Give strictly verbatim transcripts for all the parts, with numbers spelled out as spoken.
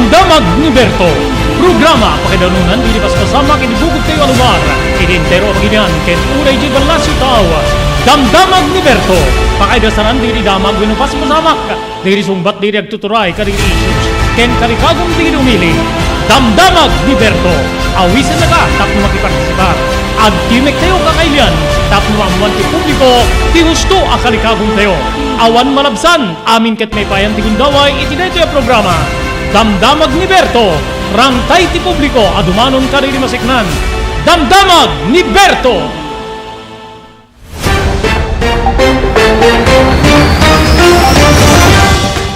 Damag ni Berto. Programa pakaidanunan dagiti paspasamak iti bukod tayo a lugar, iti entero a pagilian ken uray iti ballasiw tao. Damdamag ni Berto. Pakaidasaran dagiti damag wenno paspasamak dagiti sungbat dagiti agtuturay kadagiti issues ken kalikagum dagiti umili. Damdamag ni Berto. Awisennaka tapno makipartisipar. Agtimek tayo kakailian tapno maammuan ti publiko ti husto a kalikagum tayo. Awan malabsan. Amin ket maipayan ti gundaway iti daytoy a programa. Damdamag ni Berto, rangtay ti publiko a dumanon kadagiti masiknan. Damdamag ni Berto!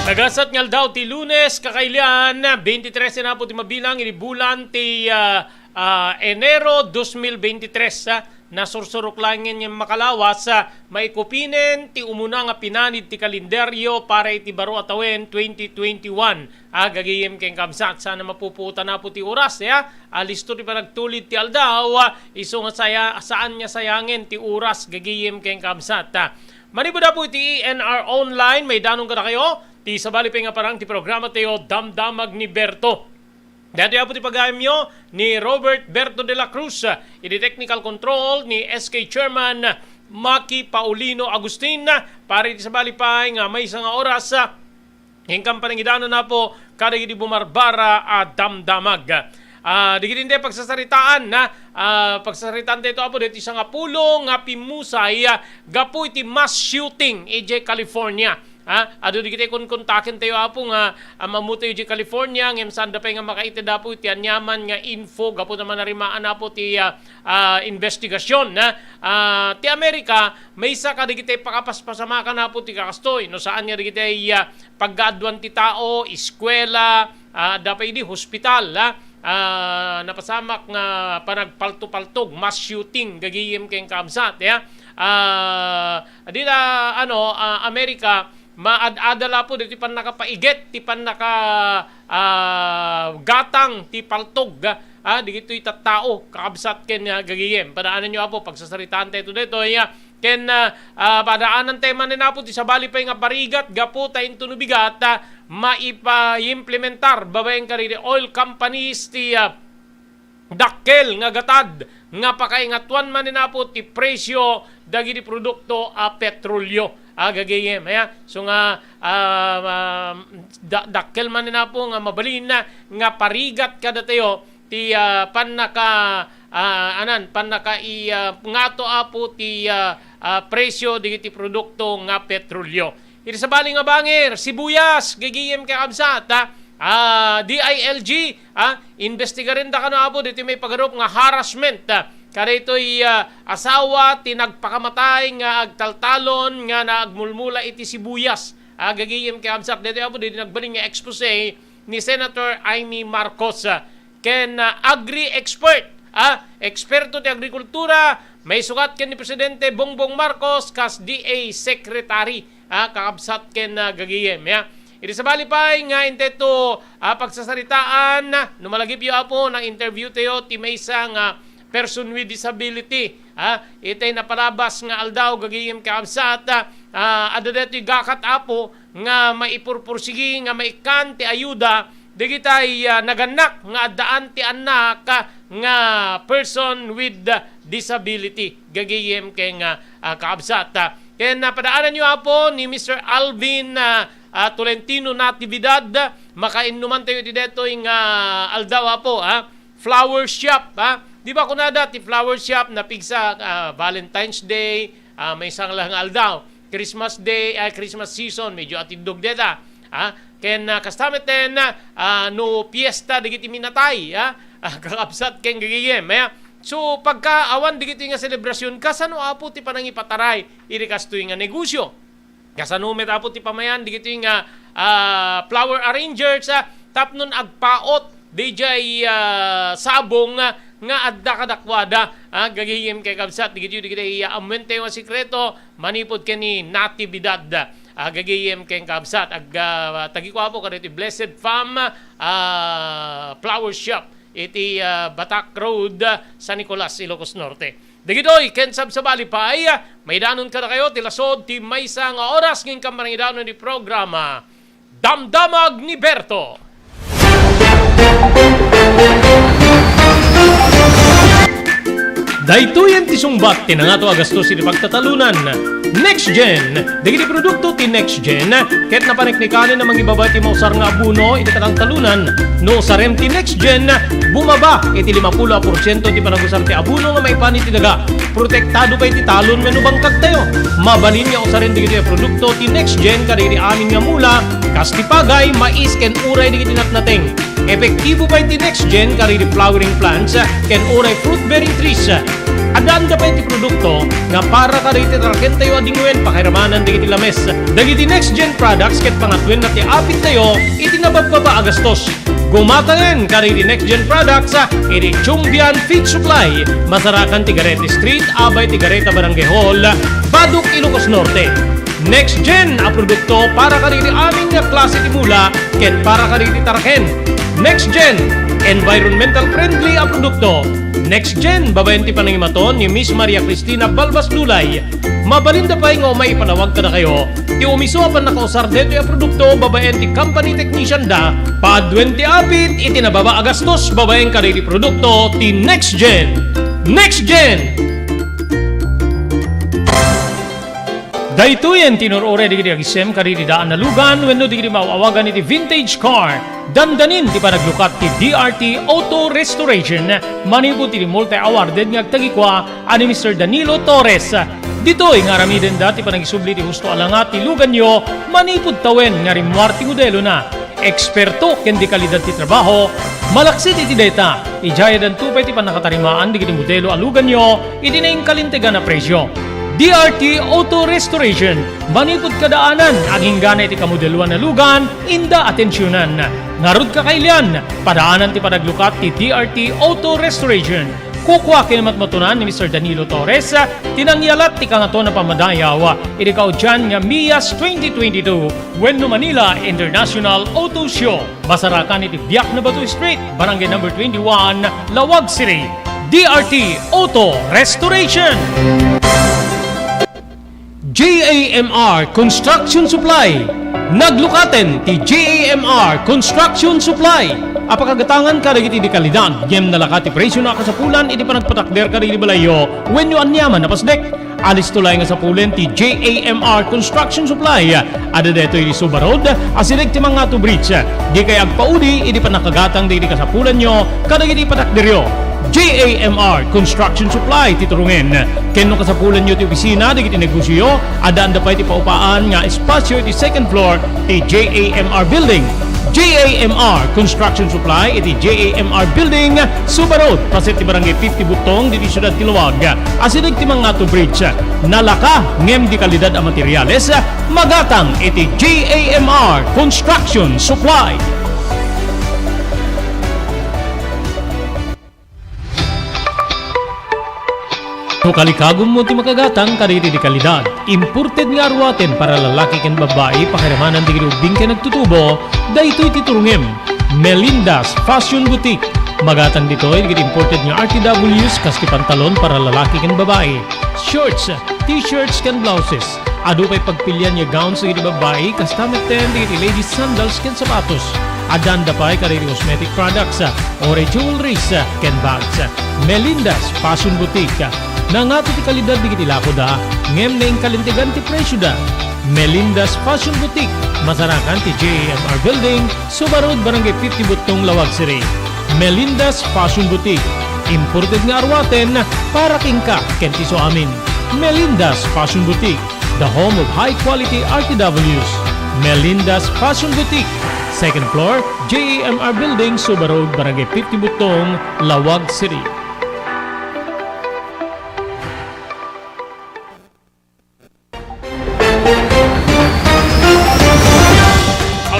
Nagasat nga aldaw ti Lunes, kakailian, twenty-three na po ti mabilang iti bulan ti, ah, ah, Enero dos mil veintitrés, ah, nasursurok laeng nga makalawas, ah, maikupinen ti umuna nga pinanid ti kalendaryo para iti baro a tawen twenty twenty-one. Ah, gagayem ken kabsat, saan a mapupuotan na po ti oras, ya? Ah, listo ti panagtulid ti aldaw, ah, isu nga saya-, saan nga sayangen ti oras, gagayem ken kabsat, ah. Manipud na po iti E N R Online, maidanon kadakayo ti sabali pay nga parang ti programa tayo, Damdamag ni Berto. Daytoy apo ti pagayamyo ni Robert Berto de la Cruz, idi technical control ni S K Chairman Maki Paulino Agustin, para iti sabali pay nga maysa nga oras, ah, inkan panangidanan na po kadagiti bumarbara a damdamag. Ah, digiti indi pagsasaritaan, na, ah, pagsasaritaan daytoy apo daytoy sangapulo nga pimmusay, ah, gapu iti mass shooting idiay California. Ha? Adu dagiti kunkuntaken tayo, Apo, nga, ah, mammuto idiay California, ngem saanda pay nga makaited, Apo, iti aniaman nga info gapu ta manarimaan, Apo, ti, ah, ah, investigasyon, ha? Ah, ti Amerika, maysa kadagiti pakapaspasamakan, Apo, ti kakastoy. No saan nga dagiti, ah, pagkaaduan ti tao, eskuela, ah, adda pay idi hospital, ha? Ah, napasamak nga panagpalto-paltog, mass shooting, gagayem ken kabsat, ya? Ah, di na, ano, ah, Amerika, maad-adal, Apo, ditoy pannakapaiget, ti pannaka, ah, gatang, ti paltog, ah, digitoy tattao, kakabsat ken, ah, gagayem. Padaananyo, Apo, pagsasaritaan tayo ditoy, ah, ken, ah, ah, padaanantayo manen, Apo, ti sabali pay nga parigat, gapu ta intono bigat, ah, maipa-implementar babaen kadagiti oil companies ti, ah, dakkel nga gatad nga pakaingatuan manen, Apo, ti presyo dagiti produkto a petrolio. Ah, gagayem, aya. So nga, ah, ah, da-, dakkel manen, Apo, nga mabalin nga parigat kadatayo ti, ah, pannaka-, ah, anan, pannaka-, i-, ah, ngato, Apo, ti, ah, ah, presyo dagiti produkto nga petrolio. Iti sabali nga bangir, sibuyas, gagayem kakabsat, ha? Ah, D I L G, ha? Investigarenda kano, Apo, ditoy maipagarup nga harassment, ha? Kadaytoy, ah, asawa ti nagpakamatay nga agtaltalon nga naagmulmula iti sibuyas. Ah, gagayem kakabsat, daytoy, Apo, ditoy nagbalin nga expose ni Senator Imee Marcos, ah, ken, ah, agri-expert, ah, eksperto ti agrikultura, maisukat ken ni Presidente Bongbong Marcos kas D A Secretary, ah, kakabsat ken, ah, gagayem, ya. Iti sabali pay nga intedto, ah, pagsasaritaan, no malagipyo, Apo, na-interview tayo ti maysa nga person with disability, ah, itay napalabas nga aldaw, gagayem kakabsat, ah, ah, adda daytoy gakat, Apo, nga maipurpursigi, nga maikkan ti ayuda dagitay, ah, nagannak nga addaan ti annak, ah, nga person with, ah, disability, gagayem ken, ah, ah, kaabsat. Ah, ken, ah, padaananyo, Apo, ni Mister Alvin, ah, ah, Tolentino Natividad, makainnumantayo iti daytoy nga aldaw, Apo, ah. Flower shop, ah. Di ba kunada ti flower shop napigsa, ah, Valentine's Day, ah, maysa nga aldaw. Christmas Day, ay, Christmas season, medyo atindog deta. Ah, ken, ah, kasta met ten, ah, no fiesta dagiti minatay, ah, ah, kakabsat ken gagayem, eh. So, pagka awan dagiti nga selebrasyon, kasano, Apo, ti panangipataray iti kastoy nga negosyo? Kasano met, Apo, ti pamayan dagiti nga, ah, flower arrangers, ah, tapnon agpaut dayjay, ah, sabong, ah, nga adda kadakuada, ah, gagayem kakabsat, dagiti, dagiti, ah, ammuentayo nga sekreto, manipud ken ni Natividad, ah, gagayem ken kabsat, ag, ah, tagikuapo kadagiti Blessed Fam, ah, Flower Shop iti, ah, Batak Road, ah, San Nicolas, Ilocos Norte. Dagitoy ken sabsabali pay, ah, maidanon kadakayo ti lasod ti maysa nga oras ngem kammarangidanon ti programa Damdamag ni Berto. Daytoyen ti sungbat ti nangato a gastos iti pagtatalunan. Next Gen, dagiti produkto ti Next Gen, ket napaneknekanen a mangibaba ti mausar nga abono iti katangtalunan. No usarem ti Next Gen, bumaba iti limapulo a porsiento ti panagusar ti abono nga maipan iti daga. Protektado pay ti talon wenno bangkagtayo. Mabalin nga usaren dagitoy a produkto ti Next Gen kadagiti amin nga mula, kas ti pagay, mais, ken uray dagiti natnateng. Epektibo pay ti Next Gen kadagiti flowering plants ken uray fruit-bearing trees. Addaanda pay ti produkto nga para kadagiti tarkentayo a dingwen pakairamanan dagiti lames. Dagiti Next Gen products ket pangatwenna ti apittayo iti nababbaba a gastos. Gumatangen kadagiti Next Gen products iti Chumbian Feed Supply, masarakan ti Gareta Street, abay ti Gareta Barangay Hall, Badoc, Ilocos Norte. Next Gen a produkto para kadagiti amin nga klase ti mula ken para kadagiti tarken. Next Gen, environmental friendly a produkto. Next Gen, babaen ti panangimaton ni Miss Maria Cristina Balbas Lulay. Mabalinda pay nga umay ipanawag kadakayo ti umiso a pannakausar daytoy a produkto babaen ti company technician da. Paaduen ti apit iti nababa a gastos babaen kadagiti produkto ti Next Gen. Next Gen! Daytoyen ti inur-uray dagiti agisem kadagiti daan a lugan wenno dagiti maaw-awagan iti vintage car. Dandanin ti panaglukat ti D R T Auto Restoration manipud iti multi-awarded nga agtagikua a ni Mister Danilo Torres. Ditoy nga aramidenda ti panagisubli ti husto a langa ti luganyo manipud tawen nga rimmuar ti modelona. Eksperto ken dekalidad ti trabaho, malaksid iti dayta, idiay addanto pay ti pannakatarimaan dagiti modelo a luganyo iti nainkalintegan a presio. D R T Auto Restoration, manipud kadaanan, aginggana iti kamodeloan a lugan, inda atensionan. Ngarud kakailian, padaanan ti panaglukat ti D R T Auto Restoration. Kukua ken matmatunan ni Mister Danilo Torres ti nangyalat ti Kangatoan a Pammadayaw iti kaudian nga MIAS twenty twenty-two wenno Manila International Auto Show. Masarakan iti Biak na Bato Street, Barangay Number twenty-one, Laoag City. D R T Auto Restoration. J A M R Construction Supply. Naglukaten ti J A M R Construction Supply a pakagatangan kadagiti dekalidad ngem nalaka ti presiona a kasapulan iti panagpatakder kadagiti balayyo wenno aniaman a pasdek. Alisto laeng a sapulen ti J A M R Construction Supply. Adda daytoy iti Suba Road, asideg ti Mangato Bridge. Dikay agpaudi iti pannakagatang dagiti kasapulanyo kadagiti patakderyo. J A M R Construction Supply ti turongen. Ken no kasapulanyo ti opisina dagiti negosioyo, addaanda pay ti paupaan nga espasio iti second floor ti J A M R Building. J A M R Construction Supply iti J A M R Building, Suba Road, paset ti Barangay fifty Butong, ditoy siudad ti Laoag. Asideg ti Mangato Bridge. Nalaka ngem dekalidad a materiales, magatang iti J A M R Construction Supply. No kalikagummo ti makagatang kadagiti dekalidad, imported nga aruaten para lalaki ken babbai, pakiramanan dagiti ubbing ken agtutubo, daytoy ti turongem. Melinda's Fashion Boutique. Magatang ditoy dagiti imported nga R T Ws kas ti pantalon para lalaki ken babbai, shorts, t-shirts ken blouses. Adu pay pagpilian nga gowns dagiti babbai, kasta metten dagiti ladies sandals ken sapatos. Addaanda pay kadagiti cosmetic products, uray jewelries, ken bags. Melinda's Fashion Boutique. Nangato ti kalidad dagiti lakoda, ngem nainkalintegan ti presioda. Melinda's Fashion Boutique, masarakan ti J A M R Building, Suba Road, Barangay fifty Butong, Laoag City. Melinda's Fashion Boutique. Imported nga aruaten para kenka ken ti suamin. Melinda's Fashion Boutique, the home of high-quality R T Ws. Melinda's Fashion Boutique, second floor, J A M R Building, Suba Road, Barangay fifty Butong, Laoag City.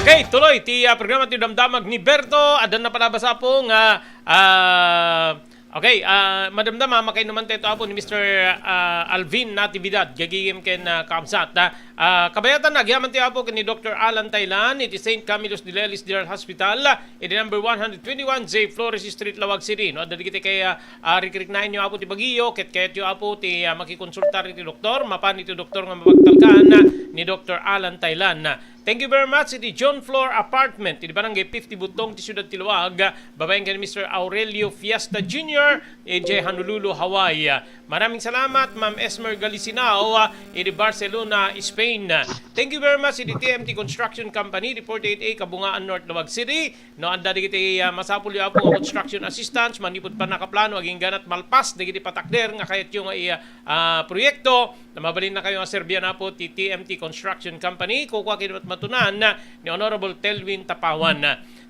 Okay, tuloy ti, ah, programa ti Damdamag ni Berto. Adda napalabas, Apo, nga, ah, okay, ah, madamdama, makainuman tayo, Apo, ni Mister, ah, Alvin Natividad, gagigim ken, ah, kaamsat, ah. Ah, kabayatan, agyaman tayo, Apo, ken ni Doktor Alan Taylan, iti Saint Camillus de Lelis General Hospital, iti number one hundred twenty-one J Flores Street, Laoag City, no? Adda dagiti kay, ah, ah, rikriknaenyo, Apo, ti bagiyo, ket kayatyo, Apo, ti, ah, makikonsultar iti doktor, mapan iti doktor nga mapagtalkan ni Doktor Alan Taylan. Thank you very much iti John Floor Apartment, iti Barangay fifty Butong, ti Siudad ti Laoag, babaen ken Mister Aurelio Fiesta Junior, idiay Honolulu, Hawaii. Maraming salamat, Ma'am Esmer Galisinao, iti Barcelona, Spain. Thank you very much iti T M T Construction Company, iti forty-eight A Kabungaan, North Laoag City. No, adda dagiti, ah, masapulyo, Apo, nga construction assistance, manipud pannakaplano, agingganat malpas dagiti patakder nga kayatyo nga i-, ah, proyekto, na mabalinna kayo nga serbian, Apo, ti T M T Construction Company. Kukua ket matunan ni Honorable Telvin Tapawan.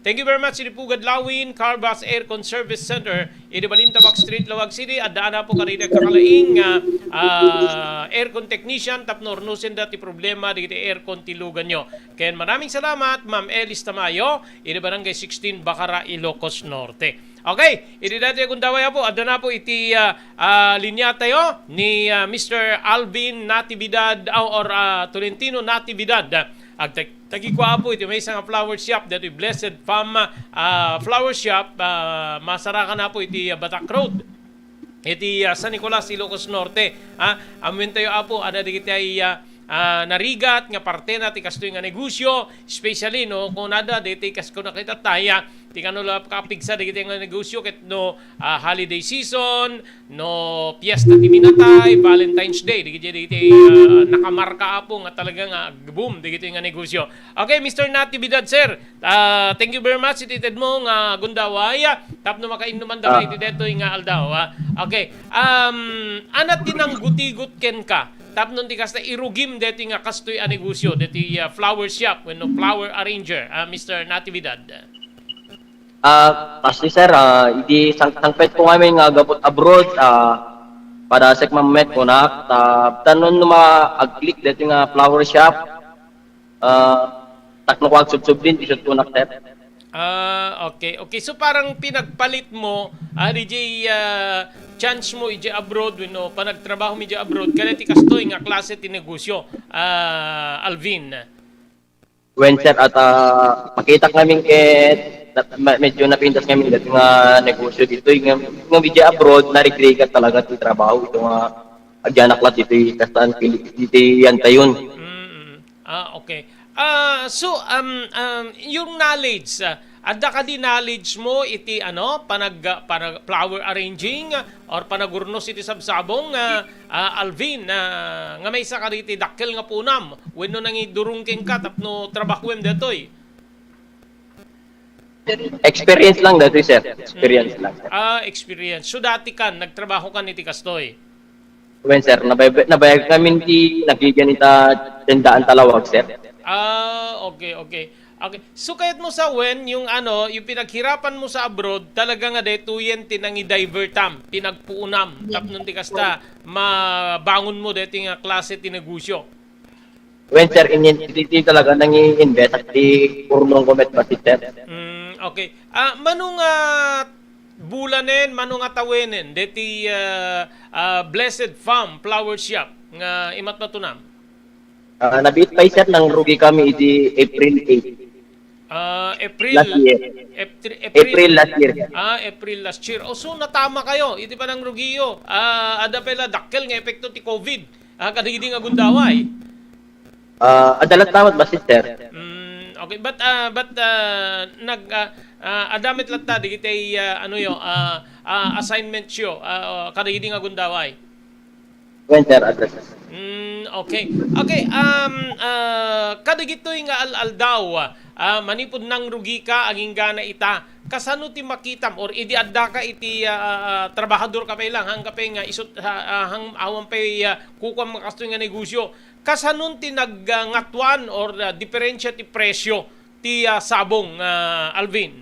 Thank you very much, iti Pugad Lawin, Carvas Aircon Service Center, iti Balintabak Street, Laoag City. Addaan, Apo, kadagiti agkakalaing nga, ah, aircon technician tapno urnosenda ti problema dagiti aircon ti luganyo. Ken maraming salamat, Ma'am Elis Tamayo, iti Barangay sixteen, Bacara, Ilocos Norte. Okay, iti daytoy a gundaway, Apo, adda na, Apo, iti, ah, ah, linia tayo ni, ah, Mister Alvin Natividad, ah, or, ah, Tolentino Natividad. Agtag-, tagikua, Apo, iti maysa nga flower shop, daytoy Blessed Farm, ah, flower shop, ah, masarakan, Apo, iti, ah, Batak Road. Iti, ah, San Nicolas, Ilocos Norte. Ah, ammuen tayo, Apo, adda dagiti ay, ah, ah, narigat nga partena ti kastoy nga negosyo, especially, no, kunada, daytoy kas-, kuna kita taya, ti kano la kapigsa dagiti nga negosyo ket no, ah, holiday season, no, fiesta ti minatay, Valentine's Day, dagiti, dagiti, ah, nakamarka, Apo, nga talaga nga boom dagiti nga negosyo. Okay, Mister Natividad, sir. Ah, thank you very much iti tedmo nga gundaway, ah, tapno makainnuman daka Ah. iti detoy nga aldaw, ah. Okay. Um, anat ti nanggutigot kenka tapno ti kasta irugim detoy nga kastoy a negosyo, detoy, ah, flower shop wenno flower arranger, ah, Mister Natividad. Ah, kasi sir, ah, idi sang-, sangpet ko ngamin nga agabut abroad, ah, padasek man met kunak, ta, tanon no ma-, ag-click detoy nga flower shop, ah, takno ko agsubsubli, isut ko nak, sir. Ah, okay. Okay, so parang pinagpalit mo, ah, D J, ah, chance mo idiay abroad wenno panagtrabaho mo idiay abroad, kadagiti kastoy nga klase ti negosyo, ah, Alvin? Wen, sir, at, ah, makitak ngamin ket, na-, ma-, medyo napintas ngamin dati nga negosyo ditoy, nga, nga idiay abroad, narigrigat talaga ti trabaho, ito nga, agyanak la ditoy, kastaan, pili-, ditoy yan tayon. Mm. Ah, okay. Ah, so, um, um, yung knowledge, ah, adda kadi knowledge mo iti, ano, panag-, panag-, flower arranging, ah, or panagurnos iti sabsabong, ah, ah, Alvin, ah, nga maysa kadagiti dakkel nga punam wenno nangidurong kenka tapno trabahuem detoy? Experience lang detoy, sir. Experience lang, sir. Ah, experience. So, dati kan, nagtrabaho kan iti kastoy? Wen, sir, nabay-, nabayag ngamin ti nagigan ita tendaan ta Laoag, sir. Ah, okay, okay. Okay. So, kayat mo sa wen, yung ano, yung pinaghirapan mo sa abroad, talaga nga detoyen ti nangidivertam, pinagpuunam, tapno ti kasta, mabangon mo deti nga klase ti negosyo. Wen, sir, inin-, iti, iti talaga nangi-invest ti urnong ko met basit, sir. Mm, okay. Ah, mano nga bulanen, mano nga tawenen, deti, ah, ah, Blessed Farm Flower Shop nga imatmatunam? Ah, nabiit pay, sir, nangrugi kami idi April eight. Ah, April. Last year. Ep-, April. April last year. Ah, April last year. O, so, natama kayo. Iti panangrugiyo. Ah, ada pala dakkel nga epekto ti COVID. Ah, kadagidi nga gundaway. Ah, adda latta met basit, sir. Mm, okay, but, ah, but, ah, nag, ah, ah, adda met latta dagiti, ah, ano yo, ah, ah, assignment yo, ah, kadagidi nga gundaway. Wen, sir, adda, sir. Mm, okay. Okay, um, ah, kadagitoy nga al-aldaw, ah, manipud nangrugi ka, agingga na ita, kasano ti makitam, or idi adda ka iti, ah, ah, trabahador ka pay lang, hangga pay nga isut-, ah, ah, hang-, awan pay, ah, kukuam nga kastoy nga negosyo, kasanon ti nag-, ah, ngatuan or, ah, diferensya ti presyo ti, ah, sabong, ah, Alvin?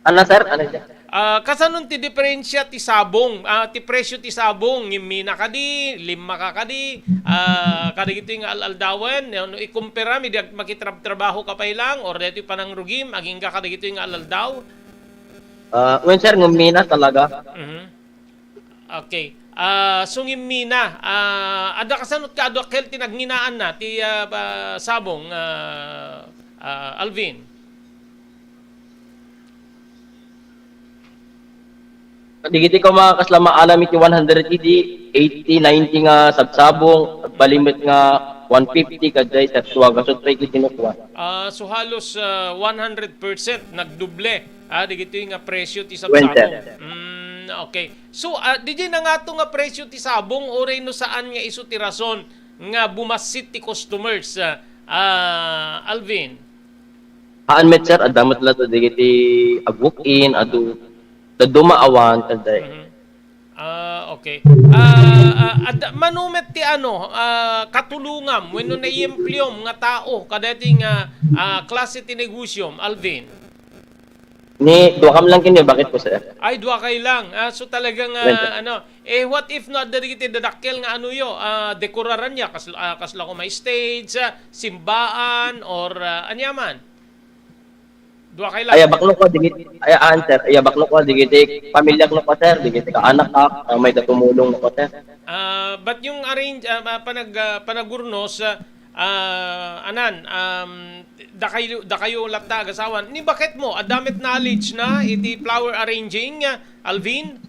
Ano, sir? Ano siya? Ah, kasanon ti diferensya ti sabong, ah, ti presyo ti sabong, ngimmina kadi, limma ka kadi, ah, kadagitoy nga al-aldawen, no, no ikumpara, idi ag-, makitrab-trabaho ka pay lang, or daytoy panangrugim, agingga kadagitoy nga al-aldaw? Ah, wen, sir, ngimmina talaga. Mhm. Okay. Ah, so ngimmina, ah, adda kasanot ka, adda kel ti nagnginaan na ti, ah, ba-, sabong, ah, ah, Alvin? Kadagiti ko mga kasla maalam iti one hundred idi, eighty, ninety nga sabsabong, agbalinmet nga one fifty, kadayta, sir, tua gasut pay iti kinukua. Ah, so halos, ah, one hundred percent nagdoble, ah, dagitoy nga presyo ti Wen, sir. Sabsabong. Mm, okay. So, ah, diay nangato nga presyo ti sabong, uray no saan nga isu ti rason nga bumassit ti customers, ah, ah, Alvin? Haan met, sir, adda met latta dagiti ag-walk-in, adu, dadduma awan, kadday. Mhm. Ah, okay. Ah, ah, adda, mano met ti ano, ah, katulongam wenno naiempleom nga tao kadaytoy nga, ah, klase ti negosyom, Alvin? Ni, dua kam lang ken ni bakit ko, sir. Ay, dua kay lang. Ah, so talagang, ah, Yes, sir. Ano, eh, what if no adda dagiti dadakkel nga anuyo, ah, dekoraran niya, kas-, ah, kasla koma stage, ah, simbaan, or, ah, aniaman? Dua kay lang. Ay, abak no ko, dagit-, ay, aan, sir. Ay, abak no ko, dagiti pamilyak no ko, sir. Dagiti kaanak, ah, mayda tumulong no ko, sir. Ah, but yung arrange, ah, ah, panag-, ah, panagurnos, ah, ah, anan, um, dakayo, dakayo latta agasawan. Ni bakit mo, adda met knowledge na iti flower arranging, ah, Alvin?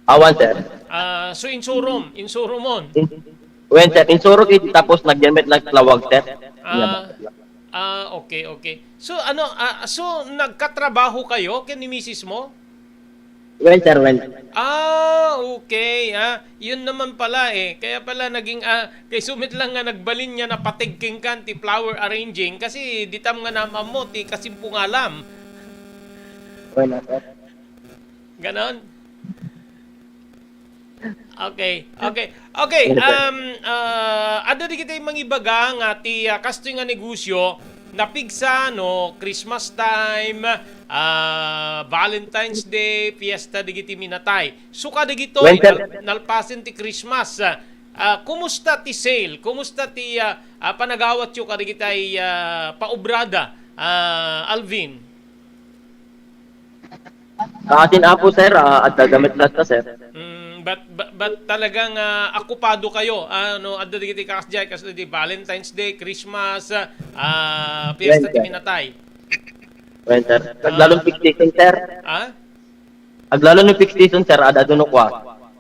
Awan, sir. Ah, so insurom, insuromon. In-, wen, sir, insuro kay tapos nagyan met lang lawag, sir. Ah, ah, okay, okay. So, ano, ah, so nagkatrabaho kayo ken ni misis mo? Wen, sir, wen. Ah, okay, ah. Yun naman pala, eh. Kaya pala naging, ah, kay sumit lang nga nagbalin nga napategking kan ti flower arranging kasi ditam nga naam-ammo ti kasimpungalam. Wen, sir. Ganon? Okay, okay. Okay, um, ah, adda dagiti mangibaga nga ti, ah, kastoy nga negosyo, napigsa no Christmas time, ah, Valentine's Day, fiesta dagiti minatay. So, kadagitoy, Well, sir, nal-, nalpasen ti Christmas, ah, ah, kumusta ti sale? Kumusta ti, ah, ah, panagawatyo kadagitay, ah, paubrada, ah, Alvin? Ah, atin apo, sir, ah, adda da met latta, sir. Mm, but, but, but talagang, ah, okupado kayo, ah, no, adda dagiti kasdiay, kas di Valentine's Day, Christmas, ah, Fiesta Wen, ti sir. Minatay. Wen, sir. Ah. Aglalon peak season, sir. Ah? Aglalon no peak season, sir, adda no kua.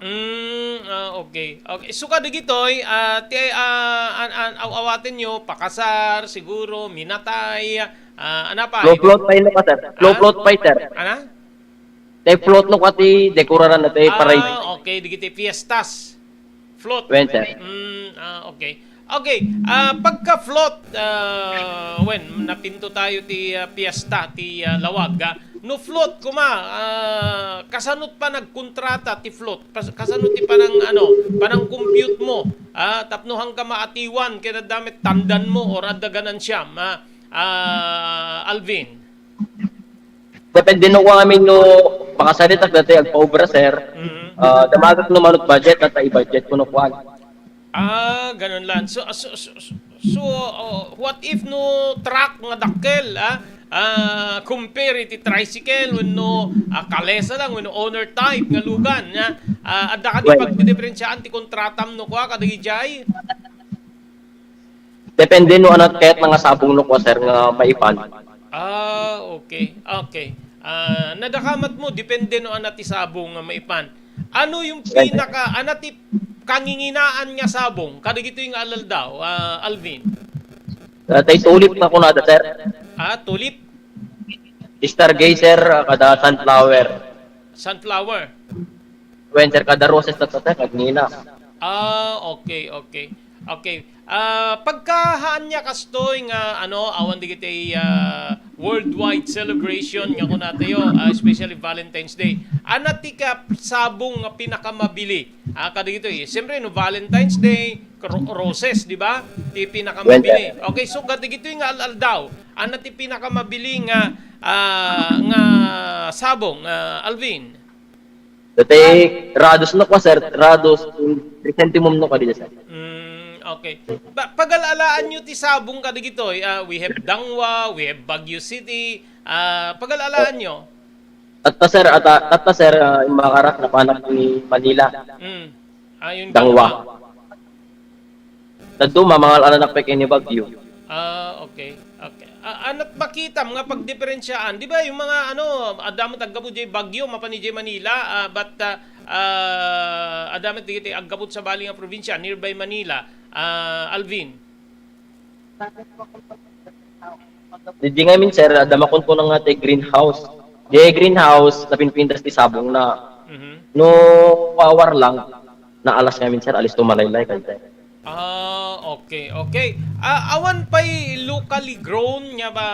Mm, ah, okay. Okay. So, kadagitoy, ah, ti, ah, an, an, aw-awaten nyo, pakasar, siguro, minatay, ah, ano pa? Float, float pay no ka, sir. Float, ah? Float pay, sir. Ana? Tay float no ka ti dekoraran na tay parade. Ah, okay. Dagiti fiestas. Float. Wen, sir. Mm, ah, okay. Okay, ah, pagka float, ah, wen, napinto tayo ti, ah, fiesta, ti, ah, lawag, ah. No float kuma, ah, kasano ti panagkontrata ti float? Pas-, kasano ti panang, ano, panang-compute mo, ah, tapno hangka maatiwan ken adda met tandan mo or adda ganansiam, ah, ah, Alvin? Depende no kung amin no makasaritak dati agpaubra, sir. Mhm. Ah, damagak no manok budget, at i-budget ko no kuan. Ah, ganun lang. So, so, so, so, oh, what if no truck nga dakkel, ah? Ah, compare iti tricycle wenno, ah, kalesa lang wenno owner type nga lugan, ah? Ah, adda kadi Well, pagdidiferensiaan ti kontratam no kua kadagijay? Depende no anat kayat nga sabong no kua, sir, nga maipan. Ah, okay. Okay. Ah, nadakamat mo, depende no anat ti sabong nga maipan. Ano yung Depende. Pinaka, anat ti kanginginaan nga sabong? Kadagitoy nga alaldaw, ah, Alvin? Ah, tay tulip nga kunada, sir. Ah, tulip? Stargazer, ah, kada sunflower. Sunflower. Wen, sir, kada roses na to, sir, nagngina. Ah, okay, okay. Okay. Ah, pagkahaan niya kastoy nga, ano, awan digiti, ah, worldwide celebration nga kunatayo, ah, especially Valentine's Day. Ana ti ka sabong nga pinakamabili? Ah, kadagito, eh. Siyempre, no, Valentine's Day, ro-, roses, di ba? Ti pinakamabili. Wen, sir. Okay, so kadagito nga al-aldaw. Ana ti pinakamabili nga, ah, nga sabong, ah, Alvin? Dati, rados no kwa, sir. Rados, chrysanthemum no kwa dito, sir. Mm, okay. Pa-, pagalalaan nyo ti sabong kadagitoy, ah, we have Dangwa, we have Baguio City, ah, pagalalaan nyo? Tatta, sir, ata, tatta, sir, ah, imakarak na panak ni Manila. Mm. Ah, yun Dangwa. Dangwa. Taduma, mangal-alanak pay ken ni Baguio. Ah, okay. Okay. Ah, anat makitam nga pagdiferensiaan? Di ba yung mga, ano, adda met aggapu jay Baguio, mapan jay Manila, ah, but, ah, ah, adda met digiti aggapu sa bali nga probinsya, nearby Manila. Ah, Alvin. Di, di ngamin, sir, adda makunkunan nga ti greenhouse. Di greenhouse, napinpintas ti sabong na. Mhm. No power lang, naalas ngamin, sir, alis to malaylay kay, sir. Ah, okay, okay. Ah, awan pay locally grown nga ba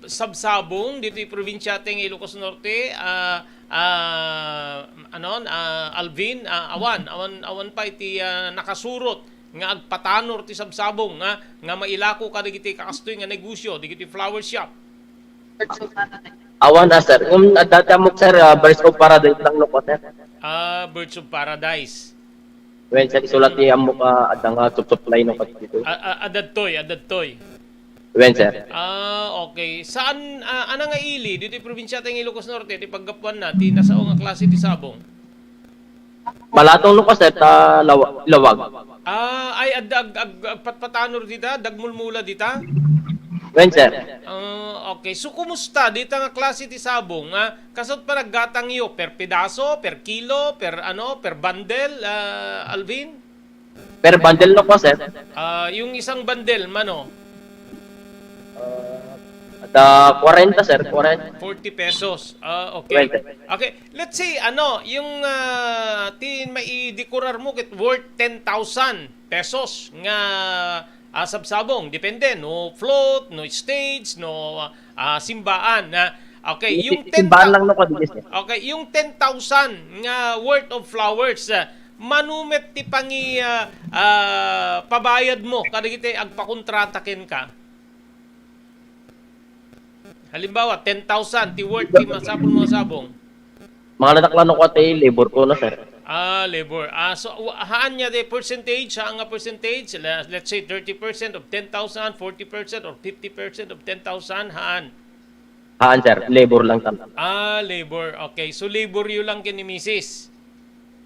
sabsabong ditoy probinsia ti Ilocos Norte, ah, ah, anon, ah, Alvin, ah, awan, awan, awan pay ti, ah, nakasurot nga agpatanor ti sabsabong nga, nga mailako kadagiti kakastoy nga negosyo, dagiti flower shop. Awan a, sir. Um, adda ti ammok, sir, ah, Birds of Paradise lang no ko, sir. Ah, Birds of Paradise. Wen, sir, isu la ti ammok, ah, adda nga sub-supply no ko dito. Ah, ah, adadtoy, adadtoy. Wen, sir. Ah, okay. Saan, ah, ana nga ili ditoy probinsia ti Ilocos Norte ti paggapuanna ti nasao nga klase ti sabong? Balatong no ko, sir, ta lawa-, lawag. Ah, ay, ag, ag, ag, agpatpatanor dita, dagmulmula dita? Wen, sir. Ah, okay. So, kumusta dita nga klase ti sabong? Ah, kasot panaggatangyo, per pedaso, per kilo, per ano, per bundle, ah, Alvin? Per bundle no ko, sir. Ah, yung isang bundle, mano? Ah, adda kwarenta, sir, kwarenta. Forty pesos. Ah, okay. Twenty. Okay, let's say, ano, yung, ah, ti maidekorar mo ket worth ten thousand pesos nga, ah, sabsabong, depende, no float, no stage, no, ah, simbaan, ah. Okay, yung ten Simbaan lang no ko, di, sir. Okay, yung ten thousand nga worth of flowers, ah, mano met ti pangi, ah, ah, pabayad mo kadagiti agpakontrata kenka? Halimbawa, ten thousand ti worth ti masapul mo nga sabong. Mga lanak lang no ko ti labor ko, no, sir. Ah, labor. Ah, so, wa-, haan niya di percentage, haan nga percentage, le-, let's say thirty percent of ten thousand, forty percent or fifty percent of ten thousand, haan. Haan, sir. Labor lang tan. Ah, labor. Okay. So, labor you lang ken ni misis.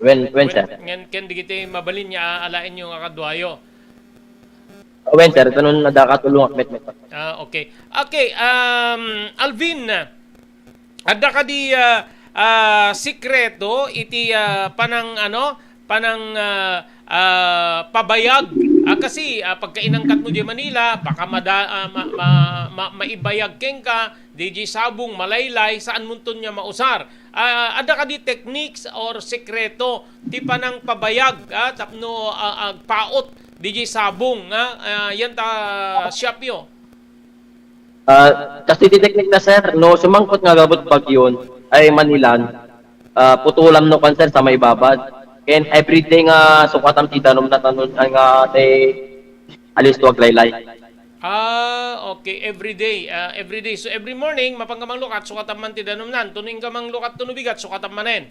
Wen, wen, sir. Ngan ken dagiti mabalin nga alaen yo nga kaduayo. Wen, sir. Ita no adda katulong met, met. Ah, okay. Okay, um, Alvin, adda kadi, ah, ah, sikreto iti, ah, panang, ano, panang, ah, ah, pabayag? Ah, kasi, ah, pagka inangkat mo di Manila, baka mada-, ah, ma-, ma-, ma-, maibayag kenka, di di sabong, malaylay, saan mo ton nga mausar? Ah, adda kadi techniques or sikreto ti panang pabayag, ah, tapno, ah, agpaut di di sabong, ah, ah, yan ta shop yo? Ah, kasi ti teknik na, sir, no, sumangkot nga agabut bagyon, ay, Manilan, ah, putulam no kan, sir, sa maibabad. Ken everyday nga sukatam ti danum na tanon, ay, nga ti alis to aglaylay. Ah, okay. Every day. Ah, every day. So, every morning, mapanka manglukat, sukatam man ti danum nan. Tuno inka manglukat, tuno bigat, sukatam manen.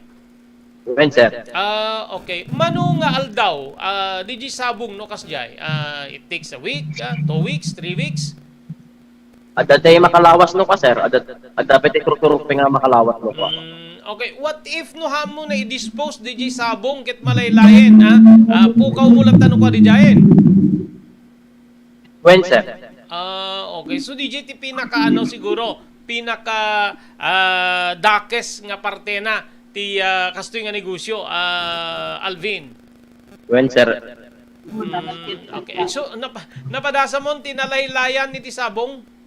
Wen, sir. Ah, okay. Mano nga aldaw, ah, di di sabong no kasjay? Ah, it takes a week, ah, two weeks, three weeks? Adda ti makalawas no ka, sir. Adda, adda pay ti turturok nga makalawas no ka. Mm, okay. What if no hamo na i-dispose di di sabong ket malaylayen, ha? Ah, pukaw mo lang tano ka di jayen. Wen, sir. Ah, okay. So, di di ti pinaka, ano, siguro, pinaka, ah, dakes nga parte na ti, ah, kastoy nga negosyo, ah, Alvin. Wen, sir. Mm, okay. So, napa-, napadasa mo ti nalaylayan iti sabong?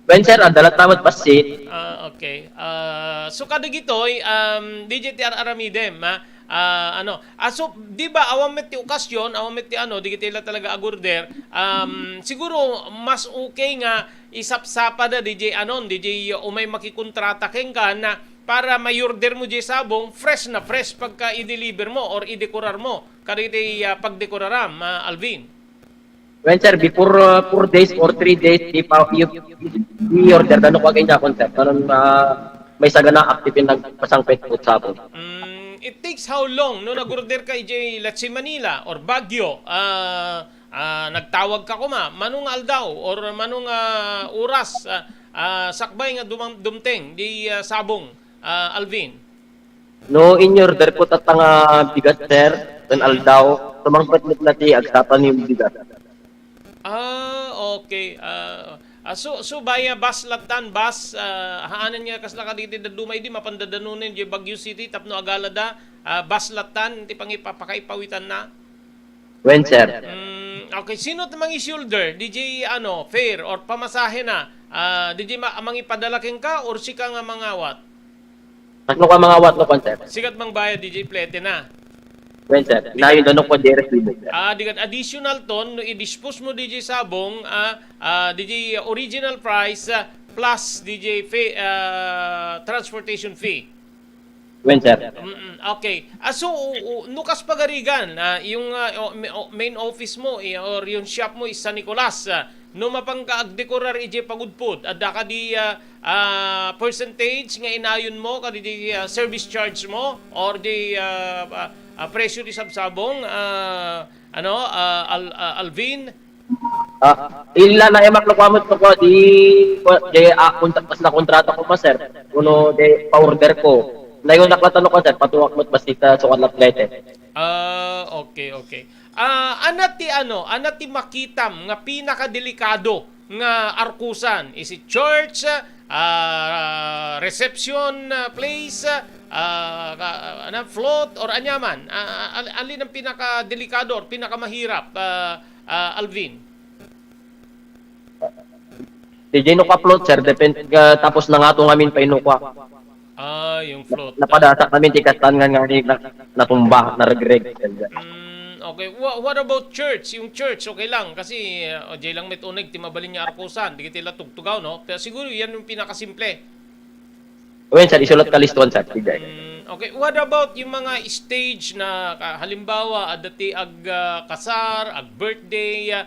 Wen, sir, adda latta met bassit. Ah, okay. Ah, so, kadagitoy, um, di di ti ar-aramidem, ha? Ah, ano, ah, so, di ba, awan met ti okasyon, awan met ti ano, di kita la talaga agorder. Um, siguro, mas okay nga isapsapa da, di di anon, di di umay makikontrata kenka na para may order mo di sabong, fresh na fresh pagka i-deliver mo or i-decorar mo. Kadagiti, ah, pagdekoraram, ah, Alvin. Wen, sir, before, uh, four days or three days, di pa, i-, i-order, ano ko agay niya, sir? Karon, uh, may sagana active yung nagpasangpet po sa akin. Mm, it takes how long, no? Nag-order ka, ijay, let's say, Manila or Baguio, ah, ah, nagtawag ka kuma, manong aldaw or manong, ah, oras, ah, ah, sakbay nga dumang-, dumteng, di, ah, sabong, ah, Alvin? No, in-order ko tatta nga bigas, sir, ken aldaw, sumangpet met na ti agsapa ni bigas. Ah, okay. Ah, ah, so, so via bus lattan, bus, ah, haanen nga kasla kadagiti dadduma idi mapandadanunen di Baguio City tapno agalada, ah, bus lattan ti pangipapakaipawitanna? Wen, sir. Mm, okay, sino ti mangi-shoulder? D J, ano, fare or pamasahe na? Ah, D J ma-, mangipadala kenka or sika nga mangawat? Tapno ka mangawat no, sir? Sikat mangbayad, D J, plete na. Wen, sir. Nayon da no ko di resibo, sir. Ah, di kat additional ton, no i-dispose mo, D J Sabong, ah, ah, D J original price, ah, plus D J fee, ah, transportation fee. Wen, sir. Mm, okay. Ah, so, u-, u-, no kas pagarigan, ah, yung, ah, o-, ma-, o-, main office mo, eh, or yung shop mo is San Nicolas, ah, no mapangka agdekorar iti pagudpod, adda ka di, ah, ah, percentage nga inayon mo kadi di, ah, service charge mo or di, ah, ah, ah, presyo di sabsabong, ah, ano, ah, Al-, ah, Alvin? Ah, illa na emak no kwamot no kwa di, kwa, di, ah, kontra-, kas na kontrata ko pa, sir. Kuno di pa-order ko. Nayon naklatan no kwa, sir, patuak mo't basta sa sukat latlete. Ah, okay, okay. Ah, ana ti ano, ana ti makitam nga pinakadelikado nga arkusan? Is it church, ah, reception, ah, place, ah, ka-, ano, float or anyaman? Ah, al-, alin ang pinakadelikado or pinakamahirap, ah, ah, Alvin? Di, di no ka float, sir, depend, ah, tapos nangato ngamin pa ino kwa. Ah, yung float. Napadasak namin ti kastan nga nga ni na, natumba, naregreg. Mm, okay. Wha-, what about church? Yung church, okay lang. Kasi, uh, jay lang met uneg ti mabalin nga arkusan. Di kita la tugtugaw, no? Pero siguro yan yung pinakasimple. Wen, sir, isulat ka listuan, sir. Di, di. Mm, okay. What about yung mga stage na, ka-, halimbawa, adda ti ag, ah, kasar, ag birthday, ah,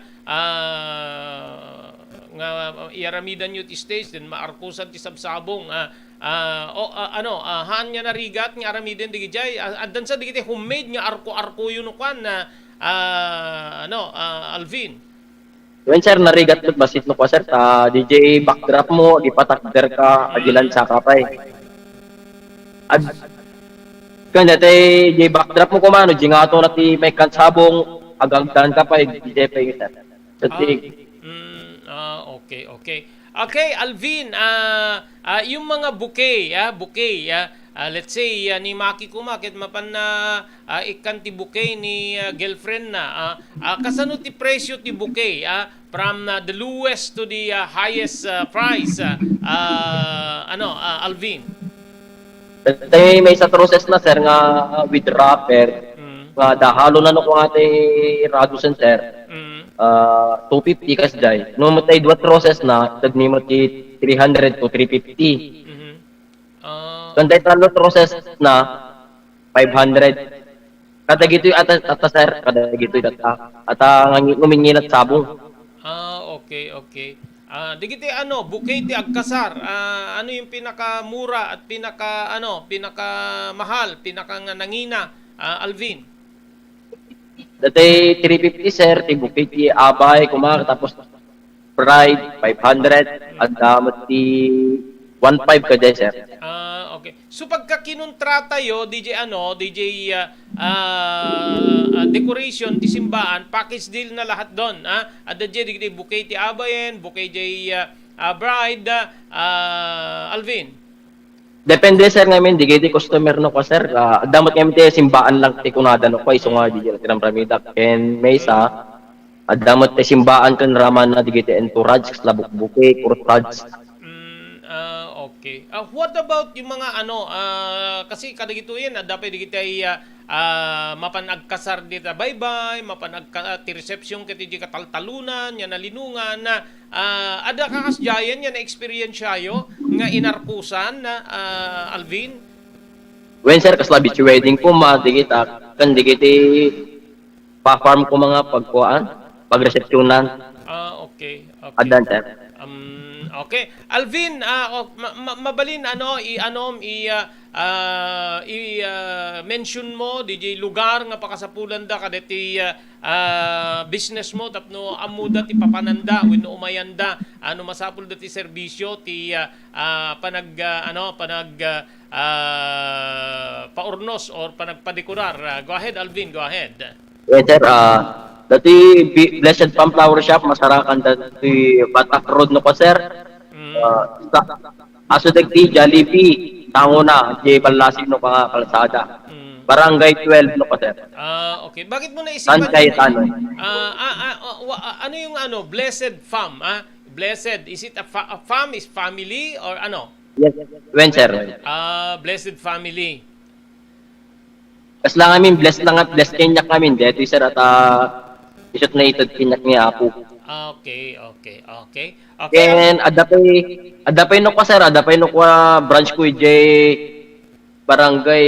nga, ah, iaramidan yo ti stage, then maarkusan ti sabsabong, ah, ah, o, ah, ano, ah, haan nga narigat nga aramiden digijay, ah, addan sa digiti homemade nga arko-arko yo no kwan, ah, ah, ano, ah, Alvin? Wen, sir, narigat met bassit no kwa, sir, ta D J backdrop mo, di patakder ka, agilan sa ka pay. Ad, kan dati, di backdrop mo kumano, jingato na ti may kansabong, agagdan ka pay, di jay pay, sir. Dati, Mm, ah, okay, okay. Okay, Alvin, ah, ah, yung mga bouquet, ah, bouquet, ah, ah, let's say, ah, ni Maki kuma, ket mapan na, ah, ikkan ti bouquet ni, ah, girlfriend na, ah, ah, kasano ti presyo ti bouquet, ah, from, ah, the lowest to the, ah, highest, ah, price, ah, ah, ano, ah, Alvin? Dati may sa troses na, sir, nga, ah, with wrapper, Mm, nga dahalo na no kung ate Rado Center, mm. ah, two fifty kas jay. No, matay dua troses na, tagni mo ti three hundred to three fifty. Mhm. Ah, Kung tayo talo troses na, five hundred. Kada gito'y ata, ata, sir, kada gito'y ata. Ata nga ngi-, nguminginat sabong. Ah, okay, okay. Ah, digiti ano, bouquet ti agkasar. Ah, ano yung pinakamura at pinaka, ano, pinakamahal, pinaka nga nangina, ah, Alvin? Dati three fifty, sir, ti bouquet ti abay, kuma, tapos bride, five hundred, adda met ti one five ka jay, sir. Ah, okay. So pagka kinontrata yo, D J ano, D J, ah, ah, ah, decoration ti simbaan, package deal na lahat don, ah. Adda jay digiti bouquet ti abayen, bouquet jay, ah, ah, bride, ah, Alvin. Depende, sir, ngamin, digiti customer no ko, sir. Ah, adda met ngamin ti simbaan lang ti kunada no ko, isu nga di jay ti ramramidak. Ken maysa, adda met ti simbaan ken ramana digiti entourage, kasla bukbuki, corsage. Mm, ah, okay. Ah, what about yung mga ano, ah, kasi kadagitoyen, adda pay digiti, ah, ah, mapan agkasar dita baybay, mapan agka-, ah, ti reception ket iti kataltalunan, ya nalinungan, ah, adda ka kasdiayen ya na-experience yo nga inarkusan, ah, Alvin? Wen, sir, kasla beach wedding kuma, digita, ken digiti pa-farm ko mga pagkuan, pagresepsyonan. Ah, okay. Okay. Addan, sir. Um, okay. Alvin, ah, oh, ma-, ma-, mabalin, ano, i-, ano, i-, ah, ah, i-, ah, mention mo, D J, lugar nga pakasapulanda kadeti, ah, ah, business mo, tapno ammoda ti papananda, wenno umayanda, ano, masapul dati serbisyo, ti, ah, ah, panag, ah, ano, panag, ah, ah, paurnos or panagpadekorar. Ah, go ahead, Alvin, go ahead. Yes, sir. Ah, dati bi-, Blessed Palm Flower Shop, masarakan dati Batak Road no ko, sir. Mm. Ah, sa, aso dagiti Jollibee, tango na, di ballasig no ka kalsada. Mm. Barangay twelve, Ilocos, sir. Ah, okay. Bakit mo naisipan San Cayetano. Ah, ah, ah, ah, wa-, ah, ano yung ano, blessed fam, ah? Blessed. Is it a fa-, a fam is family or ano? Yes. When, sir? Ah, blessed family. Kas lang amin, bless lang at bless kaniak amin. Detoy, sir, at, ah, isut na itud kaniak ni Apo. Okay, okay, okay. Okay. Then, adda pay, adda pay no kwa, sir, adda pay no kwa branch ko idiay Barangay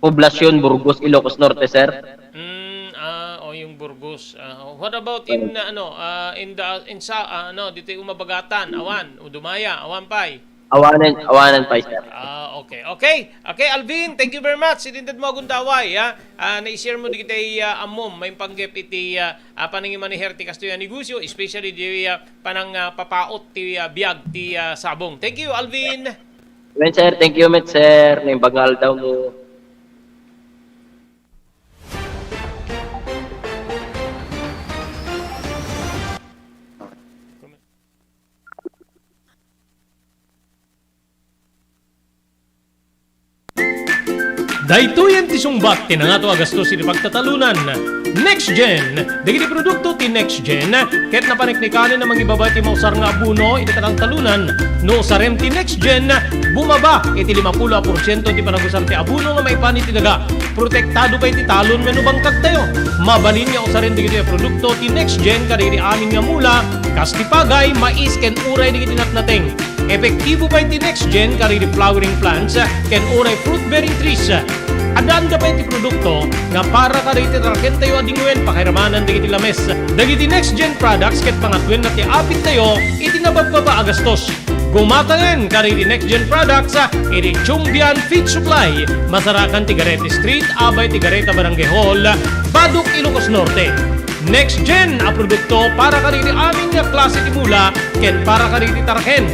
Poblacion, Burgos, Ilocos Norte, sir. Mm, ah, o yung Burgos. Ah, what about in, ah, ano, ah, in the, in sa, ah, ano, dito yung Umabagatan, awan, Udumaya, awan pay. Awanan, awanan pay, sir. Ah, okay. Okay. Okay, Alvin, thank you very much. Itinded mo agundaway, ha? Ah, na-share mo digiti, ah, ammom, maipanggep iti, ah, ah, panangimaniher ti kastoy a negosyo, especially di, ah, panang, ah, papaot ti, ah, biag ti, ah, sabong. Thank you, Alvin. Amen, sir. Thank you, met, sir. Naimbag nga aldawmo. Daytoyen ti sungbat ti nangato a gastos iti pagtatalunan. Next Gen, dagiti produkto ti Next Gen, ket napaneknekanen a mangibaba ti mausar nga abono iti kataltalunan. No usarem ti Next Gen, bumaba iti limapulo a porsiento ti panagusar ti abono nga maipan iti daga. Protektado pay ti talon wenno bangkagtayo. Mabalin nga usaren dagitoy a produkto ti Next Gen kadagiti amin nga mula, kas ti pagay, mais, ken uray dagiti natnateng. Epektibo pay ti Next Gen kadagiti flowering plants ken uray fruit-bearing trees. Adda-adda pay ti produkto nga para kadagiti tarkentayo a dingwen pakairamanan dagiti lames. Dagiti Next Gen products ket pangatwenna ti apittayo iti nababbaba a gastos. Gumatangen kadagiti Next Gen products iti Chumbian Feed Supply, masarakan ti Gareta Street, abay ti Gareta Barangay Hall, Badoc, Ilocos Norte. Next Gen a produkto para kadagiti amin nga klase ti mula ken para kadagiti tarken.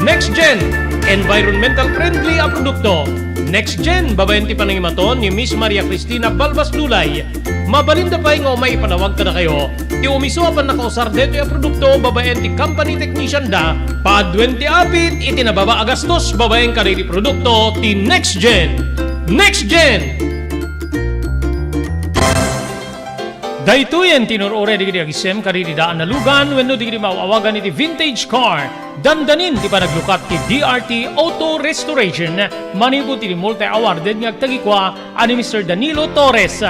Next Gen, environmental friendly a produkto. Next Gen, babaen ti panangimaton ni Miss Maria Cristina Balbas Dulay. Mabalinda pay nga umay ipanawag kadakayo ti umisu a pannakausar daytoy a produkto babaen ti company technician da. Paaduen ti apit iti nababa a gastos babaen kadagiti produkto ti Next Gen. Next Gen! Daytoyen ti nur-uray dagiti agisem kadagiti daan a lugan wenno dagiti maaw-awagan iti vintage car. Dandanin ti panaglukat ti D R T Auto Restoration manipud iti multi-awarded nga agtagikua a ni Mister Danilo Torres.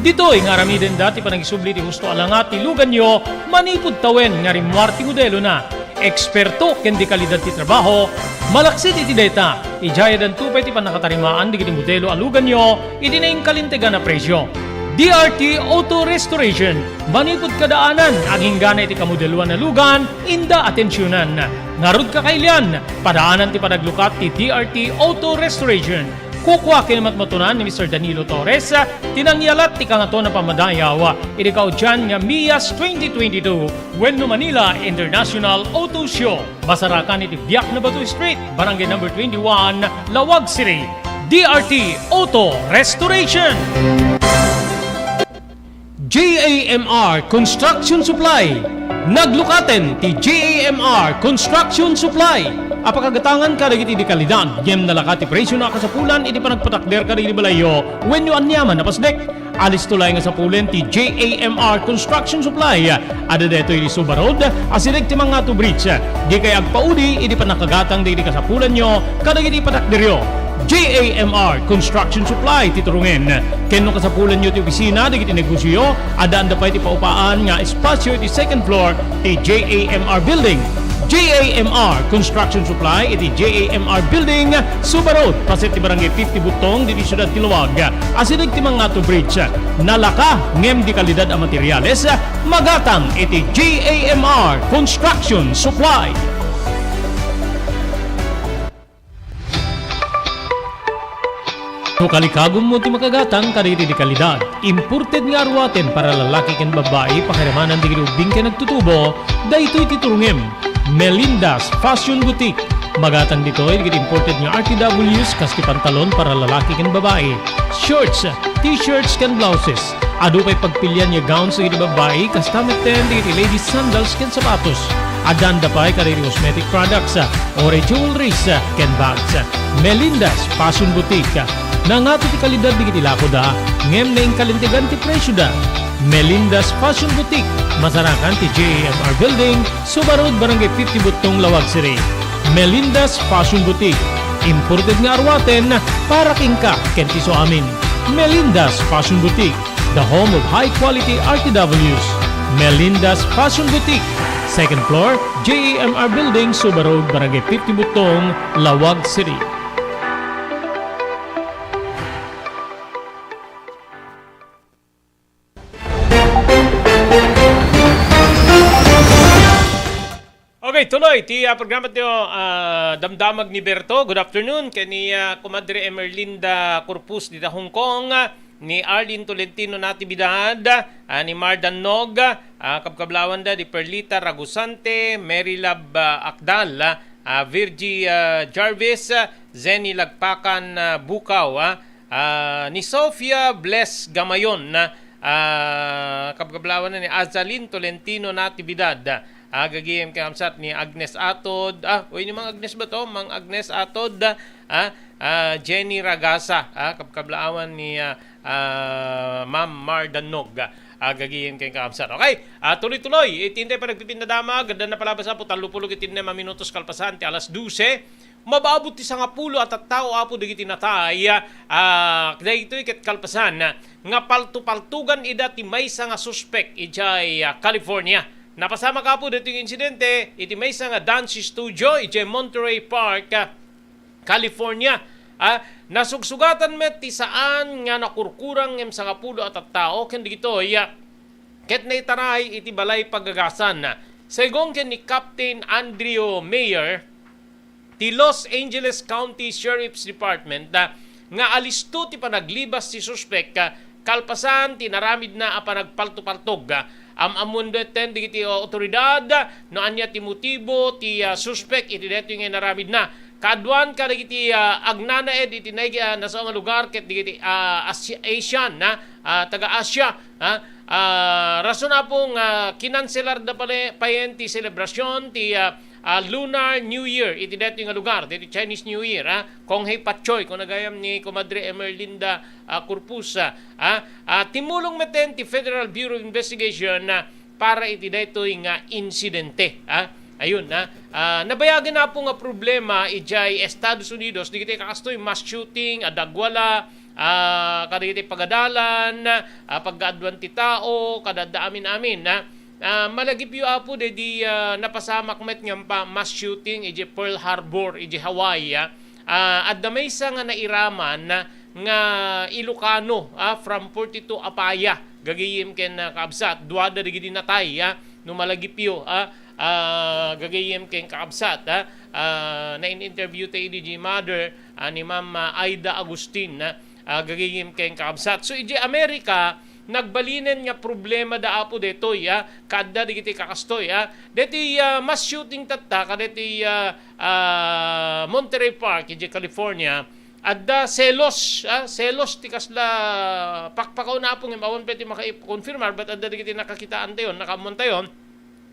Ditoy nga aramidenda ti panangisubli ti husto a langa ti luganyo manipud tawen nga rimmuar ti modelona. Eksperto ken dekalidad ti trabaho, malaksid iti dayta, idiay addanto pay ti pannakatarimaan dagiti modelo a luganyo iti nainkalintegan a presio. D R T Auto Restoration, manipud kadaanan, aginggana iti kamodeloan a lugan, inda atensionan. Ngarud kakailian, padaanan ti panaglukat ti D R T Auto Restoration. Kukua ken matmatunan ni Mister Danilo Torres ti nangyalat ti Kangatoan a Pammadayaw iti kaudian nga MIAS twenty twenty-two wenno Manila International Auto Show. Masarakan iti Biak na Bato Street, Barangay Number twenty-one, Laoag City. D R T Auto Restoration. J A M R Construction Supply. Naglukaten ti J A M R Construction Supply a pakagatangan kadagiti dekalidad ngem nalaka ti presiona a kasapulan iti panagpatakder kadagiti balayyo wenno aniaman a pasdek. Alisto laeng nga sapulen ti J A M R Construction Supply. Adda daytoy iti Suba Road, asideg ti Mangato Bridge. Dikay agpaudi iti pannakagatang dagiti kasapulanyo kadagiti patakderyo. J A M R Construction Supply ti turongen. Ken no kasapulanyo ti opisina dagiti negosioyo, addaanda pay ti paupaan nga espasio iti second floor ti J A M R Building. J A M R Construction Supply iti J A M R Building, Suba Road, paset ti Barangay fifty Butong, ditoy siudad ti Laoag. Asideg ti Mangato Bridge. Nalaka ngem dekalidad a materiales, magatang iti J A M R Construction Supply. No kalikagummo ti makagatang kadagiti dekalidad, imported nga aruaten para lalaki ken babbai, pakairamanan dagiti ubbing ken agtutubo, daytoy ti turongem. Melinda's Fashion Boutique. Magatang ditoy dagiti imported nga R T Ws kas ti pantalon para lalaki ken babbai, shorts, t-shirts ken blouses. Adu pay pagpilian nga gowns dagiti babbai, kasta metten dagiti ladies sandals ken sapatos. Addaanda pay kadagiti cosmetic products, uray jewelries, ken bags. Melinda's Fashion Boutique. Nangato ti kalidad dagiti lakoda, ngem naingkalintegan ti presioda. Melinda's Fashion Boutique, masarakan ti J A M R Building, Suba Road, Barangay fifty Buttong, Laoag City. Melinda's Fashion Boutique, imported nga aruaten para kenka ken ti suamin. Melinda's Fashion Boutique, the home of high quality R T Ws. Melinda's Fashion Boutique, second floor, J A M R Building, Suba Road, Barangay fifty Buttong, Laoag City. Okay, tuloy ti, ah, programa tayo, ah, Damdamag ni Berto. Good afternoon. Ken ni, ah, Kumadre Emerlinda Corpus dita Hong Kong, ah, ni Arlene Tolentino Natividad, ah, ni Mardan Nog, ah, kabkablawanda di Perlita Ragusante, Mary Love, ah, Akdal, ah, ah, Virgie, ah, Jarvis, ah, Zenny Lagpakan, ah, Bukaw, ah, ah, ni Sofia Bless Gamayon, ah, ah, kabkablawan ni Azalin Tolentino Natividad, ah, gagayem ken kakabsat ni Agnes Atod, ah, uy, ni Mang Agnes ba to? Mang Agnes Atod, ah, ah, Jenny Ragasa, ah, kabkablawan ni, ah, ah, Ma'am Mardan Nog, ah, gagayem ken kakabsat. Okay, ah, tuloy-tuloy, iti intay panagpipinadamag, adda napalabas apo tallo puluh iti nem a minutos kalpasan ti alas dose. Mabaabot ti sangapulo a tattao, Apo, dagiti natay, ah, daytoy ket kalpasan, ah, nga paltupaltugan ida ti maysa nga suspek idiay, ah, California. Napasamak, Apo, daytoy nga insidente iti maysa nga dance studio idiay Monterey Park, ah, California. Ah, nasugsugatan met ti saan nga nakurkurang ngem sangapulo a tattao ken dagitoy, ah, ket naitaray iti balay pagagasan. Segun ken ni Captain Andrew Mayer, ti Los Angeles County Sheriff's Department, ah, nga alisto ti panaglibas ti suspek, ah, kalpasan ti naramidna a panagpaltupaltog. Ah, am-ammoen metten dagiti, ah, otoridad, ah, no ania ti motibo ti, ah, suspek iti daytoy nga inaramidna. Kaaduan kadagiti, ah, agnanaed iti nai-, ah, nasao nga lugar ket dagiti, ah, Asi-, Asian, ah, ah, taga-Asia, ah, ah, rason, Apo, nga kinanselarda pala-, payen ti selebrasyon ti, ah, ah, Lunar New Year iti daytoy nga lugar, daytoy Chinese New Year, ah, Kong Hei Patchoy, kuna gayam ni Kumadre Emerlinda, ah, Corpus, ah, ah, ah, timmulong metten ti Federal Bureau of Investigation, ah, para iti daytoy nga insidente, ah. Ayun, ah, ah, nabayagen, Apo, nga problema idiay Estados Unidos, dagiti kakastoy mass shooting, a dagwala, ah, kadagiti pagadalan, ah, pagkaaduan ti tao, kada adda amin-amin, ah. Ah, malagipyo, Apo, daydi, ah, napasamak met nga pa-, mass shooting idiay Pearl Harbor, idiay Hawaii, ah. Ah, adda maysa nga nairaman nga Ilocano, ah, from forty-two Apaya, gagayem ken, ah, kaabsat, duada dagiti natay, ah, no malagipyo, ah, ah, gagayem ken kaabsat, ah. Ah, nain-interview tayo idi di mother, ah, ni Ma'am, ah, Aida Agustin, ah, ah, gagayem ken kaabsat. So, idiay Amerika, nagbalinen nga problema da, Apo, daytoy, ah, kaadda dagiti kakastoy, ah. Daytoy, ah, mass shooting tatta, kadaytoy, ah, ah, Monterey Park, idiay California, adda selos, ah, selos ti kasla pakpakaw na, Apo, ngem awan pay ti maka-confirmar, but adda dagiti nakakitaantayon, nakaammontayon.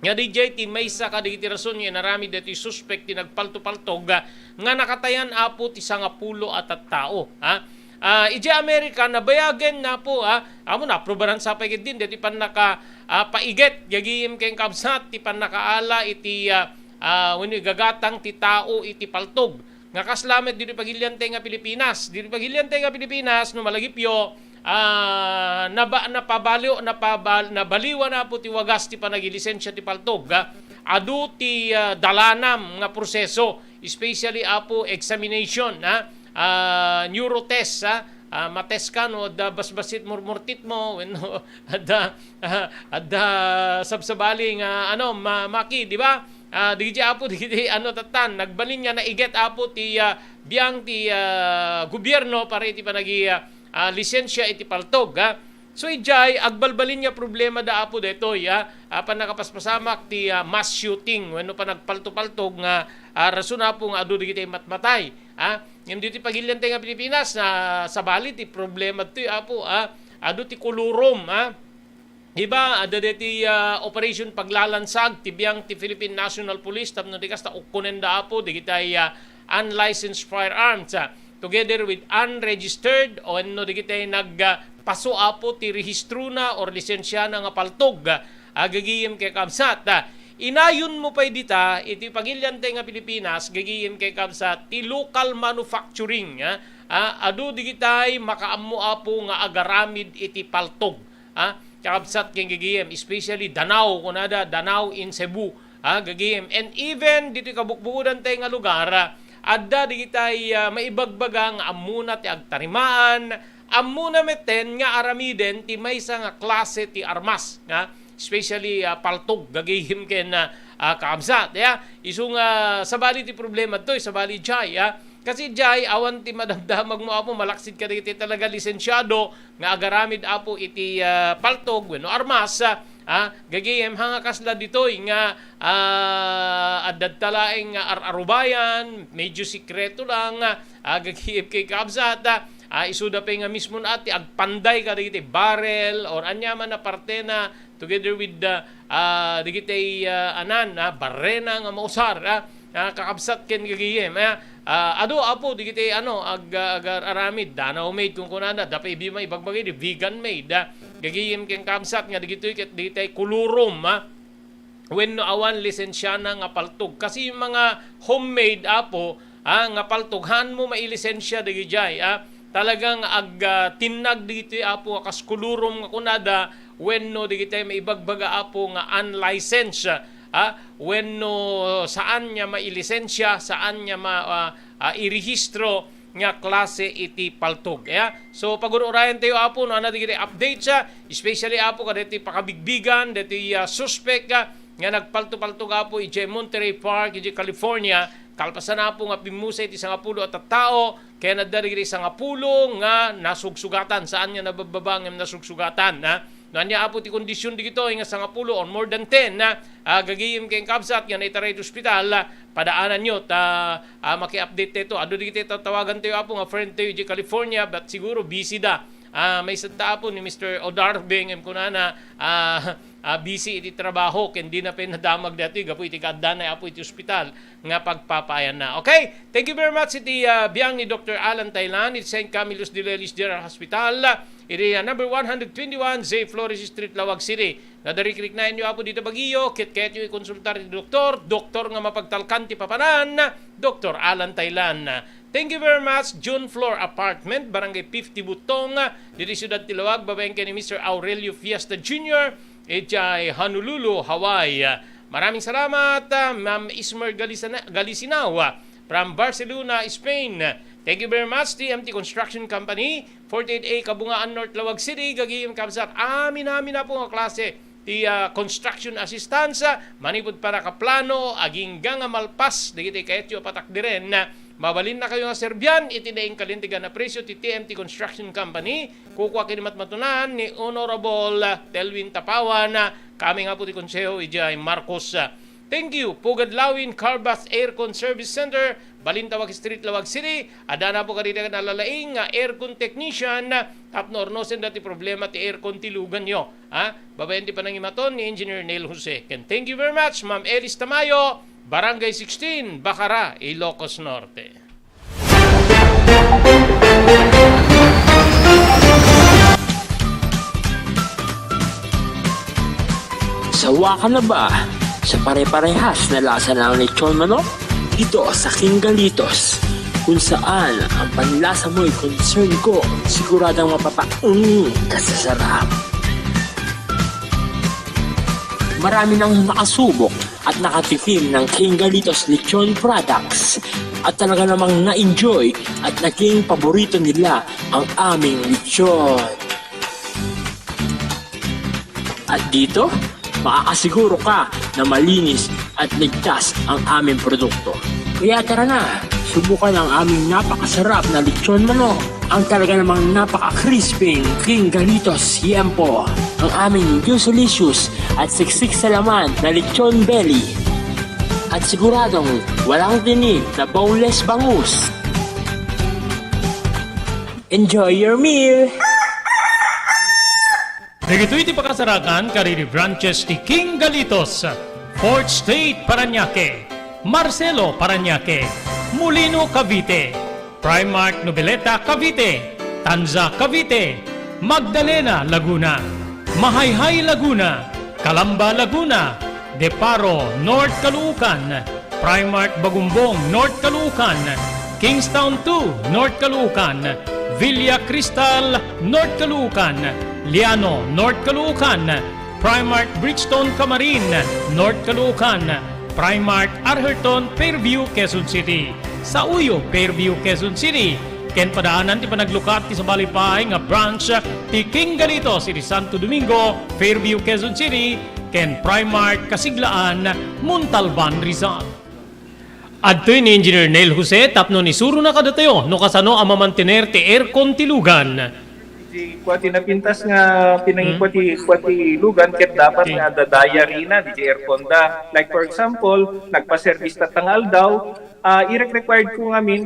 Nga didiay ti maysa kadagiti rason nga inaramid daytoy suspek ti nagpaltupaltog, ah, nga nakatayan, Apo, ti sangapulo a tattao, ha? Ah, idiay Amerika, nabayagen, Apo, ah, amo, naaprubaran sa pay ketdin daytoy pannaka-, ah, paiget, gagayem ken kaabsat, ti pannakaala iti, ah, ah, wenno igagatang ti tao iti paltog. Nga kasla met ditoy pagiliantay nga Pilipinas. Ditoy pagiliantay nga Pilipinas, no malagipyo, ah, naba-, napabaliw-, napabal-, nabaliwan, Apo, ti wagas ti panagilisensia ti paltog, ah. Adu ti, ah, dalanam nga proseso, especially, Apo, examination, ah, ah, neurotest, ah, ah, matest ka no adda basbasit murmurtitmo, wenno adda, ah, adda sabsabali nga, ano, ma-, maki, di ba? Ah, dagiti, Apo, dagiti, ano, tattan, nagbalin nga naiget, Apo, ti, ah, biang ti, ah, gobierno para iti panagi-, ah, ah, lisensia iti paltog, ha. So, idiay, agbalbalin nga problema da, Apo, daytoy, ha. Ah, pannakapaspasamak ti, ah, mass shooting, wenno panagpaltupaltog nga, ah, rason, Apo, nga adu dagiti matmatay, ha. Ngem ditoy pagiliantay nga Pilipinas, ah, sabali ti problema ditoy, Apo, ha. Adu ti kulurom, ha. Di ba, adda daytoy, ah, Operation Paglalansag ti biang ti Philippine National Police tapno di kasta ukkonenda, Apo, dagitay, ah, unlicensed firearms, ah. together with unregistered wenno dagiti nagpaso, Apo, ti rehistrona or lisensiana nga paltog, ah, gagayem ken kabsat. Ah, inayonmo pay dita iti pagiliantay nga Pilipinas, gagayem ken kabsat, ti local manufacturing, ah, ah, adu dagitay makaammo, Apo, nga agaramid iti paltog. Ah, kakabsat ken gagayem, especially Danao, kunada, Danao in Cebu, ah, gagayem. And even ditoy kabukbukodantay nga lugar, ah, adda dagitay, ah, maibagbaga nga ammona ti agtarimaan, ammona metten nga aramiden ti maysa nga klase ti armas, ah, especially, ah, paltog, gagayem ken, ah, ah, kakabsat. Ya, isu nga sabali ti problema ditoy, sabali jay, ah. Kasi jay, awan ti madamdamagmo, Apo, malaksid kadagiti talaga lisensiado nga agaramid, Apo, iti, ah, paltog wenno armas, ah, gagayem, haan nga kasla ditoy nga, ah, adda laeng nga ar-arubayan, medyo sikreto lang, ah, gagayem ken kabsat, ah, isuda pay nga mismo na ti agpanday kadagiti barrel or aniaman a partena together with the, ah, dagiti, ah, anan, ah, barrena nga mausar, ah, ah, kakabsat ken gagayem, ah, ah, adu, Apo, dagiti, ano, ag-, ag-, aramid, Danao made, kunkunada, adda pay maibagbaga idi vegan made, ah, gagayem ken kabsat nga dagitoy ket dagiti kulurum, ah, wenno awan lisensiana nga paltog. Kasi mga homemade, Apo, ah, nga paltog, haanmo mailisensia dagijay, ah. Talagang ag-, ah, tinnag ditoy, Apo, nga kas kulurum nga kunada, wenno dagiti maibagbaga, Apo, nga unlicensed, ah, wenno saan nga mailisensia, saan nga ma-, ah, ah, irehistro nga klase iti paltog. Ya? So, pagur-urayan tayo, Apo, no, ano dagiti updates, ah, especially, Apo, kadagiti pakabigbigan, dagiti, ah, suspek, ah, nga nagpalto-paltog, Apo, idiay Monterey Park, idiay California, kalpasan, Apo, nga pimmusay iti sangapulo a tattao, ken adda dagiti sangapulo nga nasugsugatan, saan nga nababbaba ngem nasugsugatan, ha? No ania, Apo, ti kondisyon dagitoy nga sangapulo or more than ten, ha? Ah, gagayem ken kabsat nga naitaray iti ospital, ah, padaananyo ta, ah, maki-update tayo. Adu dagiti tatawagan tayo, Apo, nga friend tayo idiay California, but siguro busy da. Ah, maysanta, Apo, ni Mister Odarbe, ngem kunana, ah, ah, busy iti trabaho, ken dina pay nadamag daytoy gapu iti kaaddana, Apo, iti ospital nga pagpapaayanna. Okay? Thank you very much iti, ah, biang ni Doctor Alan Taylan iti Saint Camillus de Lelis General Hospital, iti, ah, number one hundred twenty-one J Flores Street, Laoag City. Nadarikriknaenyo, Apo, dita Baguio, ket kayatyo ikonsultar ti doktor, doktor nga mapagtalkan ti papanan, Doctor Alan Taylan. Thank you very much, June Floor Apartment, Barangay fifty Butong, ditoy siudad ti Laoag, babaen ken ni Mister Aurelio Fiesta Junior, idiay Honolulu, Hawaii. Maraming salamat, ah, Ma'am Ismer Galisana-, Galisinao, ah, from Barcelona, Spain. Thank you very much, T M T Construction Company, forty-eight A Kabungaan North, Laoag City, gagayem kabsat. Amin, amin, Apo, nga klase ti, ah, construction assistance, ah, manipud panakaplano, agingga nga malpas dagiti kayatyo a patakderen, ah, mabalinnakayo nga serbian iti naingkalintegan a presyo ti T M T Construction Company. Kukua ken ni matmatunan ni Honorable, ah, Telwin Tapawan, ah, kami nga Apo ti konseho idiay Marcos, ah, Thank you, Pugad Lawin Carbass Aircon Service Center, Balintawak Street, Laoag City. Adda na Apo kadagiti nalalaing nga aircon technician tapno urnosen dagiti problema ti aircon ti luganyo. Ha? Babaen ti panangimaton ni Engineer Neil Jose. Ken thank you very much, Ma'am Elis Tamayo, Barangay sixteen, Bacara, Ilocos Norte. Sawa ka na ba sa pare-parehas na lasa ng lechon manok? Dito sa King Galitos, kung saan ang panlasa mo'y concern ko, siguradong mapapauni ka sa sarap. Marami nang nakasubok at nakatikim ng King Galitos Lechon Products at talaga namang na-enjoy at naging paborito nila ang aming lechon. At dito, makakasiguro ka na malinis at ligtas ang aming produkto. Kaya tara na, subukan ang aming napakasarap na lechon manok, ang talaga namang napaka-crispy King Galitos Yempo, ang aming juicy-licious at siksik sa laman na lechon belly. At siguradong walang tinik na boneless bangus. Enjoy your meal! Dagitoy ti pakasarakan kadagiti branches ti King Galitos, Fourth Street, Parañaque, Marcelo, Parañaque, Molino, Cavite, Primark Noveleta, Cavite, Tanza, Cavite, Magdalena, Laguna, Mahayhay, Laguna, Calamba, Laguna, De Paro, North Caloocan, Primark Bagumbong, North Caloocan, Kingstown two, North Caloocan, Villa Cristal, North Caloocan, Liano, North Caloocan, Primark Brixton, Camarin, North Caloocan, Primark Arherton, Fairview, Quezon City, Sauyo, Fairview, Quezon City, ken padaanan ti panaglukat ti sabali pay nga branch ti King Galitos iti Santo Domingo, Fairview, Quezon City, ken Primark Kasiglaan, Montalban, Rizal. Adtoy ni Engineer Neil Jose tapno isurona kadatayo no kasano a mamantener ti aircon ti lugan. Ti kua ti napintas nga pinangikua ti, kua ti lugan ket dapat nga adda diary na diay aircon da. Like for example, nagpa-service tatta nga aldaw, ah, irek-required ko ngamin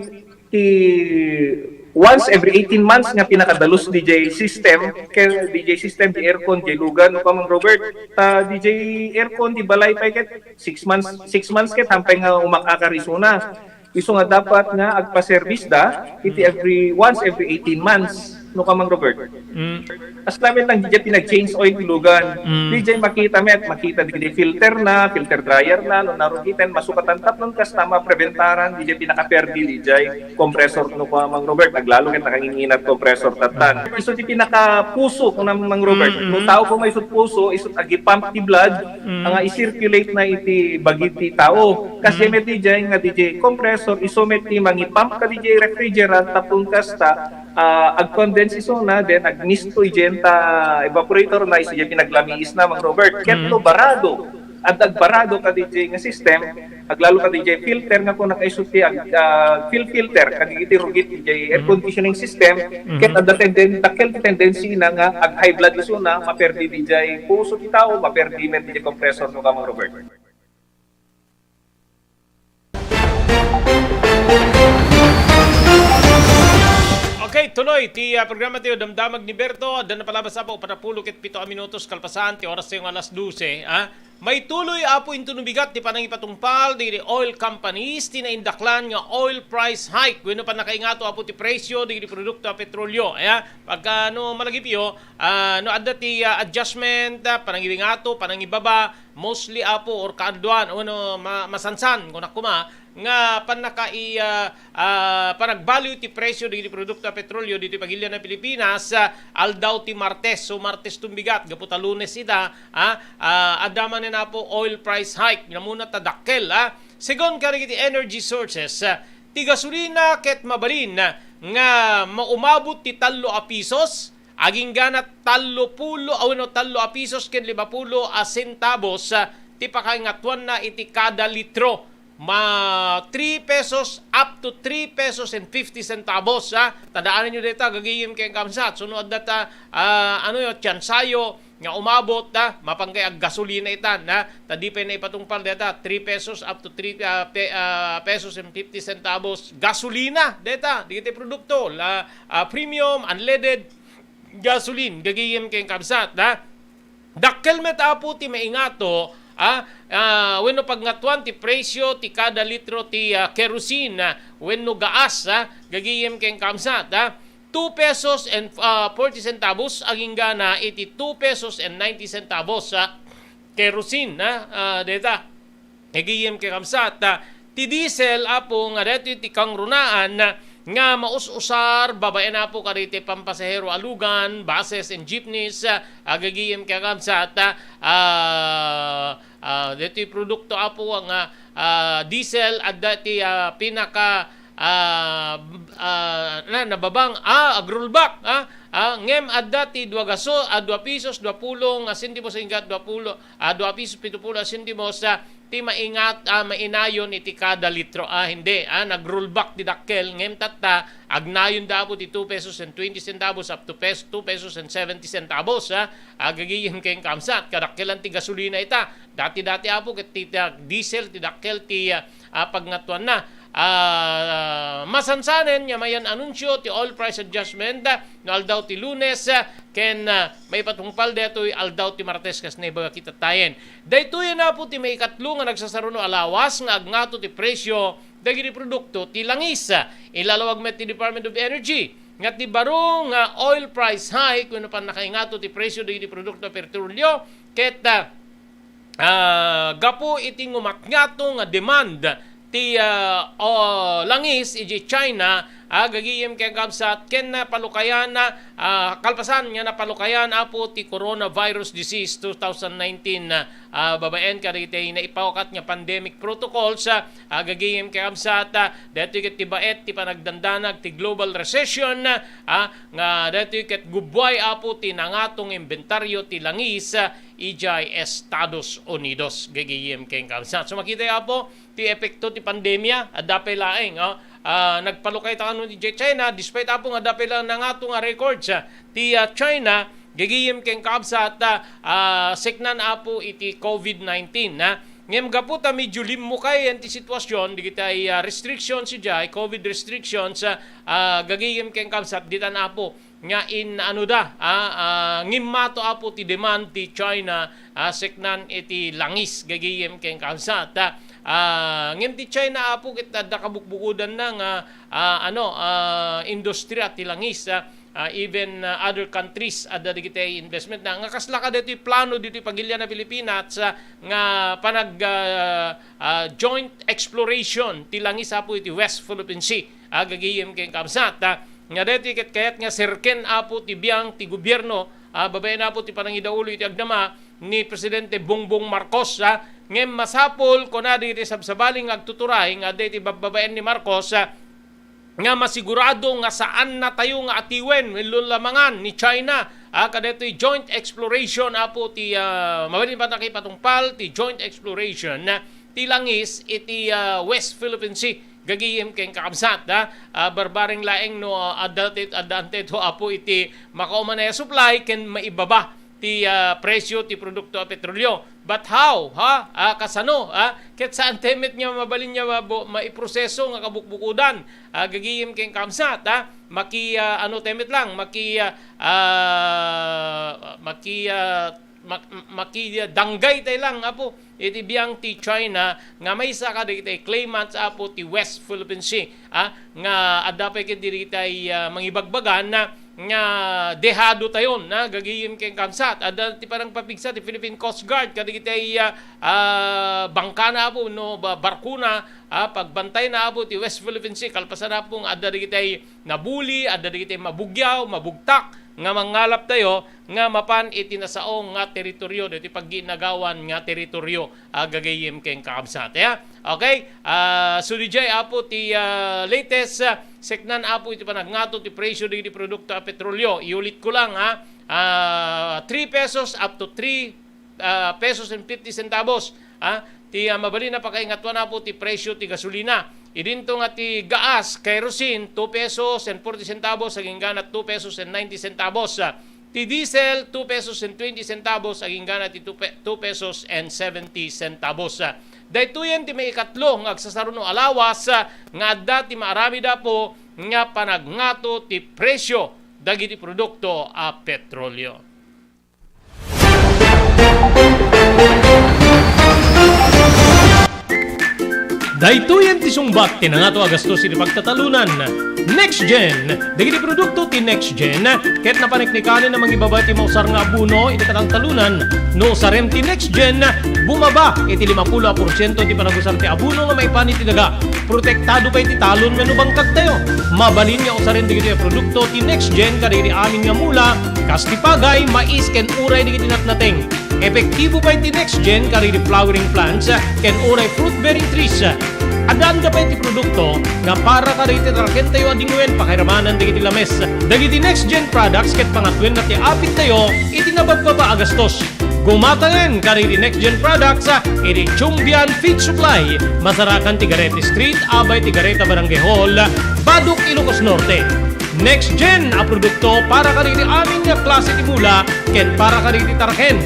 ti once every eighteen months nga pinakadalus diay system, ken diay system ti aircon diay lugan, no, Kamang Robert. Ta diay aircon ti balay pay ket six months, six months ket hampay nga umak-akar isuna. Isu nga dapat nga agpa-service da iti every, once every eighteen months, no, Kamang Robert. Mm. As namin lang, diay pinag-change oil ti lugan. Mm. Diay makita met, makita diay filter na, filter dryer na, no, narugiten, masukatan tapnon kasta mapreventaran diay pinakaperdi diay compressor, no, Kamang Robert, aglalo ket nakanginginat compressor tattan. Isu ti pinakapuso, no, Mang Robert. Mm, mm. No tao ko may isut puso, isut agipump ti blood, Mm. nga i-circulate na iti bagi ti tao. Kas Mm. met diay nga diay compressor, isu met ti mangipump kadi diay refrigerant, tapno kasta, ah, agcondense isuna, then agmisto diay ta evaporator na, isu diay pinaglamiis na, Mang Robert. Ket Mm. no barado, adda agbarado kadi diay nga system, aglalo kadi diay filter nga kuna kaisu ti ag-, ah, fil-, filter, kadi iti rugit diay air Mm. conditioning system, Mm-hmm. ket adda tenden-, dakkel ti tendency na nga ag-high blood isuna, maperdi diay puso ti tao, maperdi met diay compressor, no, Kamang Robert. Okay, tuloy ti, ah, programa tayo, Damdamag ni Berto. Adda napalabas apo, upat a pulo ket pito a minutos kalpasan ti oras tayo nga alas dose, ah. Maituloy apo inton umigat ti panangipatungpal dagiti oil companies ti naindaklan nga oil price hike wenno pannakaingato apo ti presyo dagiti produkto a petrolio. Aya, pagka no malagipyo, ah, no adda ti, ah, adjustment, ah, panangiingato, panangibaba, mostly apo or kaaddoan, wenno ma-, masansan, kunak koma, nga pannaka-, i-, ah, ah, panagbaliw ti presyo dagiti produkto a petrolio ditoy pagilian a Pilipinas, ah, aldaw ti Martes. So, Martes tumbigat, gapu ta Lunes ita, ah, ah, adda manen apo oil price hike. Namuna ta dakkel, ah. Segun kadagiti energy sources, ah, ti gasolina ket mabalin, ah, nga maumabot ti tallo a pisos, Aginggana tallo pulo, a, wenno tallo a pisos ken lima pulo a sentabos, ah, ti pakaingatuanna iti kada litro. Ma, three pesos up to three pesos and fifty centavos, ah. Tadaanenyo dayta, gagayem ken kamsat. Sino adda ta, ah, ano yo, tiyansayo nga umabot, ah, mapanggay aggasolina itan, ah. Ta di pay naipatungpal dayta, three pesos up to three, ah, pe-, ah, pesos and fifty centavos. Gasolina dayta, dagiti produkto, la, ah, premium, unleaded, gasoline, gagayem ken kabsat, ha? Dakkel met, Apo, ti maingato, ha? Ah, wenno pagngatuan ti presyo ti kada litro ti, ah, kerosene, ah, wenno gaas, ha? Gagayem ken kabsat, ha? Two pesos and, ah, forty centavos aginggana iti two pesos and ninety centavos, ha? Kerosene, ha? Ah, deta. Gagayem ken kabsat, ah, ti diesel, Apo, nga daytoy ti kangrunaan, ah, nga maus-usar babaen, Apo, kadagiti pampasahero a lugan, buses and jeepneys, ah, gagayem ken kabsat, ah, ah, ah, daytoy produkto, Apo, nga, ah, diesel, adda ti, ah, pinaka, ah, ah, na, nababang, ah, ag-rollback, ah, ah, ngem adda ti dua gaso-, ah, dua pisos, dua pulo nga sentimos, ingat dua pulo, ah, dua pisos pito pulo a sentimos, ah, ti maingat, ah, mainayon iti kada litro. Ah, hindi, ah, nag-rollback ti dakkel, ngem tatta, agnayon da, Apo, ti two pesos and twenty centavos up to pes-, two pesos and seventy centavos, ah, agagayem ken kabsat, kadakkelan ti gasolina ita. Dati-dati, Apo, ket ti, ti diesel, ti dakkel, ti, ah, ah, pagngatuanna. ah, masansanen nga mayan anunsio ti oil price adjustment, ah, no aldaw ti Lunes, ah, ken, ah, maipatungpal daytoy aldaw ti Martes kas naibaga kitattayen. Daytoy a napo ti maikatlo nga nagsasaruno a lawas nga agngato ti presyo dagiti produkto ti langis. Ilalawag met ti Department of Energy nga ti baro nga oil price hike wenno pannakaingato ti presyo dagiti produkto a petrolio ket, ah, ah, gapu iti ngumatngato nga demand ti, ah, o, langis iti China, ah, gagayem ken kabsat, ken napalukayan, ah, kalpasan nga napalukayan, apo, ti coronavirus disease two thousand nineteen, ah, babaen kadagiti naipawakat nga pandemic protocols, ah, ah, gagayem ken kabsat, ah, daytoy ket ti baet ti panagdandanag ti global recession, ah, nga daytoy ket gubbuay, apo, ti nangato nga imbentaryo ti langis, ah, idiay Estados Unidos, gagayem ken kabsat. So, makita, apo, ti epekto ti pandemia, adda pay laeng, oh. Ah, nagpalukay ta kano idiay China, despite, apo, nga adda pay laeng nangato nga records, ah, ti, ah, China, gagayem ken kabsat, ah, ah, seknan, apo, iti covid nineteen, ha. Ngem gapu ta medyo limmukayen ti sitwasyon, dagiti, ah, restrictions idiay, covid restrictions, ah, ah, gagayem ken kabsat, ditan, apo, nga in-, ano da, ah, ah, ngimmato, apo, ti demand ti China, ah, seknan iti langis, gagayem ken kabsat, ah. Ah, ngem ti China, apo, ket adda kabukbukodanna nga, ah, ano, ah, industriya ti langis, ah, ah, even, ah, other countries adda dagiti investment na. Nga kasla kadaytoy plano ditoy pagilian a Pilipinas, ah, nga panag, ah, ah, joint exploration ti langis, apo, iti West Philippine Sea. Ah, gagayem ken kabsat, ah, nga daytoy ket kayat nga serken, apo, ti biang ti gobierno, ah, babaen, apo, ti panangidaulo iti agdama ni Presidente Bongbong Marcos, ah. Ngem masapul, kuna dagiti sabsabali nga agtuturay nga adda iti babbabaen ni Marcos, ah, nga masigurado nga saannatayo nga atiwen wenno lamangan ni China, ah, kadaytoy joint exploration, apo, ti, ah, mabalin pay a nakipatungpal ti joint exploration, ah, ti langis iti, ah, West Philippine Sea. Gagayem ken kakabsat, ah, ah, barbareng laeng no, ah, adda ti, adda anteto, apo, iti makaumanay a supply ken maibaba ti, ah, presyo ti produkto a petrolio. But how, ha? Ah, kasano, ha? Ket saan tayo met nga mabalin nga mabo-, maiproseso nga kabukbukodan, ah, gagayem ken kakabsat, ha? Maki, ah, ano tayo met lang, maki, ah, ah, maki, ah, mak-, makidanggay tayo lang, apo, iti biang ti China nga maysa kadagiti claimants, apo, ti West Philippine Sea, ah, nga adda pay ket dagiti, ah, mangibagbaga na nga dehado tayon, na gagayem ken kabsat. Adda ti panangpapigsa ti Philippine Coast Guard kadagiti, ah, ah, bangkana, apo, no, ba-, barkona, ah, pagbantayna, apo, ti West Philippine Sea. Kalpasan, apo, nga adda dagiti nabuli, adda dagiti mabugyaw, mabugtak nga mangngalap tayo nga mapan iti nasao nga teritoryo, dagiti pagginagawan nga teritoryo, ah, gagayem ken kakabsat, ya. Okay? Ah, so, diay, apo, ti, ah, latest, ah, seknan, apo, iti panagngato ti presyo dagiti produkto a petrolio. Iulitko lang, ha. Ah, three pesos up to three, ah, pesos and fifty centavos, ha. Ti, ah, mabalin a pakaingatuan, apo, ti presyo ti gasolina. Idinto nga ti gaas, kerosene, two pesos and forty centavos, agingga na two pesos and ninety centavos. Ah, ti diesel, two pesos and twenty centavos, agingga na ti two pe-, two pesos and seventy centavos. Ah, daytoyen ti maikatlo nga agsasaruno a lawas, ah, nga adda ti maaramid, apo, nga panagngato ti presyo dagiti produkto a petrolio. Daytoyen ti sungbat ti nangato a gastos iti pagtatalunan. Next Gen. Dagiti produkto ti Next Gen ket napaniknikanen a mangibaba ti mausar nga abono iti kataltalunan. No usarem ti Next Gen, bumaba iti limapulo a porsiento ti panagusar ti abono nga maipan iti daga. Protektado pay ti talon wenno bangkagtayo. Mabalin nga usaren dagitoy a produkto ti Next Gen kadagiti amin nga mula, kas ti pagay, mais, ken uray dagiti natnateng. Epektibo pay ti Next Gen kadagiti flowering plants ken uray fruit-bearing trees. Adda-adda pay ti produkto nga para kadagiti tarakentayo a dingwen pakairamanan dagiti lames. Dagiti Next Gen products ket pangatwenna ti apittayo iti nababbaba a gastos. Gumatangen kadagiti Next Gen products, ah, iti Chumbian Feed Supply, masarakan ti Garete Street, abay ti Gareta Barangay Hall, Badoc, Ilocos Norte. Next Gen a produkto para kadagiti amin nga klase ti mula ken para kadagiti taraken.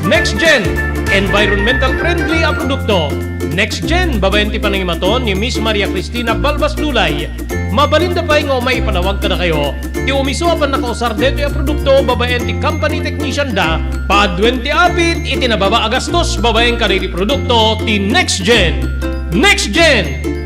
Next Gen, environmental friendly a produkto. Next Gen, babaen ti panangimaton ni Miss Maria Cristina Balbas Lulay. Mabalinda pay nga umay ipalawag kadakayo ti umiso a pannakausar daytoy a produkto babaen ti company technician da. Paaduen ti apit iti nababa a gastos babaen kadagiti produkto ti Next Gen. Next Gen!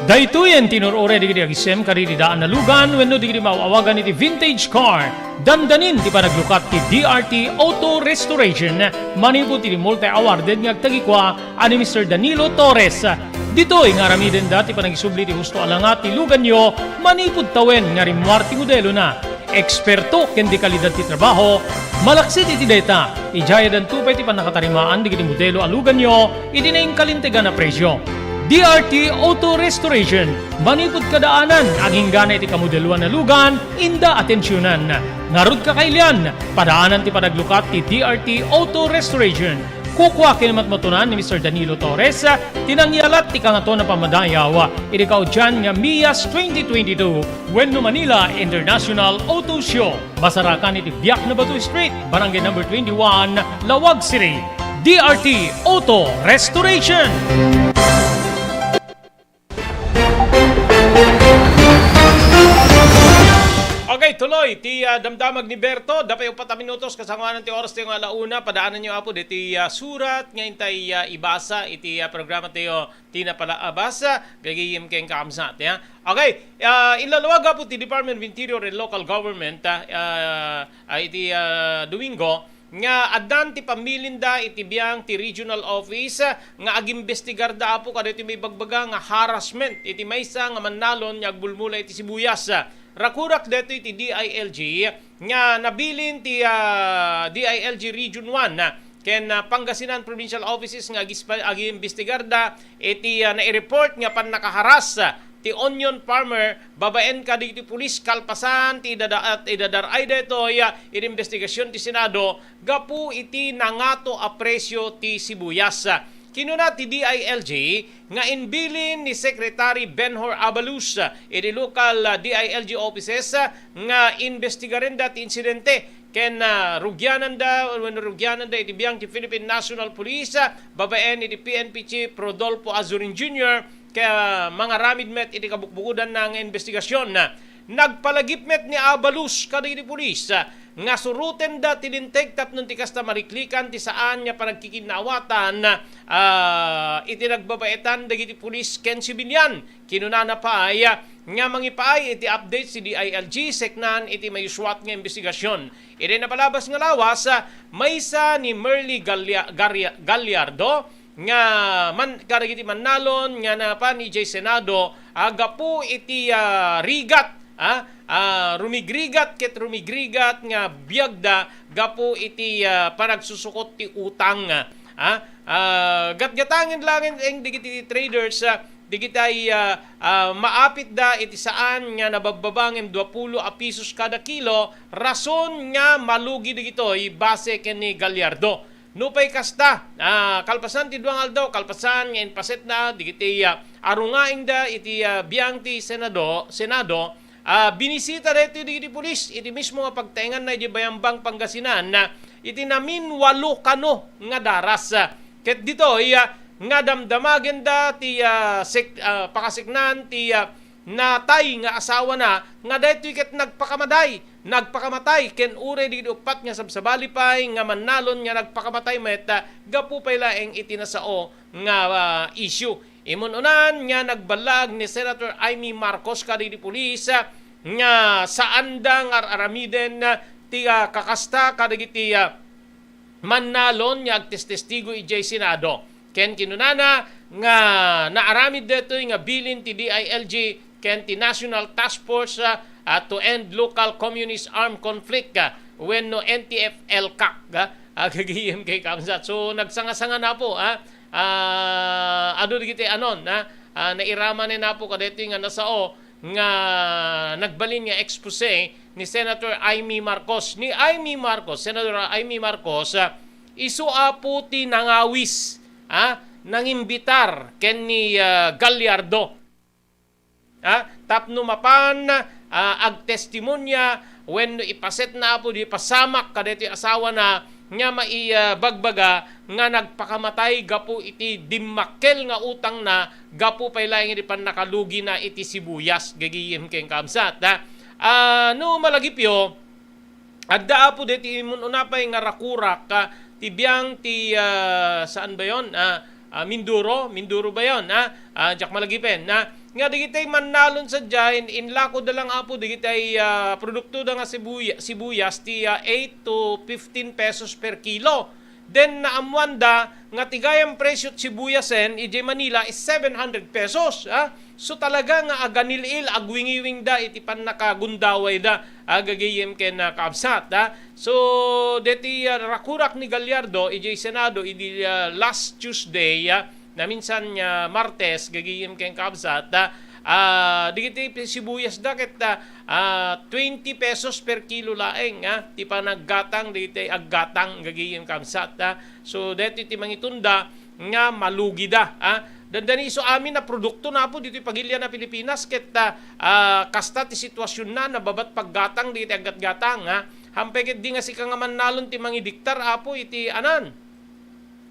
Daytoyen ti inur-uray dagiti agisem kadagiti daan a lugan wenno dagiti maaw-awagan iti vintage car. Dandanin ti panaglukat ti D R T Auto Restoration manipud iti multi-awarded nga agtagikua a ni Mister Danilo Torres. Ditoy nga aramidenda ti panagisubli ti husto a langat ti luganyo manipud tawen nga rimmuar ti modelona. Eksperto ken dekalidad ti trabaho, malaksid iti dayta, idiay addanto pay ti pannakatarimaan dagiti modelo a luganyo iti nainkalintegan a presio. D R T Auto Restoration, manipud kadaanan, aginggana iti kamodeloan a lugan, inda atensionan. Ngarud, kakailian, padaanan ti panaglukat ti D R T Auto Restoration. Kukua ken matmatunan ni Mister Danilo Torres ti nangyalat ti Kangatoan a Pammadayaw iti kaudian nga MIAS twenty twenty-two wenno Manila International Auto Show. Masarakan iti Biak na Bato Street, Barangay Number twenty-one, Laoag City. D R T Auto Restoration. Okay, tuloy ti, ah, damdamag ni Berto. Dapay upat a minutos kasangoanan ti oras ti nga alauna. Padaananyo, Apo, diti, ah, surat nga intay, ah, ibasa iti, ah, programa tayo ti napalaabas, ah, gagayem ken kaamsat, ya. Okay, ah, inlaluag, Apo, ti Department of Interior and Local Government, ah, ah, ah, iti, ah, Domingo, nga addan ti pammilinda iti biang ti regional office, ah, nga agimbestigarda, Apo, kadaytoy maibagbaga nga harassment iti maysa nga mannalon nga agbulmula iti sibuyas. Rakurak daytoy ti D I L G nga nabilin ti, ah, D I L G Region one, ah, ken, ah, Pangasinan Provincial Offices nga agispa-, agimbestigarda iti, ah, nai-report nga pannakaharas, ah, ti onion farmer babaen kadagiti pulis kalpasan ti idada-, idadaray daytoy, ah, iti imbestigasyon ti Senado gapu iti nangato a presio ti sibuyas. Kinuna ti D I L G nga imbilin ni Secretary Benhur Abalus iti local, ah, D I L G offices, ah, nga imbestigarenda ti insidente ken, ah, rugiananda wenno rugiananda iti biang ti Philippine National Police, ah, babaen iti P N P Chief Rodolfo Azurin Junior ket, ah, mangaramid met iti kabukbukodanna nga imbestigasyon. Nagpalagip met ni Abalus kadagiti pulis, ah, nga surotenda ti linteg tapno ti kasta mariklikan ti saan nga panagkikinnaawatan, ah, iti nagbabaetan dagiti pulis ken sibilian. Kinunana pay, ah, nga mangipaay iti update ti D I L G seknan iti mayuswat nga imbestigasyon. Iti napalabas nga lawas, ah, maysa ni Merly Gallia-, Garria-, Gallardo, nga man-, kadagiti mannalon nga napan idiay Senado, ah, gapu iti, ah, rigat, ah, ah, rumigrigat ket rumigrigat nga biagda gapu iti, ah, panagsusukot ti utang, ah, ah, gatgatangen laeng dagiti traders, ah, dagitay, ah, ah, maapitda iti saan nga nababbaba ngem duapulo a pisos kada kilo, rason nga malugi dagitoy base ken ni Gallardo. Nupay kasta, ah, kalpasan ti dua nga aldaw, kalpasan nga impasetna dagiti, ah, arungaingda iti, ah, biang ti Senado, Senado, ah, binisita daytoy dagiti pulis iti mismo nga pagtaenganna idiay Bayambang, Pangasinan, ah, iti naminwalo kano nga daras. Ket ditoy, ah, nga damdamagenda ti, ah, sek-, ah, pakaseknan ti, ah, natay nga asawana nga daytoy ket nagpakamaday, nagpakamatay, ken uray dagiti uppat nga sabsabali pay nga mannalon nga nagpakamatay met, ah, gapu pay laeng iti nasao nga, ah, issue. Imun-unan nga nagballaag ni Senator Imee Marcos kadagiti pulis, ah, nga saanda nga ar-aramiden, ah, ti, ah, kakasta kadagiti, ah, mannalon nga agtestestigo idiay Senado. Ken kinunana nga naaramid daytoy nga bilin ti D I L G ken ti National Task Force, ah, ah, to End Local Communist Armed Conflict, ah, wenno N T F L CAC, ah, ah, gagayem ken kaamsat. So, nagsanga-sanga na po, ah, ah, adu dagiti anon, ah, ah, nairamanen na po kadaytoy nga nasao nga nagbalin nga expose ni Senator Imee Marcos. Ni Imee Marcos, Senator Imee Marcos, ah, isu a po ti nangawis, ah, nangimbitar ken ni, ah, Gallardo, ah, tapno mapan, ah, agtestimonya wenno ipasetna a po di pasamak kadaytoy asawana nga maibagbaga nga nagpakamatay gapu iti dimmakkel nga utangna gapu pay laeng iti pannakalugina iti sibuyas, gagayem ken kaabsat, ha? Ah, no malagipyo, adda apo deti immun-una pay nga rakurak, ah, ti biang ti, ah, saan ba yon? Ah, ah, Mindoro, Mindoro ba yon? Ah, ah, diak malagipen, ah, nga digitay mannalon sadiay, in-, inlakoda lang apo digitay, ah, produktoda nga sibuya-, sibuyas ti, ah, eight to fifteen pesos per kilo. Then naammuanda nga ti gayam presyo ti sibuyasen idiay Manila is seven hundred pesos, ah. So talaga nga aganil-il, agwingiwingda iti pannakagundawayda, ah, gagayem ken, ah, kaabsat, ah. So deti, ah, rakurak ni Gallardo idiay Senado idi, ah, last Tuesday, ah, naminsan nga Martes, gagayem ken kaabsat, ah, ah, digiti sibuyasda ket, ah, ah, twenty pesos per kilo laeng, ah, ti panaggatang digiti aggatang, gagayem kaabsat, ah. So deti ti mangitunda nga malugida, ah. Dandani isu amin a produkto na apo ditoy pagilian a Pilipinas ket, ah, ah, kasta ti situasionna, nababat paggatang digiti aggatgatang, ah. Hampay ket di nga sika nga mannalon ti mangidiktar apo iti anan,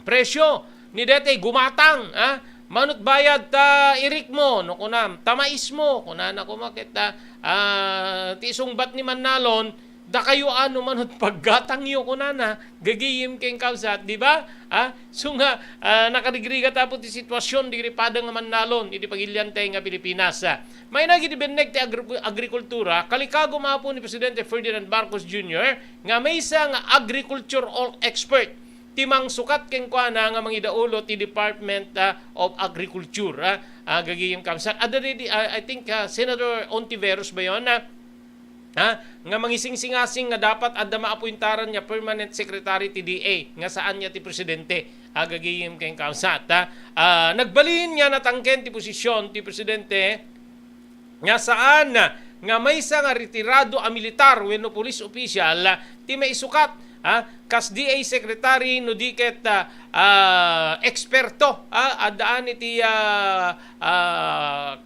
presyo ni detay gumatang, ah. Manut bayad ta irikmo, no kunam, ta maismo, kunana koma ket, ah, ah, ti isungbat ni mannalon, dakayo a no manut paggatangyo, kunana, gagayem ken kaabsat, di ba? Ah, so nga, ah, nakarigrigat apo ti situasyon, digiti pada nga mannalon, iti pagiliantay nga Pilipinas, ah. Mainag iti benneg ti agri-, agrikultura, kalikagum apo ni Presidente Ferdinand Marcos Junior nga maysa nga agriculture all expert ti mangsukat kenkuana nga mangidaulo ti Department, ah, of Agriculture, ah, ah, gagayem kaabsat. Adda di, di, ah, I think, ah, Senator Ontiveros ba yon, ah, ah, nga mangisingsingasing nga dapat adda maapuentaran nga permanent secretary ti D A nga saan nga ti presidente, ah, gagayem ken kaabsat, ah. Ah, nagbalin nga natangken ti posisyon ti presidente nga saan nga maysa nga retirado a militar wenno police official ti maisukat, ah, kas D A secretary no di ket, ah, ah, eksperto, ah, addaan iti, ah, ah,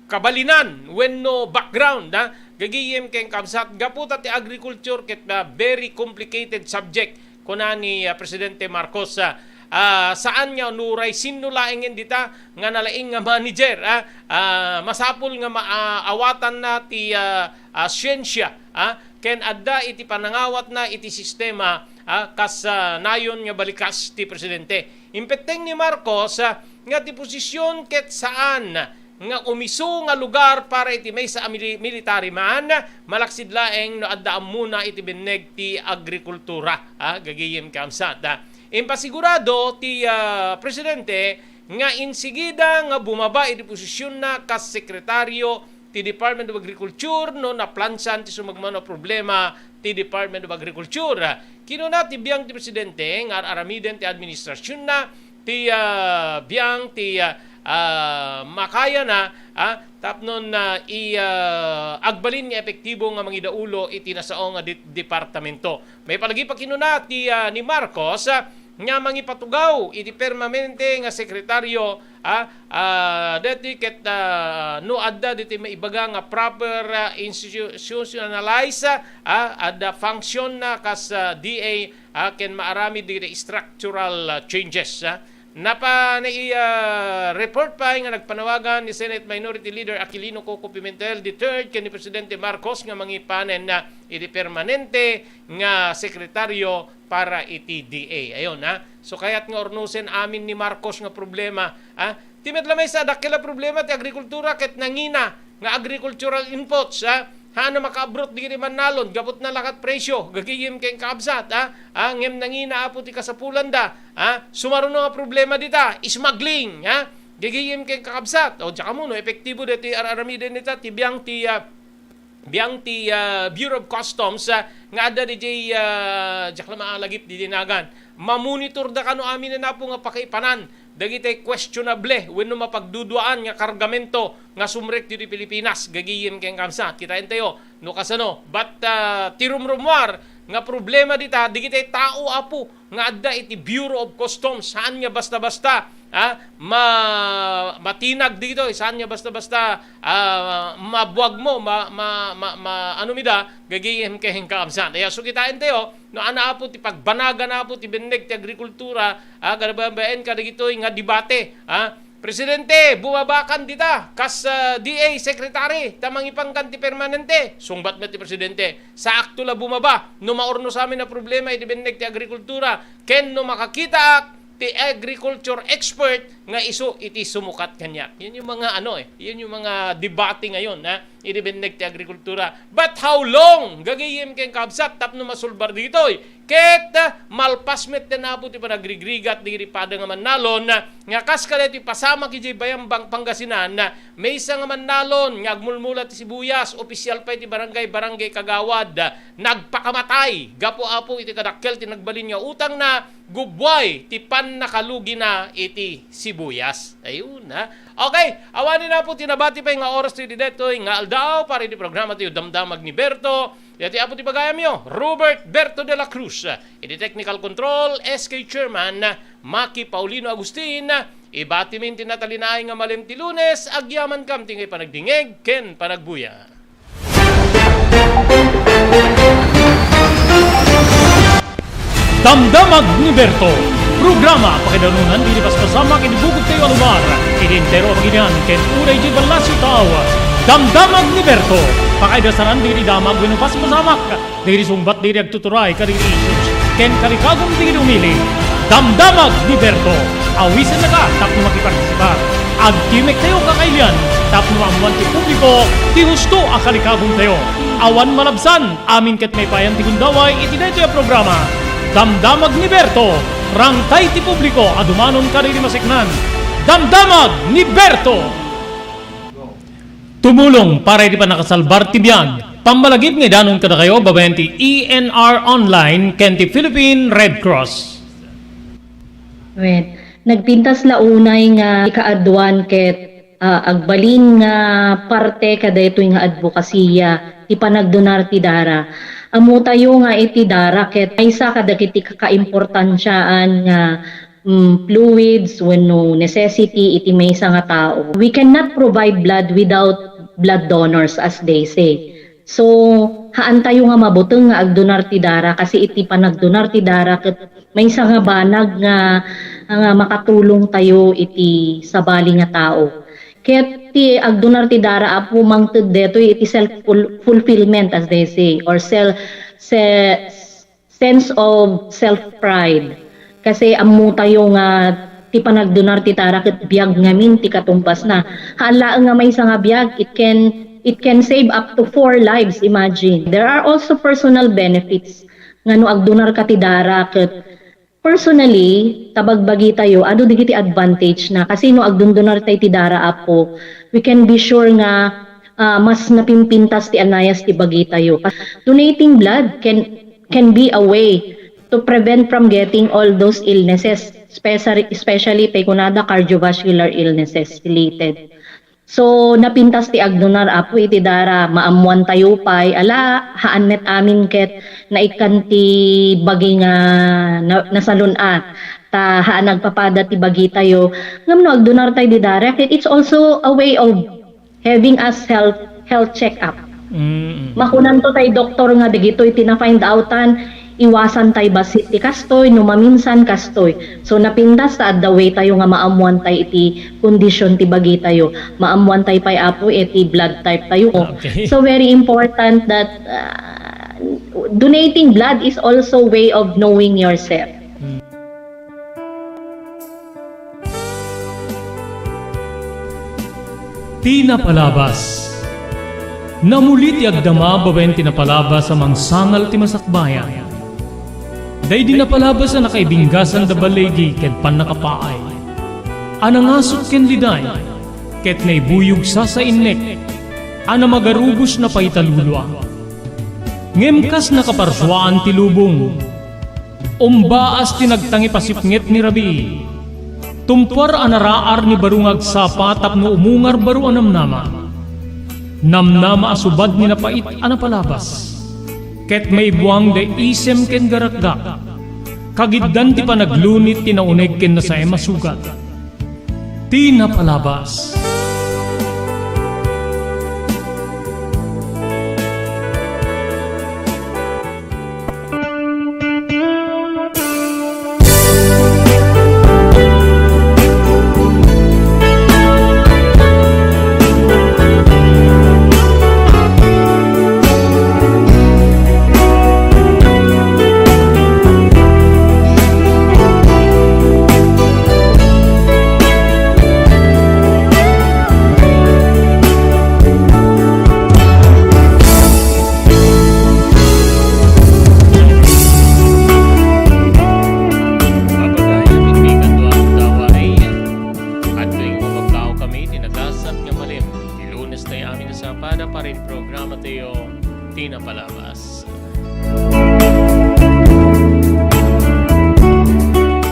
kabalinan wenno background, ah, gagayem ken kaabsat gapu ta ti agriculture ket, ah, very complicated subject. Kuna ni, ah, Presidente Marcos, ah, ah, saan nga unuray sinno laengen dita nga nalaing nga manager, ah, ah, masapul nga ma-, ah, awatanna ti, ah, ah, siensia, ah, ken adda iti panangawatna iti sistema, ah, kas, ah, nayon nga balikas ti presidente. Impetteng ni Marcos, ah, nga ti posisyon ket saan nga umisu nga lugar para iti maysa a mili-, military man, malaksid laeng no adda ammona iti binneg ti agrikultura, ah, gagayem kaabsat, ah. Impasigurado ti, ah, presidente nga insigida nga bumaba iti posisionna kas sekretaryo ti Department of Agriculture no naplansan ti sumagmamano a problema ti Department of Agriculture. Kinuna ti biang ti presidente nga ar-aramiden ti administrasionna ti, ah, biang ti, ah, ah, makayana, ah, tapnon, ah, i-, ah, agbalin nga epektibo nga mangidaulo iti nasao nga di-, departamento. Maipalagi pa kinuna ti, ah, ni Marcos, ah, nga mangipatugaw iti permanente nga sekretaryo, ah, ah, deti ket, ah, no adda deti maibaga nga proper, ah, institutionalize, ah, adda function na kas, ah, D A, ah, ken maaramid dagiti structural, ah, changes, ah. Napa-, nai-, ah, report pay nga nagpanawagan ni Senate Minority Leader Aquilino Coco Pimentel the third ken ni Presidente Marcos nga mangipanen na iti permanente nga sekretaryo para iti D A. Ayon, ha? So, kayat nga urnosen amin ni Marcos nga problema, ha? Ti met la maysa a dakkel a problema ti agrikultura ket nangina nga agricultural inputs, ha? Haanna makaabroad dagiti mannalon gapu ta nalakat presyo, gagayem ken kaabsat, ha? Ha? Ngem nangina apo ti kasapulanda, ha? Sumaruno nga problema dita, smuggling, ha? Gagayem ken kaabsat. O, diak ammo no epektibo deti ar-aramiden dita, ti biang ti, ah, biang ti, ah, Bureau of Customs, ah, nga adda diay, ah, diak la maalagip diay nagan. Mamonitorda kano amin a napo nga pakaipanan dagiti questionable wenno mapagduduaan nga kargamento nga sumrek ditoy Pilipinas, gagayem ken kaabsat. Kitaentayo no kasano. But, ah, ti rumrumuar nga problema dita, digitay tao, Apo, nga adda iti Bureau of Customs, saan nga basta-basta, ah, ma-, matinag digitoy, saan nga basta-basta, ah, mabuag mo, ma-, ma-, ma-, ma-, ano mida, gagayem ken kakabsat. Aya, so kitaentayo, no, ana, Apo, ti pagbanagan, Apo, ti benneg ti agrikultura, ah, kada babaen kadagitoy nga debate, ah, Presidente, bumabakan dita, kas, ah, D A Secretary, ta mangipangkan ti permanente. Sungbat met ti Presidente, saakto la bumaba no maurnosamin a problema iti benneg ti agrikultura, ken no makakitaak ti agriculture expert nga isu iti sumukat kaniak. Yan yung mga ano eh, yan yung mga debate ngayon, ha? Iti benneg ti agrikultura. But how long? Gagayem ken kabsat tapno masulbar ditoy. Ket, ah, malpas met ti napo ti panagrigrigat diri pada nga mannalon, ah, nga kas kadaytoy pasamak idiay Bayambang, Pangasinan, ah, maysa nga mannalon nga agmulmula ti sibuyas, opisyal pay ti barangay, barangay kagawad, ah, nagpakamatay gapu, Apo, iti kadakkel ti nagbalin nga utangna, gubbuay ti pannakalugina iti sibuyas. Ayun, ha. Okay, awanen, Apo, ti nabati pay nga oras ti daytoy nga aldaw para iti programa ti Damdamag ni Berto. Daytoy, Apo, ti bagayamyo, Robert Berto de la Cruz. Iti technical control, S K Chairman, Maki Paulino Agustin. Ibatimin ti natalinaay nga malem ti Lunes, agyamankam ti panagdingeg ken panagbuya. Damdamag ni Berto, programa pakaidanunan iti paspasamak iti bukod kayo a lugar, iti entero a pagilian ken uray iti ballasiw tao. Damdamag ni Berto, pakaidasanan diri damag wenno paspasamak, diri sungbat diri agtuturay kadagiti issues ken kalikagum diri umili. Damdamag ni Berto, awisennaka tapno makipartisipar. Agtimek tayo kakailian tapno maammuan ti publiko ti husto a kalikagum tayo. Awan malabsan, amin ket maipayan ti gundaway iti daytoy a programa. Damdamag ni Berto, rangtay ti publiko a dumanon kadagiti maseknan. Damdamag ni Berto! Tumulong para iti pannakasalbar ti biag. Pammalagip nga idanon kadakayo babaen ti E N R Online ken ti Philippine Red Cross. Wen, nagpintas la unay nga ikaaduan ket, ah, agbalin nga parte kadaytoy nga adbokasiya ti panagdonar ti dara. Ammotayo nga iti dara ket maysa kadagiti kakaimportansiaan nga, mm, fluids wenno necessity iti maysa nga tao. We cannot provide blood without blood donors, as they say. So, haantayo nga mabuteng nga agdonar ti dara, kasi iti panagdonar ti dara ket maysa nga banag nga, nga makatulong tayo iti sabali nga tao. Ket ti agdonar ti dara, Apo, mangted detoy iti self ful-, fulfillment, as they say, or sel-, se-, sense of self-pride. Kasi ammo tayo nga ti panagdonar ti dara ket biag ngamin ti katumbasna. Haan laeng nga maysa nga biag, it can, it can save up to four lives, imagine. There are also personal benefits nga no agdonar ka ti dara ket personally, ta bagbagi tayo, adu dagiti advantage na. Kasi no agdundunar tayo ti dara, Apo, we can be sure nga, ah, mas napimpintas ti anayas ti bagi tayo. Donating blood can can be a way to prevent from getting all those illnesses, especially, especially tay kunada cardiovascular illnesses related. So, napintas ti agdonar, Apo, iti dara, maammuan tayo pay, ala, haan met amin ket naikkan ti bagi nga na-, nasalun-at, ta haan agpapada ti bagi tayo. Ngem no agdonar tayo di dara, ket it's also a way of having us health, health check-up. Mm. Makunanto tay doktor nga dagitoy ti na-find outan, iwasan tay bassit ti kastoy, no maminsan kastoy. So, napintas ta adda way tayo nga maammuan tay iti kondisyon ti bagi tayo. Maammuan tay pay, Apo, iti blood type tayo. Okay. So, very important that, uh, donating blood is also way of knowing yourself. Mm. Ti napalabas. Namuli ti agdama babaen ti napalabas a mangsangal ti masakbayan. Daydi napalabas a nakaibinggasan da baligi ken pannakapaay. A nangasut ken liday, ket naibuyog sasainnek, a namagarubos na pay talulua. Ngem kas nakaparsuaan ti lubong, umbaas ti nagtangipasipnget ni rabii. Tumpuar a naraar ni baro nga agsapa tapno umungar baro a namnama. Namnama a subad ni napait a napalabas. ket maibuang da isem ken garakgak. Kagiddan ti panaglunit ti nauneg ken nasaem a sugat. Ti napalabas. Mapagayam iti kaduak tawaray. Adtoy nga mabablaaw kami ti nagasat nga malem. Ti Lunes tayo amin sa pada pa rin programa tayo, Ti Napalabas.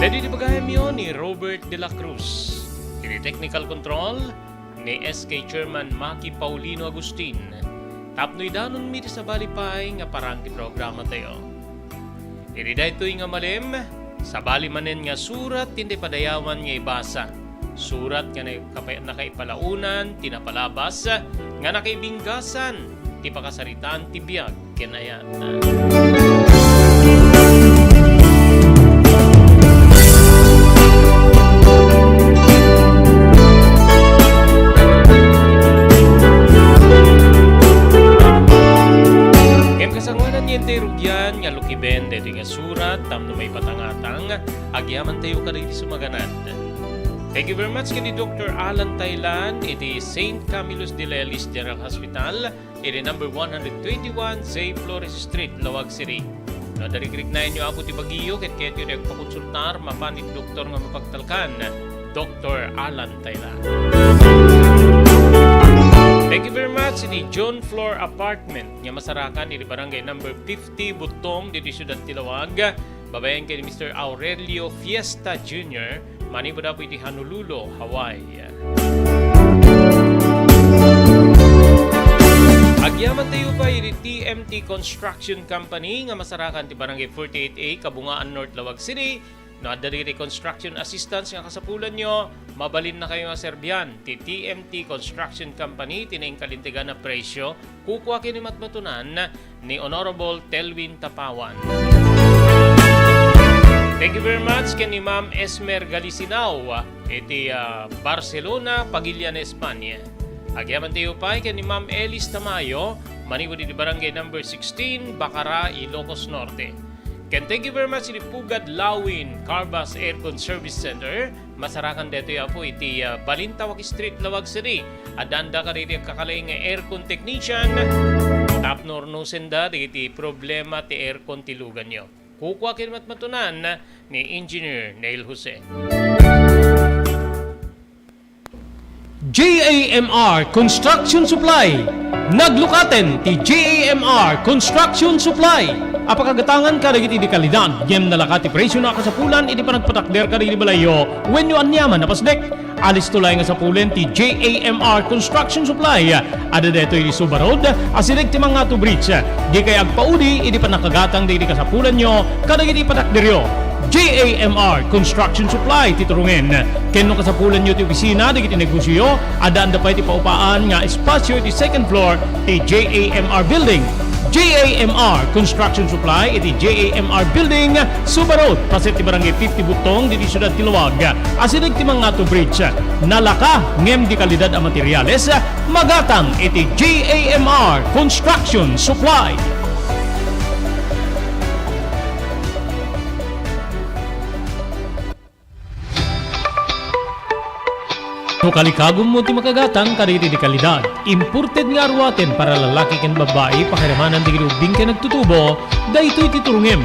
Dadi ti bagayam yo ni Robert de la Cruz. Iti technical control, ni S K Chairman Maki Paulino Agustin, tapno idanonmi ti sabali pay nga parang ti programa tayo. Iti daytoy nga malem, sabali manen nga surat ti padayawan nga ibasa. Surat nga nakapa-, nakaipalaonan ti napalabas nga nakaibinggasan ti pakasaritaan ti biag ken ayat. Ngem kasangoanan nga intay rugian nga lukiben daytoy nga surat tapno maipatangatang, agyamantayo kadagiti sumaganad. Thank you very much ken ni Doctor Alan Taylan iti Saint Camillus de Lelis General Hospital, iti number one hundred twenty-one J Flores Street, Laoag City. No adda rikriknaenyo, Apo, ti bagiyo ket kayatyo ti agpakonsultar mapan iti doktor nga mapagtalkan, Doctor Alan Taylan. Thank you very much iti John Floor Apartment nga masarakan iti barangay number fifty Buttong ditoy siudad ti Laoag. Babaen ken ni Mister Aurelio Fiesta Junior, manipud Apo iti Honolulu, Hawaii. Agyamantayo pay iti T M T Construction Company nga masarakan ti Barangay forty-eight A, Kabungaan North, Laoag City. No adda dagiti construction assistance nga kasapulanyo, mabalinna kayo nga serbian ti T M T Construction Company ti nainkalintegan a presyo. Kukua ken ni matmatunan ni Honorable Telwin Tapawan. Thank you very much ken ni Ma'am Esmer Galisinao iti, ah, Barcelona, Pagillanes, España. Agyamantayo pay ken ni Ma'am Elis Tamayo, manipud iti Barangay number sixteen, Bacara, Ilocos Norte. Ken thank you very much iti Pugad Lawin Carbas Aircon Service Center. Masarakan daytoy, Apo, iti, ah, Balintawak Street, Laoag City. Addaanda kadagiti agkakalaing nga aircon technician tapno urnosenda dagiti problema ti aircon ti luganyo. Kukua ken matmatunan ni Engineer Neil Jose. J A M R Construction Supply. Naglukaten ti J A M R Construction Supply a pakagatangan kadagiti di kalidad ngem nalaka ti presyo a kasapulan iti panagpatakder kadagiti balayyo wenno aniaman a pasdek. Alisto laeng a sapulen ti J A M R Construction Supply. Adda daytoy iti Suba Road, asideg ti Mangatu Bridge. Dikay agpaudi iti pannakagatang dagiti kasapulanyo kadagiti patakderyo. J A M R Construction Supply ti turongen. Ken no kasapulanyo ti opisina dagiti negosioyo, addaanda pay ti paupaan nga espasio iti second floor ti J A M R Building. J A M R Construction Supply iti J A M R Building, Suba Road, paset ti Barangay fifty Buttong, ditoy siudad ti Laoag. Asideg ti Mangatu Bridge. Nalaka ngem di kalidad a materials, magatang iti J A M R Construction Supply. No kalikagummo ti makagatang kadagiti di kalidad, imported nga aruaten para lalaki ken babbai, pakiramanan dagiti ubbing ken agtutubo, daytoy ti turongem.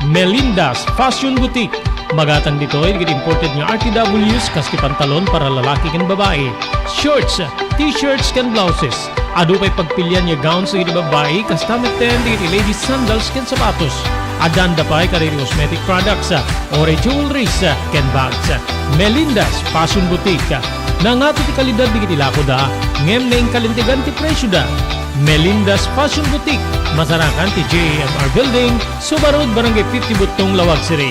Melinda's Fashion Boutique. Magatang ditoy dagiti imported nga R T Ws kas ti pantalon para lalaki ken babbai, shorts, t-shirts ken blouses. Adu pay pagpilian nga gowns dagiti babbai, kasta metten dagiti ladies sandals ken sapatos. Addaanda pay kadagiti cosmetic products, ah, or jewelries, ah, ken bags. Melinda's Fashion Boutique. Nangato ti kalidad dagiti lakoda, ngem nainkalintegan ti presioda. Melinda's Fashion Boutique, masarakan ti J A M R Building, Suba Road, Barangay fifty Buttong, Laoag City.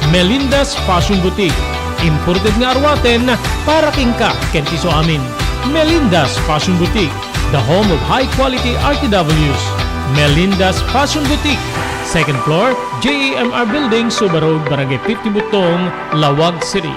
Melinda's Fashion Boutique, imported nga aruaten para kenka ken ti suamin. Melinda's Fashion Boutique, the home of high quality R T Ws. Melinda's Fashion Boutique, second floor, J A M R Building, Suba Road, Barangay fifty Buttong, Laoag City.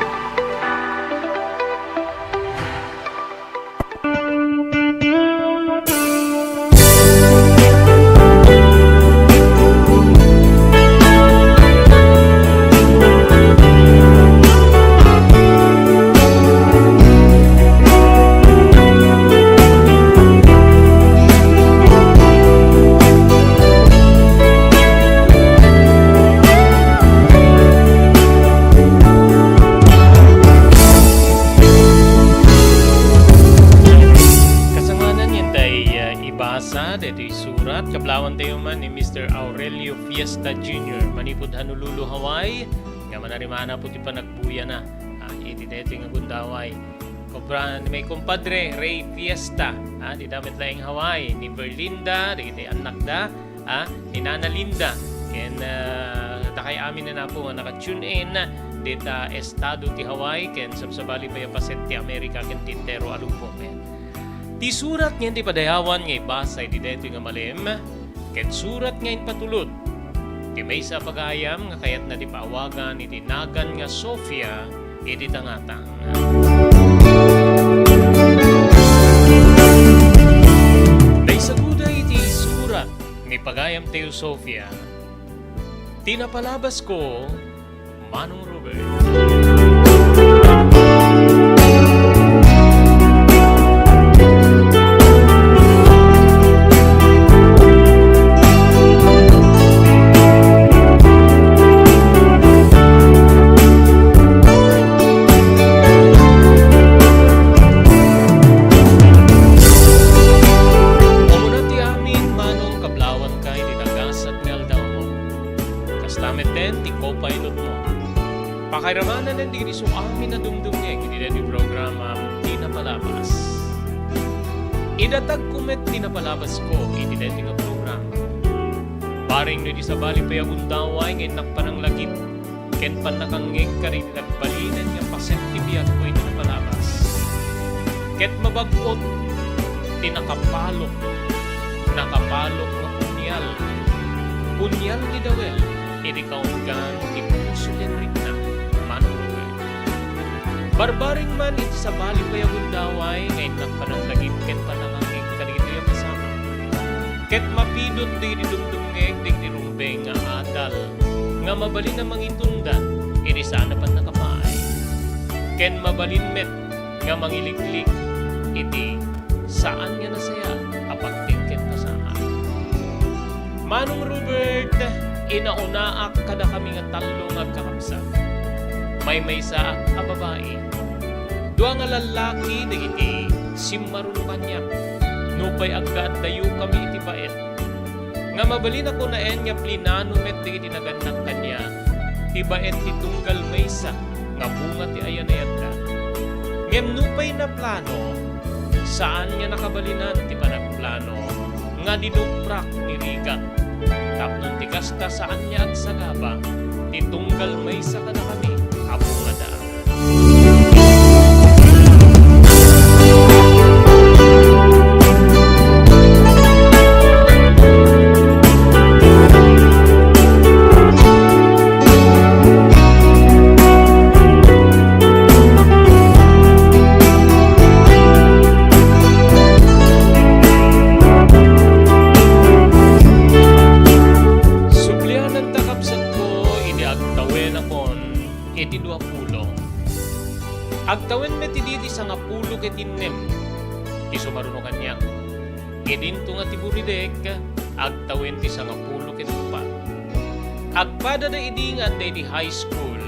Kasanganan, yantay, ah, ibasa daytoy surat. Kablawentayo man ni Mister Aurelio Fiesta Junior manipud Honolulu, Hawaii, nga manarimana po ti panagbuya na, ah, iti daytoy nga gundaway. Kobra ni may kumpadre, Ray Fiesta, ah, dida met laeng Hawaii, ni Berlinda, dagiti annakda, ah, ni Nana Linda, ken, ah, dakay amin a napo nga naka-tune in dita estado ti Hawaii, ken sabsabali pay a paset ti Amerika ken ti entero a lubong. Ti surat nga indi padayawan nga ibasa iti daytoy nga malem, ket surat nga impatulod ti maysa a pagayam nga kayatna ti paawagan iti nagan nga Sofia iti tangatang. Naisaguda iti surat ni pagayam Teo Sofia, ti napalabasko, Manong Robert. Umuna ti amin, Manong, kablawanka iti nagasat nga aldawmo. Kasta metten ti co-pilotmo. Pakairamanen dagiti suamin a dumdumngeg iti daytoy programam ti napalabas. Idatagko met ti napalabasko iti daytoy nga programa. Bareng no iti sabali pay a gundaway nga innak pananglagip ken pannakangngeg kadagiti nagbalinen nga paset ti biagko iti napalabas. Ket mabag-ot ti nakapalok, nakapalok nga punyal, punyal ti dawel iti kaunggan ti puso ken rikna, Manong Robert. Barbareng man iti sabali pay a gundaway nga innak pananglagip ken pannakangngeg kadagitoy a pasamak. Ket mapidut dagiti dumdumngeg dagiti rumbeng nga adal nga mabalin a mangitundan iti saan a pannakapaay. Ken mabalin met nga mangiliglig iti saan nga nasayaat a pagtingken pasamak. Manong Robert, inaunaak kadakami nga tallo nga agkakabsat. Maymaysaak a babai. Dua nga lallaki dagiti simmaruno kaniak. Nupay aggaddayokami iti baet, nga mabalin a kunaen nga plinano met dagiti nagannak kaniak ti baet ti tunggal maysa nga bunga ti ayanayatda. Ngem nupay naplano, saan nga nakabalinan ti panagplano nga dinuprak ni rigat. Tapno ti kasta, saan nga agsagaba ti tunggal maysa kadakami a bungada. Sublianan ta, kabsatko, iti agtawenakon iti duapulo. Agtawen met idi ti sangapulo ket innem ti sumaruno kaniak. Idinto nga ti buridek, agtawen ti sangapulo ket uppat. Agpadada idi nga adda iti high school,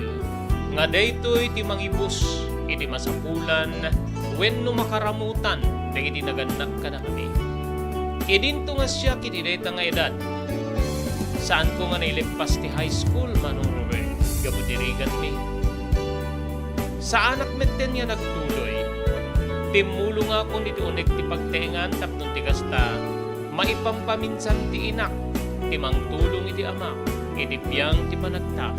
nga daytoy ti mangibus iti masapulan wenno makaramutan dagiti nagannak kadakami. Idinto nga siak iti dayta nga edad, saanko nga naileppas ti high school, Manong Robert, gapu ti rigatmi. Saanak metten nga nagtuloy. Timmulongakon iti uneg ti pagtaengan tapno ti kasta, maipampaminsan ti inak ti mangtulong iti amak idi biang ti panagtao.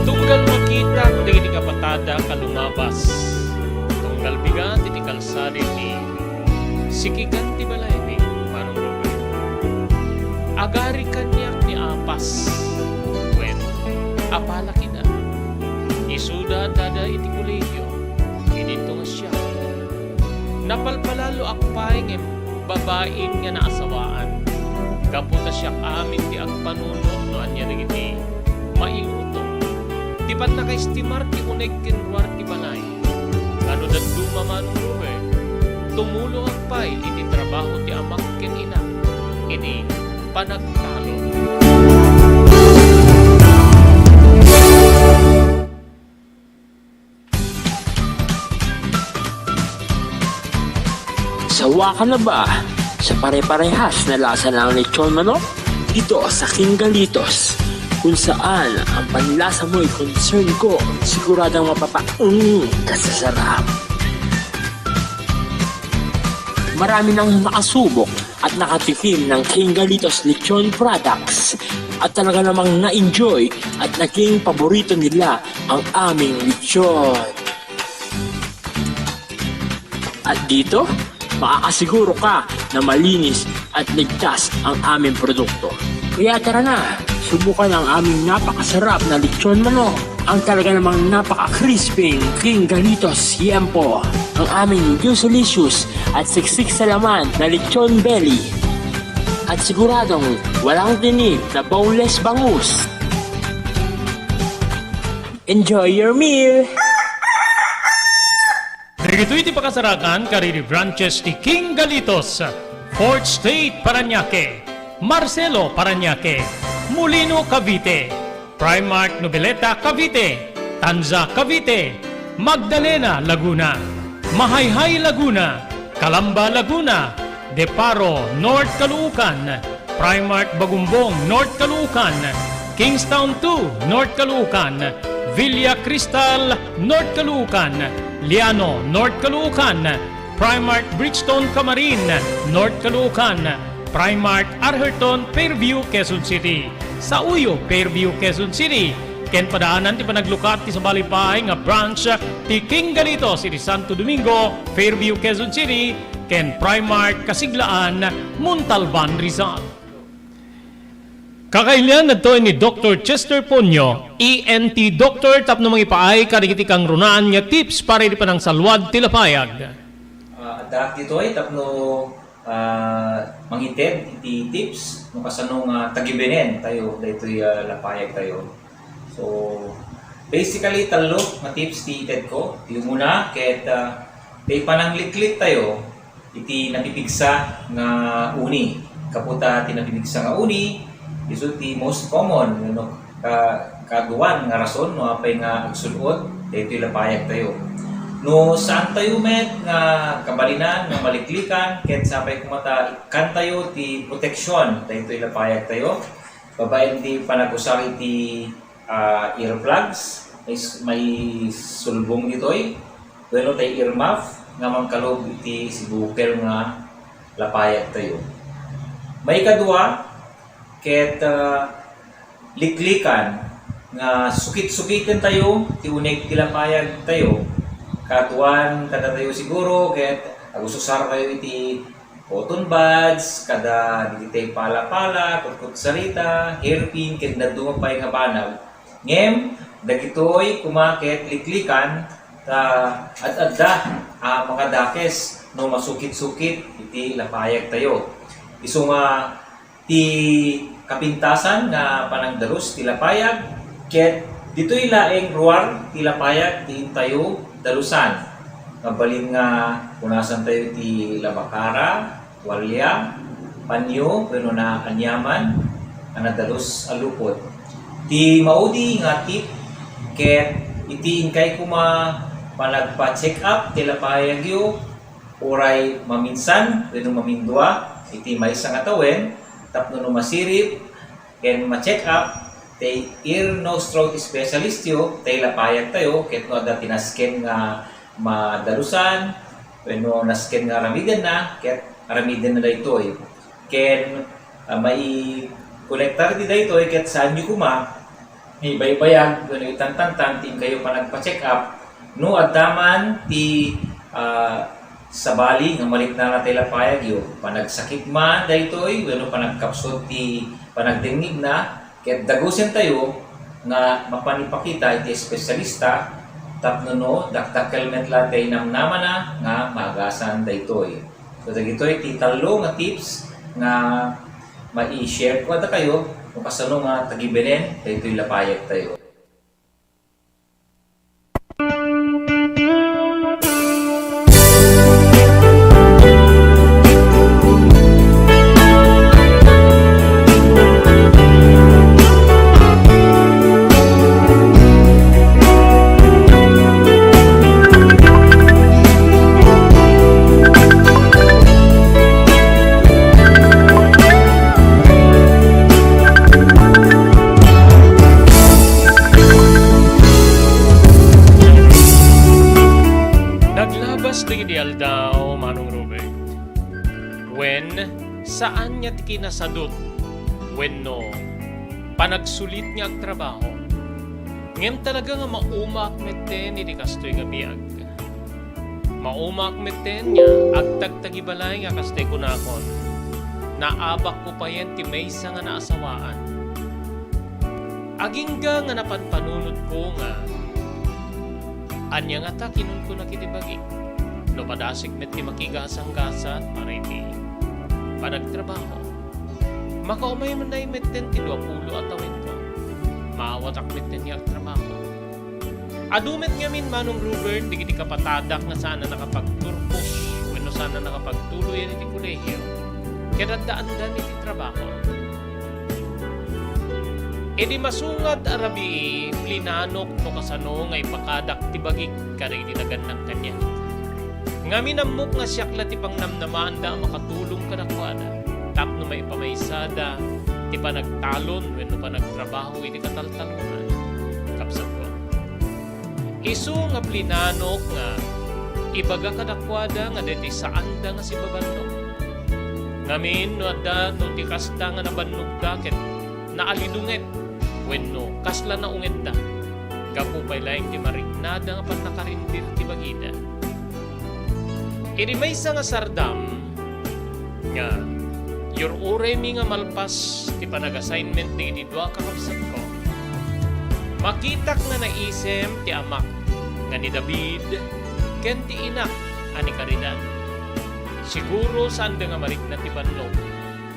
Tunggal makitak dagiti kapatada kalungabas, tunggal bigat iti kalsada iti sikikan ti balaymi, Manong Robert. Agari kaniak ni Apas, wen, apalakida. Isuda adda iti kolegio, idinto nga siak. Napalpalaloak pay ngem babain nga naasawaan. Gapu ta siak amin ti agpanunot no ania dagiti mailuto. Ti pannakaestimar ti uneg ken ruar ti balay. Ngano dadduma, Manong Ruben, tumulongak pay iti trabaho ti amak ken inak iti panagtalon. Sawa ka na ba sa pare-parehas na lasa ng lechon manok? Dito sa King Galitos, kung saan ang panlasa mo'y concern ko, siguradong mapapaung ka sa sarap. Marami nang nakasubok at nakatikim ng King Galitos Lechon Products at talaga namang na-enjoy at naging paborito nila ang aming lechon. At dito, makakasiguro ka na malinis at ligtas ang aming produkto. Kaya tara na, subukan ang aming napakasarap na lechon manok, ang talaga namang napaka-crispy King Galitos Yempo, ang aming juicy-licious at siksik sa laman na lechon belly. At siguradong walang tinik na boneless bangus. Enjoy your meal! Dagitoy ti pakasarakan kadagiti branches ti King Galitos, Fourth Street, Parañaque, Marcelo, Parañaque, Molino, Cavite, Primark, Noveleta, Cavite, Tanza, Cavite, Magdalena, Laguna, Mahayhay, Laguna, Calamba, Laguna, Deparo, North Caloocan, Primark Bagumbong, North Caloocan, Kingstown two, North Caloocan, Villa Cristal, North Caloocan, Liano, North Caloocan, Primark Bridgestone Camarin, North Caloocan, Primark Arherton, Fairview, Quezon City, Sauyo, Fairview, Quezon City, ken padaanan ti panaglukat ti sabali pay nga branch ti King Galitos iti Santo Domingo, Fairview, Quezon City, ken Primark Kasiglaan, Montalban, Rizal. Kakailian, adtoy ni Doktor Chester Ponyo, E N T doctor, tapno mangipaay kadagiti kangrunaan nga tips para iti panangsalwad ti lapayag. Ah, addaak ditoy tapno, ah, mangited iti tips no kasano nga tagibenen tayo daytoy, ah, lapayag tayo. So, basically, tallo nga tips ti ited ko. Ti umuna, ket, ah, ti panangliklik tayo iti napipigsa nga uni. Gapu ta ti napipigsa nga uni, isu ti most common, no, ka-, kaaduan nga rason no apay nga agsul-ot daytoy lapayag tayo. No saan tayo met nga kabalinan nga maliklikan, ket sapay koma ta ikkan tayo ti proteksyon daytoy lapayag tayo. Babaen ti panag-usar iti ah, earplugs, may s-, may sulbong ditoy, wenno tay earmuff nga mangkalub iti sibukel nga lapayag tayo. Maikadua, ket, ah, liklikan nga sukit-sukiten tayo ti uneg ti lapayag tayo. Kaaduan kadatayo siguro, ket agususar tayo iti cotton buds, kada dagiti pala-pala, kutkutsarita, hairpin, ken dadduma pay nga banag. Ngem, dagitoy koma ket liklikan ta ad-adda a makadakes no masukit-sukit iti lapayag tayo. Isu nga ti kapintasan nga panangdalus ti lapayag, ket ditoy laeng ruar ti lapayag ti intayo dalusan. Mabalin nga punasan tayo ti labakara, tualya, panyo, wenno naaniaman a nadalus a lupot. Ti maudi nga tip ket iti inkay koma Panagpa-check-up ti lapayagyo, uray maminsan wenno mamindua iti maysa nga tawen, tapno no masirib ken ma-check-up ti ear, nose, throat specialistyo, ti lapayagtayo, ket no adda ti nasken nga madalusan wenno nasken nga aramidenna, ket aramidenna daytoy. Ken, ah, maikolektar ti daytoy ket saanyo koma nga ibaybayag wenno itantantan ti inkayo panagpa-check-up no adda man ti, ah, sabali nga mariknana ti lapayagyo. Panagsakit man daytoy wenno panagkapsut ti panagdengngegna, ket dagusentayo nga mapan ipakita iti espesyalista tapno no dakdakkel met la ti namnamana nga maagasan daytoy. So, dagitoy ti tallo nga tips nga mai-share ko kadakayo no kasano nga tagibenen daytoy lapayagtayo. Naglabas dagiti aldaw, Manong Robert. Wen, saan nga ti kinasadut wenno panagsulit nga agtrabaho. Ngem talaga nga maumaak metten iti kastoy nga biag. Maumaak metten nga agtagtagibalay nga kastay kunakon, naabakko payen ti maysa nga naasawaan. Agingga nga napanpanunotko nga ania ngata kinunkunak iti bagik no padasek met ti makigasanggasat para iti panagtrabaho. Makaumay man metten ti duapulo a tawenko. Maawatak metten nga agtrabaho. Adu met ngamin, Manong Robert, dagiti kapatadak nga saan a nakapagturpos wenno saan a nakapagtuloyan iti kolehio ket addaandan iti trabaho. Idi masungad a rabii, plinanok no kasano nga ipakadak ti bagik kadagiti nagannak kaniak. Ngamin ammok nga siak la ti pangnamnamaanda a makatulong kadakuada tapno maipamaysada ti panagtalon wenno panagtrabaho iti kataltalonan. Kabsatko, isu nga plinanok nga ibaga kadakuada nga daytoy saanda nga sibabannok. Ngamin no adda no ti kasta nga nabannogda ket naalidunget wenno kasla naungetda, gapu pay laeng ti mariknada nga pannakarindir ti bagida. Iti maysa nga sardam nga iyur-uraymi nga malpas ti panag-assignment dagiti dua a kakabsatko, makitak nga naisem ti amak nga ni David ken ti inak a ni Caridad. Siguro saanda nga marikna ti bannog.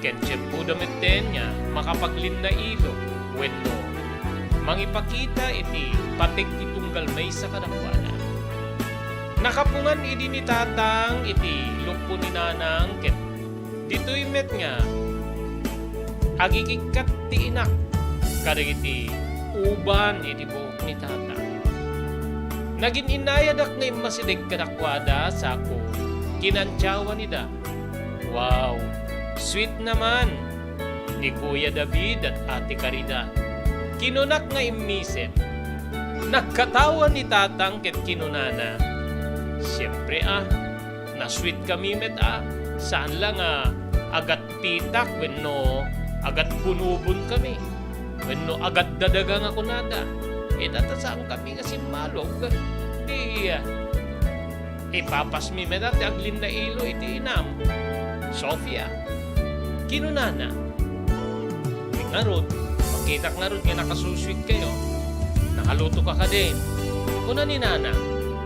Ken tiempoda metten nga makapaglinnailo wenno mangipakita iti pateg ti tunggal maysa kadakuada. Nakapungan idi ni Tatang iti luppo ni Nanang ket ditoy met nga agikikkat ti inak kadagiti uban iti buok ni Tatang. Nagin-inayadak nga immasideg kadakuada sa ko kinantiawan ida. Wow! Sweet naman ni Kuya David at Ate Caridad. Kinunak nga immisem. Nagkatawa ni Tatang ket kinunana, "Siempre a, na-sweet kami met a, saan la nga agatpitak wenno agatbunobon kami." Wenno agatdadaga nga kunada, ita ta saan kami nga simmalog. Di, ah, ipapasmi met a ti aglinnailo iti inam. Sofia, kinunana. Ngarud, makitak ngarud nga nakasusuit kayo. Nakaluto ka kadi. Kuna ni Nana,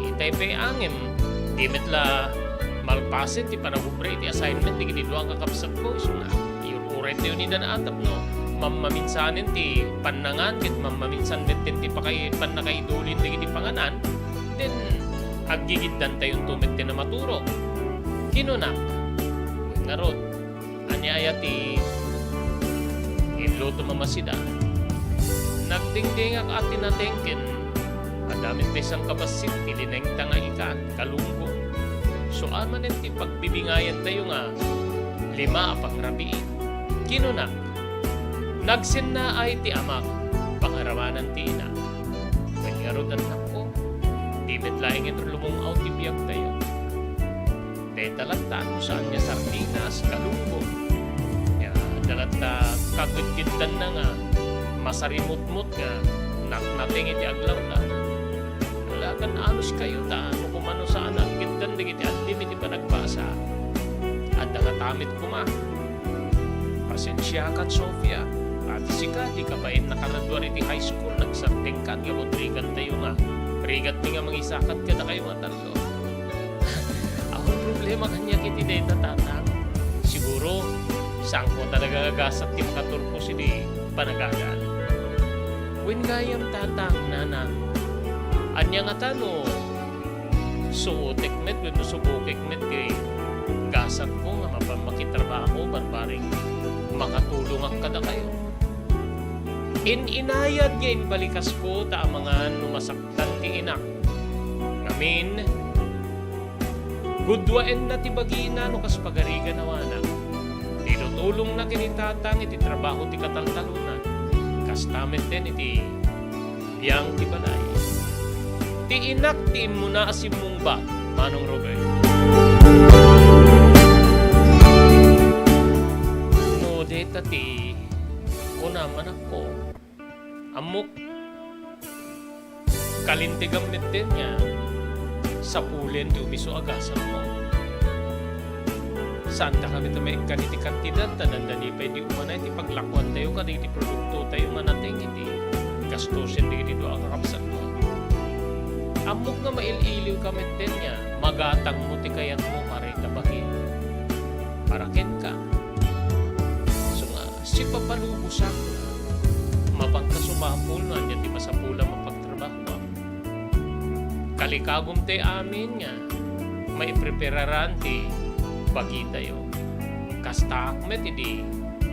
itay pay angem, di met la malpasen ti panagubra iti assignment dagiti dua nga kakabsatko, isuna. Uray tayo ni dan atap no mammaminsanen ti pannangan ket mammaminsan metten ti pakay-, pannakaidulin dagiti panganan, then aggigiddan tayo to metten a maturog. Kinuna, "Wen ngarud, ania aya ti inluto mamasida?" Nagdingdingak a tinatengken Adda met ti sangkabassit ti linengta nga ikan, kalunggo. Saan manen ti pagbibingayan tayo nga lima a pangrabii. Kinuna, "Nagsennaay ti amak, pangarawanan ti ina." Wen ngarud, annakko, di met laengen rumung-aw ti biag tayo. Dayta latta no saan nga sardinas, kalunggo. Ya, adda latta kagidgiddanna nga masarimutmot nga natnateng iti aglawlaw. Alagan anus kayo ta no kumano saan a agiddan dagiti addim iti panagbasa. Adda nga tamit koma. Pasensiakan, Sofia. Pati sika, di ka bain nakaraduar iti high school, nagsardengkan nga rigat tayo nga. Rigat mi nga mangisakat kadakayo nga tallo. Awan problema kaniak iti dayta, tatang. Siguro, saanko talaga nga gasat ti makaturpos iti panagagan. Wen gayam, tatang, nanang. Ania ngata no suotek met wenno subokek met ti gasatko nga mapan makitrabaho, barbareng makatulongak kadakayo? In-inayad nga imbalikasko ta amangan no masaktan ti inak. Ngamin, gudduaenna ti bagina no kas pagarigan awanak. Tinutulongna ken ni tatang iti trabaho ti kataltaluna. Kasta metten iti biang ti balay. Ti inak ti immuna a simmungbat, Manong Robert. No deta ti kunam, anakko, ammok, kalinteg metten nga sapulen ti umiso a gasatmo. Saanta kami ta maikkan iti kantidad, ta dandani pay di umanay ti paglakuantayo kadagiti produktotayo nga nateng iti gastusen dagiti dua a kakabsatmo. Ammok nga mail-iliwka metten nga magatangmo ti kayatmo para ita bagi. Para kenka. Isu nga, sipapalubosak. Mapanka sumapul no ania ti masapulam a pagtrabahoam. Kalikagum ti amin nga maiprepararan ti bagitayo. Kastaak met idi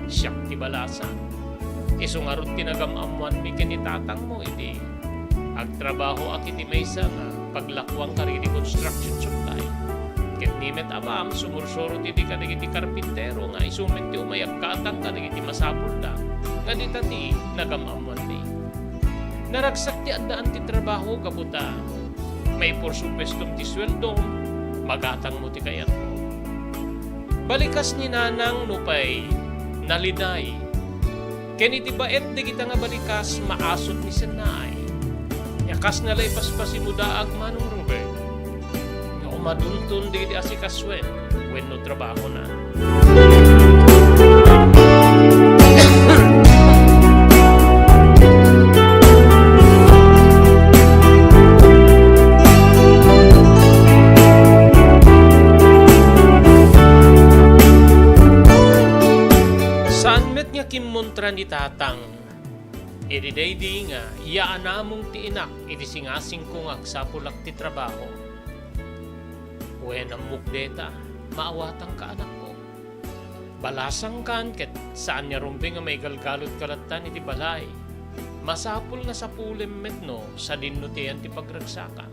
siak ti balasa. Isu ngarud ti nagam-ammoanmi ken ni tatangmo idi agtrabahoak iti maysa nga paglakuan kadagiti construction supply. Ket ni met amam sumursurot idi kadagiti karpintero nga isu met ti umay aggatang kadagiti masapulda nga dita ti nagam-ammoanmi. Naragsak ti addaan ti trabaho gapu ta maiporsupuestom ti sueldom, magatangmo ti kayatmo. Balikas ni nanang nupay naliday. Ken iti baet dagita nga balikas, maasut ni sennaay. Ya kasna la ipaspasimudaag, Manong Robert, nga umadunton dagiti asikasuen wenno trabahona. Saan met nga kimmontra ni tatang iti daydi nga yaanamong ti inak iti singasingko nga agsapulak ti trabaho. Wen, ammok deta, maawatanka, anakko. Balasangkan ket saan nga rumbeng nga maigalgalutka lattan iti balay. Masapul nga sapulem met no sadinno ti ayan ti pagragsakam.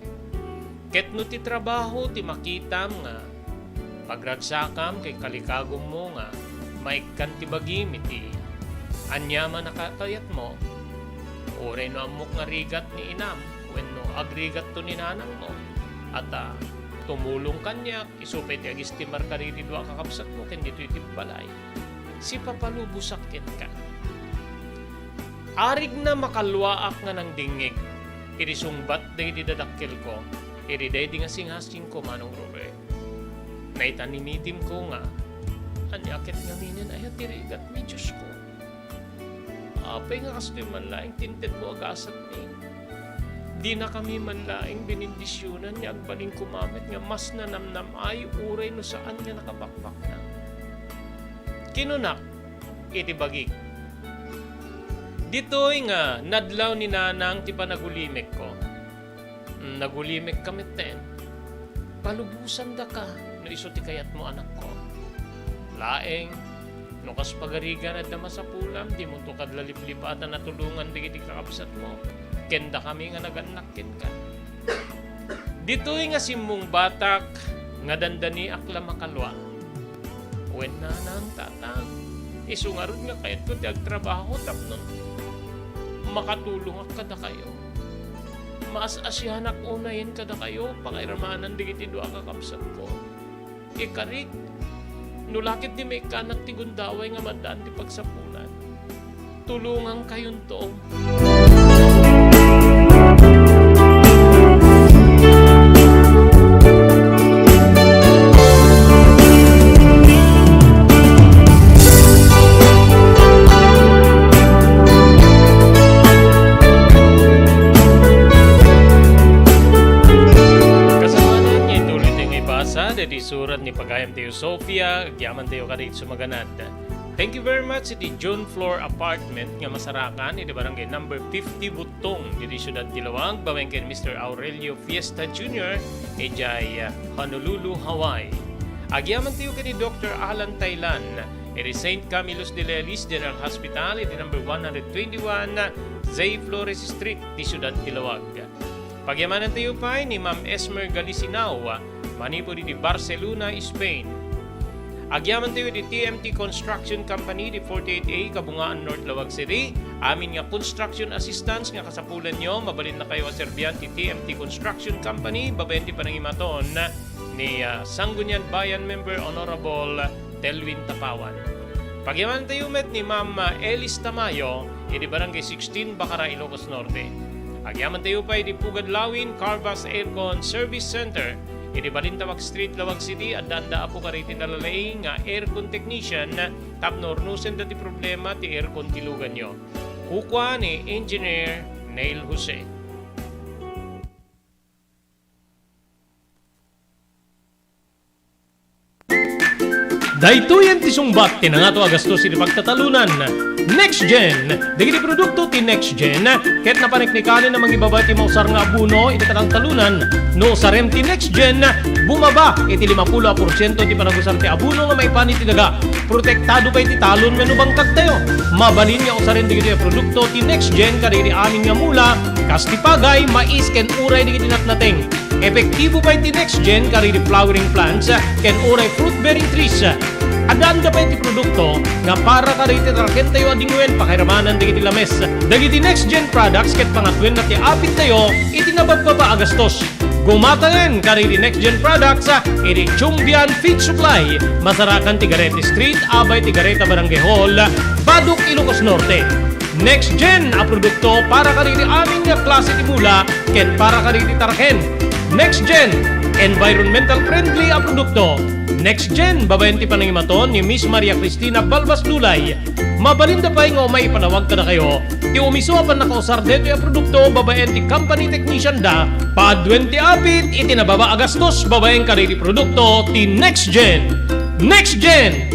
Ket no ti trabaho ti makitam nga pagragsakam ken kalikagummo nga maikkan ti bagim iti aniaman a kakayatmo, uray no ammok nga rigat ni inam wenno agrigatto ni nanangmo, ata, tumulong kaniak, isu pay ti agistimar kadagiti dua a kakabsatmo ken ditoy ti balay. Sipapalubosak kenka. Arigna makaluaak nga nangdingngeg iti sungbat dagiti dadakkelko iti daydi nga singasingko, Manong Robert. Naitanimitimko nga, ania ket ngaminen aya ti rigatmi, Diosko? Apay nga kastoy man laeng ti intedmo a gasatmi? Dinakami man laeng benendisionan nga agbalin koma met nga mas nanamnam-ay uray no saan nga nakabakbaknang. Kinunak iti bagik, "Ditoy nga nadlaw ni nanang ti panagulimekko." Mm, nagulimekka metten. Palubosandaka no isu ti kayatmo, anakko. Laeng, no kas pagarigan adda masapulam, dimonto kad la liplipatan a tulongan dagiti kakabsatmo. ken dakami nga nagannak kenka. Ditoy nga simmungbatak nga dandaniak la makalua. Wen nanang, tatang, isu ngarud nga kayatko ti agtrabaho tapno makatulongak kadakayo. Maas-asianak unayen kadakayo, pakairamanan dagiti dua a kakabsatko. Ikarik, no la ketdi maikkanak ti gundaway nga maaddaan ti pagsapulan, tulongkankayonto. Kasamanan, nga ituloy tayo nga ibasa dagiti surat ni pagayam tayo Sofia, agyaman tayo kadagiti sumaganad. Thank you very much iti June Floor Apartment nga masarakan iti barangay number fifty Buttong, ditoy siudad ti Laoag, babaen ken Mister Aurelio Fiesta Junior, idiay, ah, Honolulu, Hawaii. Agyaman tayo ken ni Doctor Alan Taylan, iti Saint Camillus de Lelis General Hospital, iti number one hundred twenty-one, Zay Flores Street, ti siudad ti Laoag. Pagyamanan tayo pay ni Ma'am Esmer Galisinao, manipud iti Barcelona, Spain. Agyaman tayo iti T M T Construction Company, di forty-eight A, Kabungaan, North Laoag City. Amin nga construction assistance nga kasapulanyo, mabalinna kayo a serbian ti T M T Construction Company, babaen ti panangimaton ni, ah, Sangguniang Bayan Member Honorable Telwin Tapawan. Pagyaman tayo met ni Ma'am, ah, Elis Tamayo, iti Barangay sixteen, Bacara, Ilocos Norte. Agyaman tayo pay iti Pugad Lawin Carvas Aircon Service Center, iti Balintawak Street, Laoag City, addaanda apo kadagiti nalalaing nga aircon technician tapno urnosenda ti problema ti aircon ti luganyo. Kukua ni Engineer Neil Jose. Daytoyen ti sungbat ti nangato a gastos iti pagtatalunan. Next Gen. Dagiti produkto ti Next Gen ket napaniknikanen a mangibaba ti mausar nga abono iti panagtalunan. No usarem ti Next Gen, bumaba iti limapulo a porsiento ti panagusar ti abono nga maipan iti daga. Protektado pay ti talon wenno bangkagtayo. Mabalin nga usaren dagitoy a produkto ti Next Gen kadagiti amin nga mula, kas ti pagay, mais, ken uray dagiti natnateng. Epektibo pay ti Next Gen kadagiti flowering plants ken uray fruit-bearing trees. Addaanda pay ti produkto nga para kadagiti tarakentayo a dingwen pakairamanan dagiti lames. Dagiti Next Gen products ket pangatwenna ti apittayo iti nababbaba a gastos. Gumatangen kadagiti Next Gen products iti Chumbian Feed Supply, masarakan ti Garete Street, abay ti Gareta Barangay Hall, Badoc, Ilocos Norte. Next Gen a produkto para kadagiti amin nga klase ti mula ken para kadagiti taraken. Next Gen, environmental friendly a produkto. Next Gen, babaen ti panangimaton ni Miss Maria Cristina Balbas Lulay. Mabalinda pay nga umay ipanawag kadakayo ti umiso a pannakausar daytoy a produkto babaen ti company technician da, paaduen ti apit iti nababa a gastos babaen kadagiti produkto ti Next Gen. Next Gen!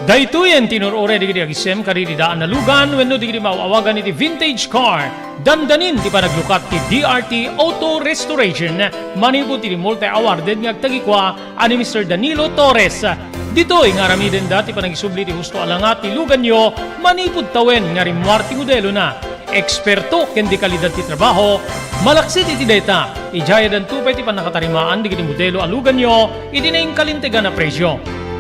Daytoyen ti inur-uray dagiti agisem kadagiti daan a lugan wenno dagiti maaw-awagan iti vintage car. Dandanin ti panaglukat ti D R T Auto Restoration manipud ti multi-awarded nga agtagikua a ni Mister Danilo Torres. Ditoy nga aramidenda ti panangisubli ti husto a langa ti luganyo manipud tawen nga rimmuar ti modelona. Eksperto ken de kalidad ti trabaho, malaksid iti dayta, idiay addanto pay ti pannakatarimaan dagiti modelo a luganyo iti nainkalintegan a presio.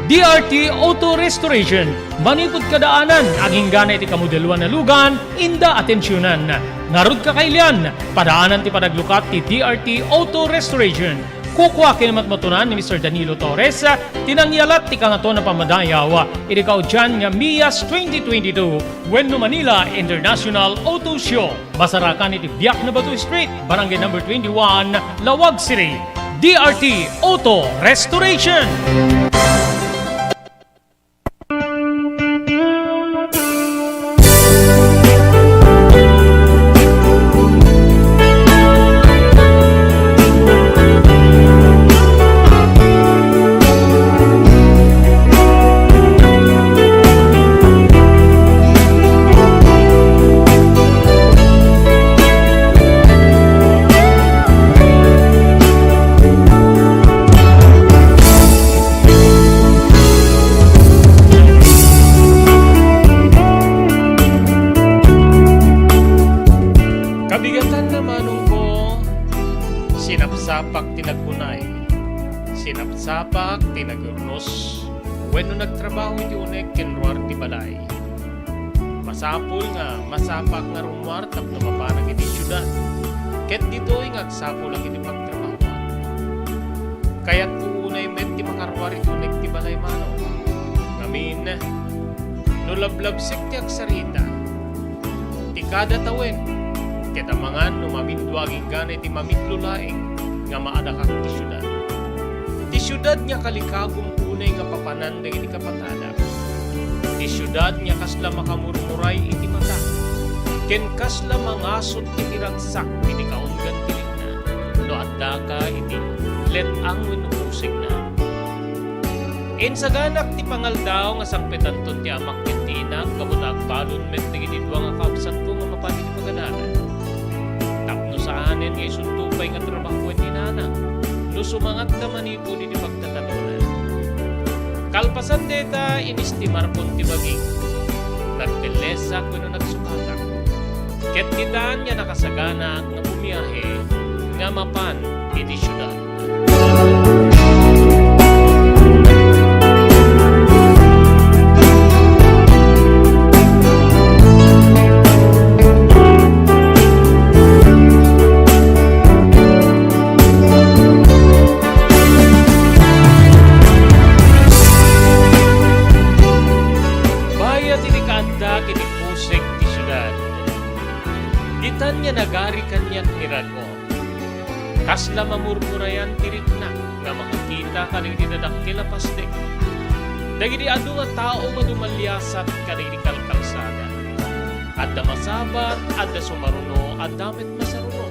D R T Auto Restoration, manipud kadaanan, aginggana iti kamodeloan a lugan, inda atensionan. Ngarud, kakailian, padaanan ti panaglukat ti D R T Auto Restoration. Kukua ken matmatunan ni Mister Danilo Torres ti nangyalat ti Kangatoan a Pammadayaw iti kaudian nga MIAS twenty twenty-two wenno Manila International Auto Show. Masarakan iti Biak na Bato Street, Barangay Number twenty-one, Laoag City. D R T Auto Restoration. Sapak ti nagkunay, sinapsapak ti nagurnos, wenno nagtrabaho iti uneg ken ruar ti balay. Masapul nga masapak nga rummuar tapno mapanak iti siudad, ket ditoy nga agsapulak iti pagtrabahoan. Kayatko unay met ti makaruar iti uneg ti balay mano. Ngamin, no lablabsek ti agsarita, ti kada tawen, ket amangan no mamindua agingga iti mamitlo laeng nga maadakak ti siudad. Ti siudad nga kalikagum unay nga papanan dagiti kapatadak. Ti siudad nga kasla makamurmuray iti mata, ken kasla mangasut iti ragsak iti kaunggan ti rikna, no addaka iti let-ang wenno pusigna. Insaganak ti pangaldaw nga sangpetanton ti amak ken ti inak gapu ta agbalon met dagiti dua nga kabsatko nga mapan iti pagadalan. Tapno saanen nga isunto pay nga trabahoen ni nana no sumangatta manipud iti pagtatanonan. Kalpasan dayta, inistimarkon ti bagik. Nagtellesak wenno nagsukatak. Ket ditan nga nakasaganak nga bumiahe nga mapan iti siudad. Bayat idi kaaddak iti pusig ti siudad, ditan nga nagari kaniak ni Rago. Kasla mamurmurayan ti riknak nga makakita kadagiti dadakkel a pasdek, dagiti adu nga tao nga dumaliasat kadagiti kalkalsada. Adda masabat, adda sumaruno, adda met masaruno.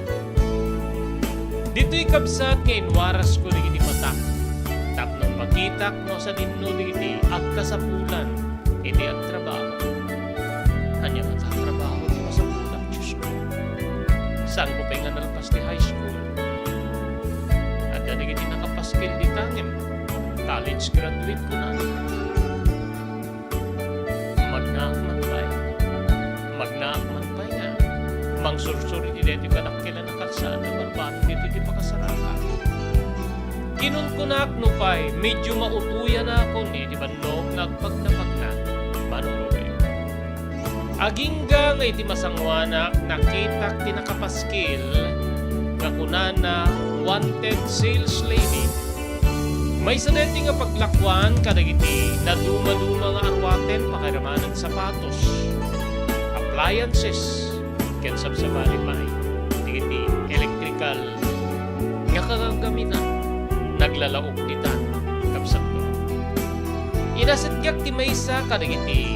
Ditoy kabsat nga inwarasko dagiti matak tapno makitak no sadinno dagiti agkasapulan iti agtrabaho. Ania nga trabaho ti masapulak, Diosko? Saanko pay nga nalpas ti high school? Adda dagiti nakapaskil dita ngem college graduate, kunana. Magnaak man pay. Magnaak man pay nga mangsursuro iti daytoy kadakkelan a kalsada balbaliw ditoy ti pakasaraka. Kinunkunak nupay medyo mautoyanakon iti bannok nga agpagnapagna, Manong Ruben. Agingga nga iti masangoanak, nakitak ti nakapaskil nga kunana, "Wanted sales lady." Maysa daytoy nga paglakuan kadagiti nadumaduma nga aruaten, pakairamana ti sapatos, appliances, ken sabsabali pay dagiti electrical nga kagamgamitan. Naglalaok ditan, kabsatko. Inasitgak ti maysa kadagiti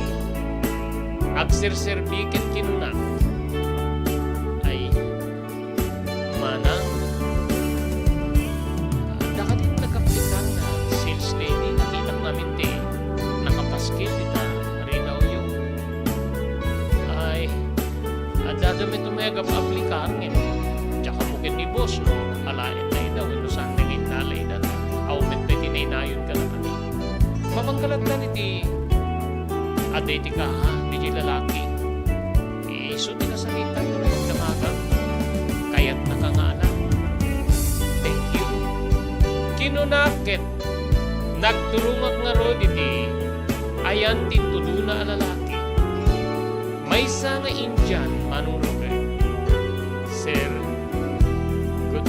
agserserbi ken kinuna, "Ay, Manang, dakadi nag-aplikar nga sales lady, nakitak ngamin ti nakapaskil dita Rina Uyo. Ay, adda met umay agap-aplikar ngem diak ammo ken ni boss no alaenna ida wenno saanna nga innala ida, awan met pay ti nainayon kadakami. Mapanka lattan iti adda iti kaha diay lalaki." Isu ti nasakitay nga pagdamagak. Kayatnaka nga anak. Thank you. Kinunak ket nagturongak ngarud iti ayan ti intudona a lalaki. Maysa nga Indian, Manong Robert. "Sir, good,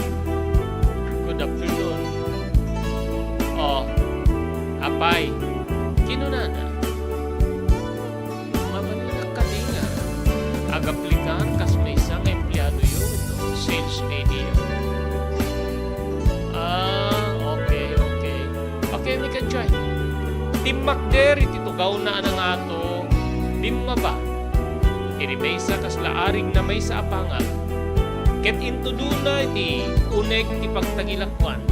good afternoon." "Oh, apay?" kinunana. "Mabalinak kadi nga agaplikar kas maysa nga empleadoyo wenno sales ladyyo?" "Ah, okay, okay. Okay, we can try." Timmakder iti tugawna a nangato, bimmaba iti maysa kasla arig na maysa a pangal, ket intudona iti uneg ti pagtagilakuan.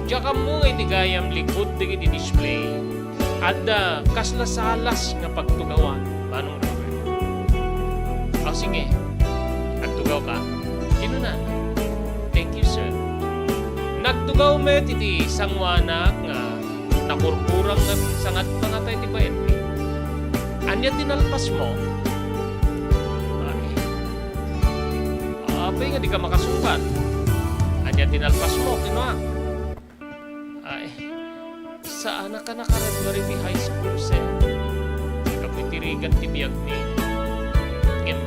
Diak ammo nga iti gayam likud dagiti display, adda kasla salas nga pagtugawan, Manong Robert. "O, sige. Agtugawka," kinunana. "Thank you, sir." Nagtugaw met iti sangoanak nga nakurkurang nga sangat pangatay ti baetmi. "Ania ti nalpasmo?" "Ay, apay nga dika makasungbat? Ay, Diay tinalpasmo, kinuak. Ay, saanak a nakagraduar iti high school, sir. Gapu iti rigat ti biagmi. Ngem,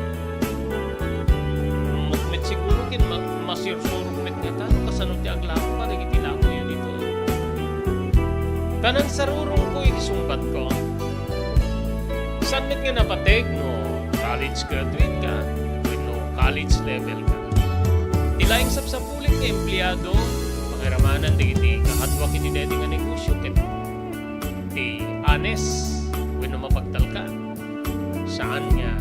met, met siguro ken ma-, masursurok met ngata no kasano ti aglako kadagiti lakoyo ditoy. Ta nangsarurongko iti sungbatko. Saan met nga napateg no college graduate ka wenno college level ka. Ti laeng sapsapulen nga empleado, pakiramanan dagiti kakaduak iti daytoy nga negosio ket ti honest wenno mapagtalkan. Saan nga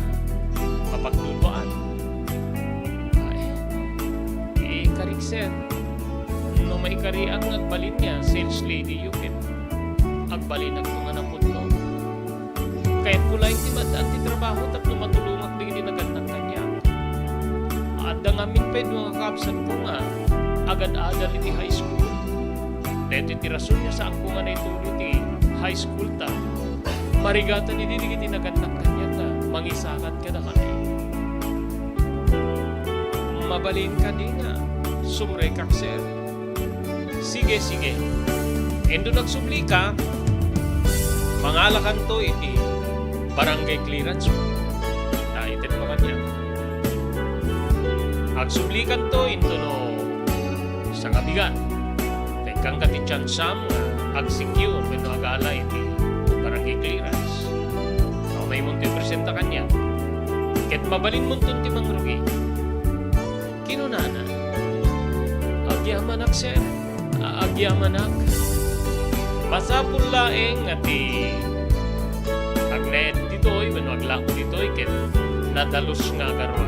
mapagduduaan. Ay, eh, karik, sir, no maikariak nga agbalin nga sales lady yo ket agbalinak nga napudno. Kayatko laeng ti mad-an ti trabaho tapno matulongak dagiti nagannak kaniak. Adda ngamin pay dua nga kakabsatko nga agad-adal iti high school. Daytoy ti rason nga saanko nga naituloy ti high school ta marigatan idi dagiti nagannak kaniak nga mangisakan kadakami. Mabalin kadi nga sumrekak, sir? Sige, sige. Inton agsublika, mangalakanto iti barangay clearance. Naited mo kaniak. Agsublikanto inton no sangabigat. Ket inkanta ti tiyansam nga agsecure wenno agala iti barangay clearance. Umaymonto ipresenta kaniak. Ket mabalinmonton ti mangrugi. Kinunana, "Agyamanak, sir. A-, agyamanak. Masapul laeng nga ti agnaed ditoy wenno aglako ditoy ket nadalus nga agarua.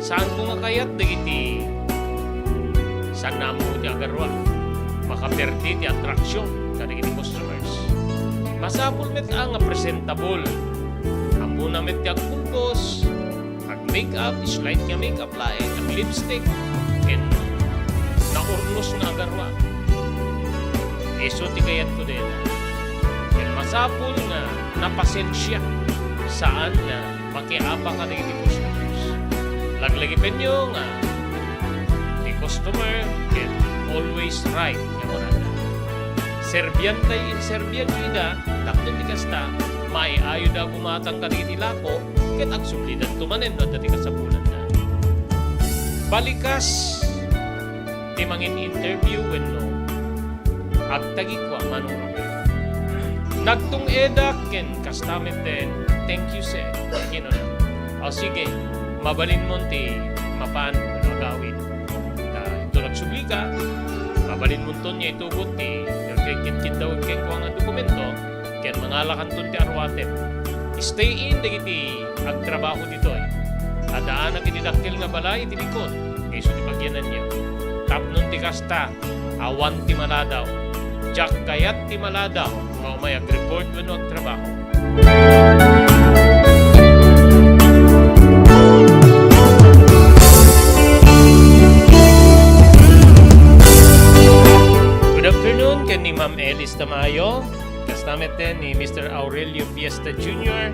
Saanko nga kayat dagiti saan nga ammo ti agarua. Makaperdi ti attraction kadagiti customers. Masapul met a nga presentable. Ammona met ti agpulbos, ag-makeup, slight nga makeup laeng, ag-lipstick, ken naurnos nga agarua. Isu ti kayatko dayta. Ken masapul nga napasensia, saan nga makiapa kadagiti customers. Laglagipenyo nga ti customer ket always right nga kunada. Serbiantay, serbianyo ida, tapno ti kasta, maay-ayoda a gumatang kadagiti lako, ket agsublidanto manen no adda ti kasapulanda." Balikas ti mangin-interview wenno agtagikua, manong Robert. Nagtung-edak ken kasta metten, "Thank you, sir," kinuna. "O, sige, mabalinmon ti mapan wenno agawid." Ta inton agsublika, mabalinmonton nga itugot ti nagkikidkiddaw kenkuana nga dokumento, ken mangalakanton ti aruaten. Stay in dagiti agtrabaho ditoy. Addaanak iti dakkel nga balay iti likod, nga isu ti pagyananyo. Tapno ti kasta, awan ti maladaw. Diak kayat ti maladaw nga umay ag-report wenno agtrabaho. Good afternoon ken ni Ma'am Elis Tamayo. Kasta met ni Mister Aurelio Fiesta Junior,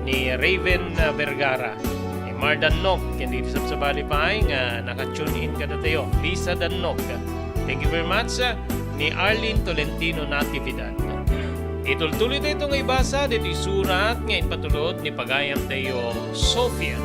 ni Raven, ah, Vergara, ni Mar Dannok, ken dagiti sabsabali pay nga naka-tune in kadatayo. Lisa Dannok, thank you very much, ah, ni Arlene Tolentino Natividad. Itultuloy tayo nga ibasa ditoy surat nga impatulod ni pagayamtayo, Sofia.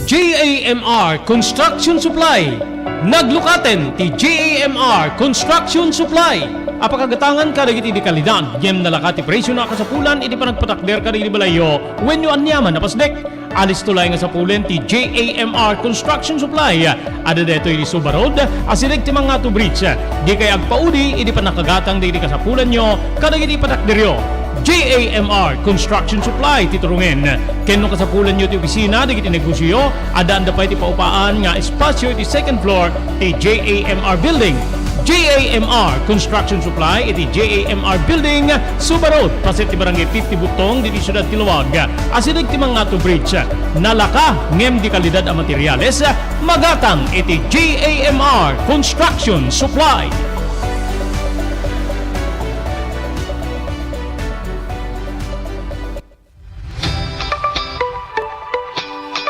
J A M R Construction Supply. Naglukaten ti J A M R Construction Supply a pakagatangan kadagiti di kalidad, ngem nalaka ti presio a kasapulan iti panagpatakder kadagiti balayyo wenno aniaman a pasdek. Alisto laeng a sapulen ti J A M R Construction Supply. Adda daytoy iti Suba Road, asideg ti Mangatu Bridge. Dikay agpaudi iti pannakagatang dagiti kasapulanyo kadagiti patakderyo. J A M R Construction Supply ti turongen. Ken no kasapulanyo ti opisina dagiti negosioyo, addaanda pay ti paupaan nga espasio iti second floor ti J A M R Building. J A M R Construction Supply iti J A M R Building, Suba Road, paset ti Barangay fifty Butong, ditoy siudad ti Laoag. Asideg ti Mangatu Bridge. Nalaka ngem di kalidad a materiales, magatang iti J A M R Construction Supply.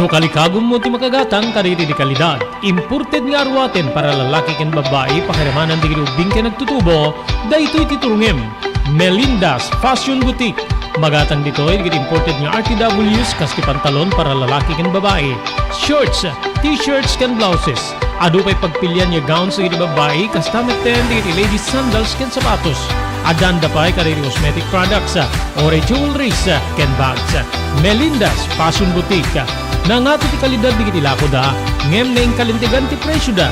No kalikagummo ti makagatang kadagiti dekalidad, imported nga aruaten para lalaki ken babbai, pakiramanan dagiti ubbing ken agtutubo, daytoy ti turongem. Melinda's Fashion Boutique. Magatang ditoy dagiti imported nga R T Ws kas ti pantalon para lalaki ken babbai, shorts, t-shirts ken blouses. Adu pay pagpilian nga gowns dagiti babbai, kasta metten dagiti ladies sandals ken sapatos. Addaanda pay kadagiti cosmetic products, uray jewelries, ken bags. Melinda's Fashion Boutique. Nangato ti kalidad dagiti lakoda, ngem naingkalintegan ti presioda.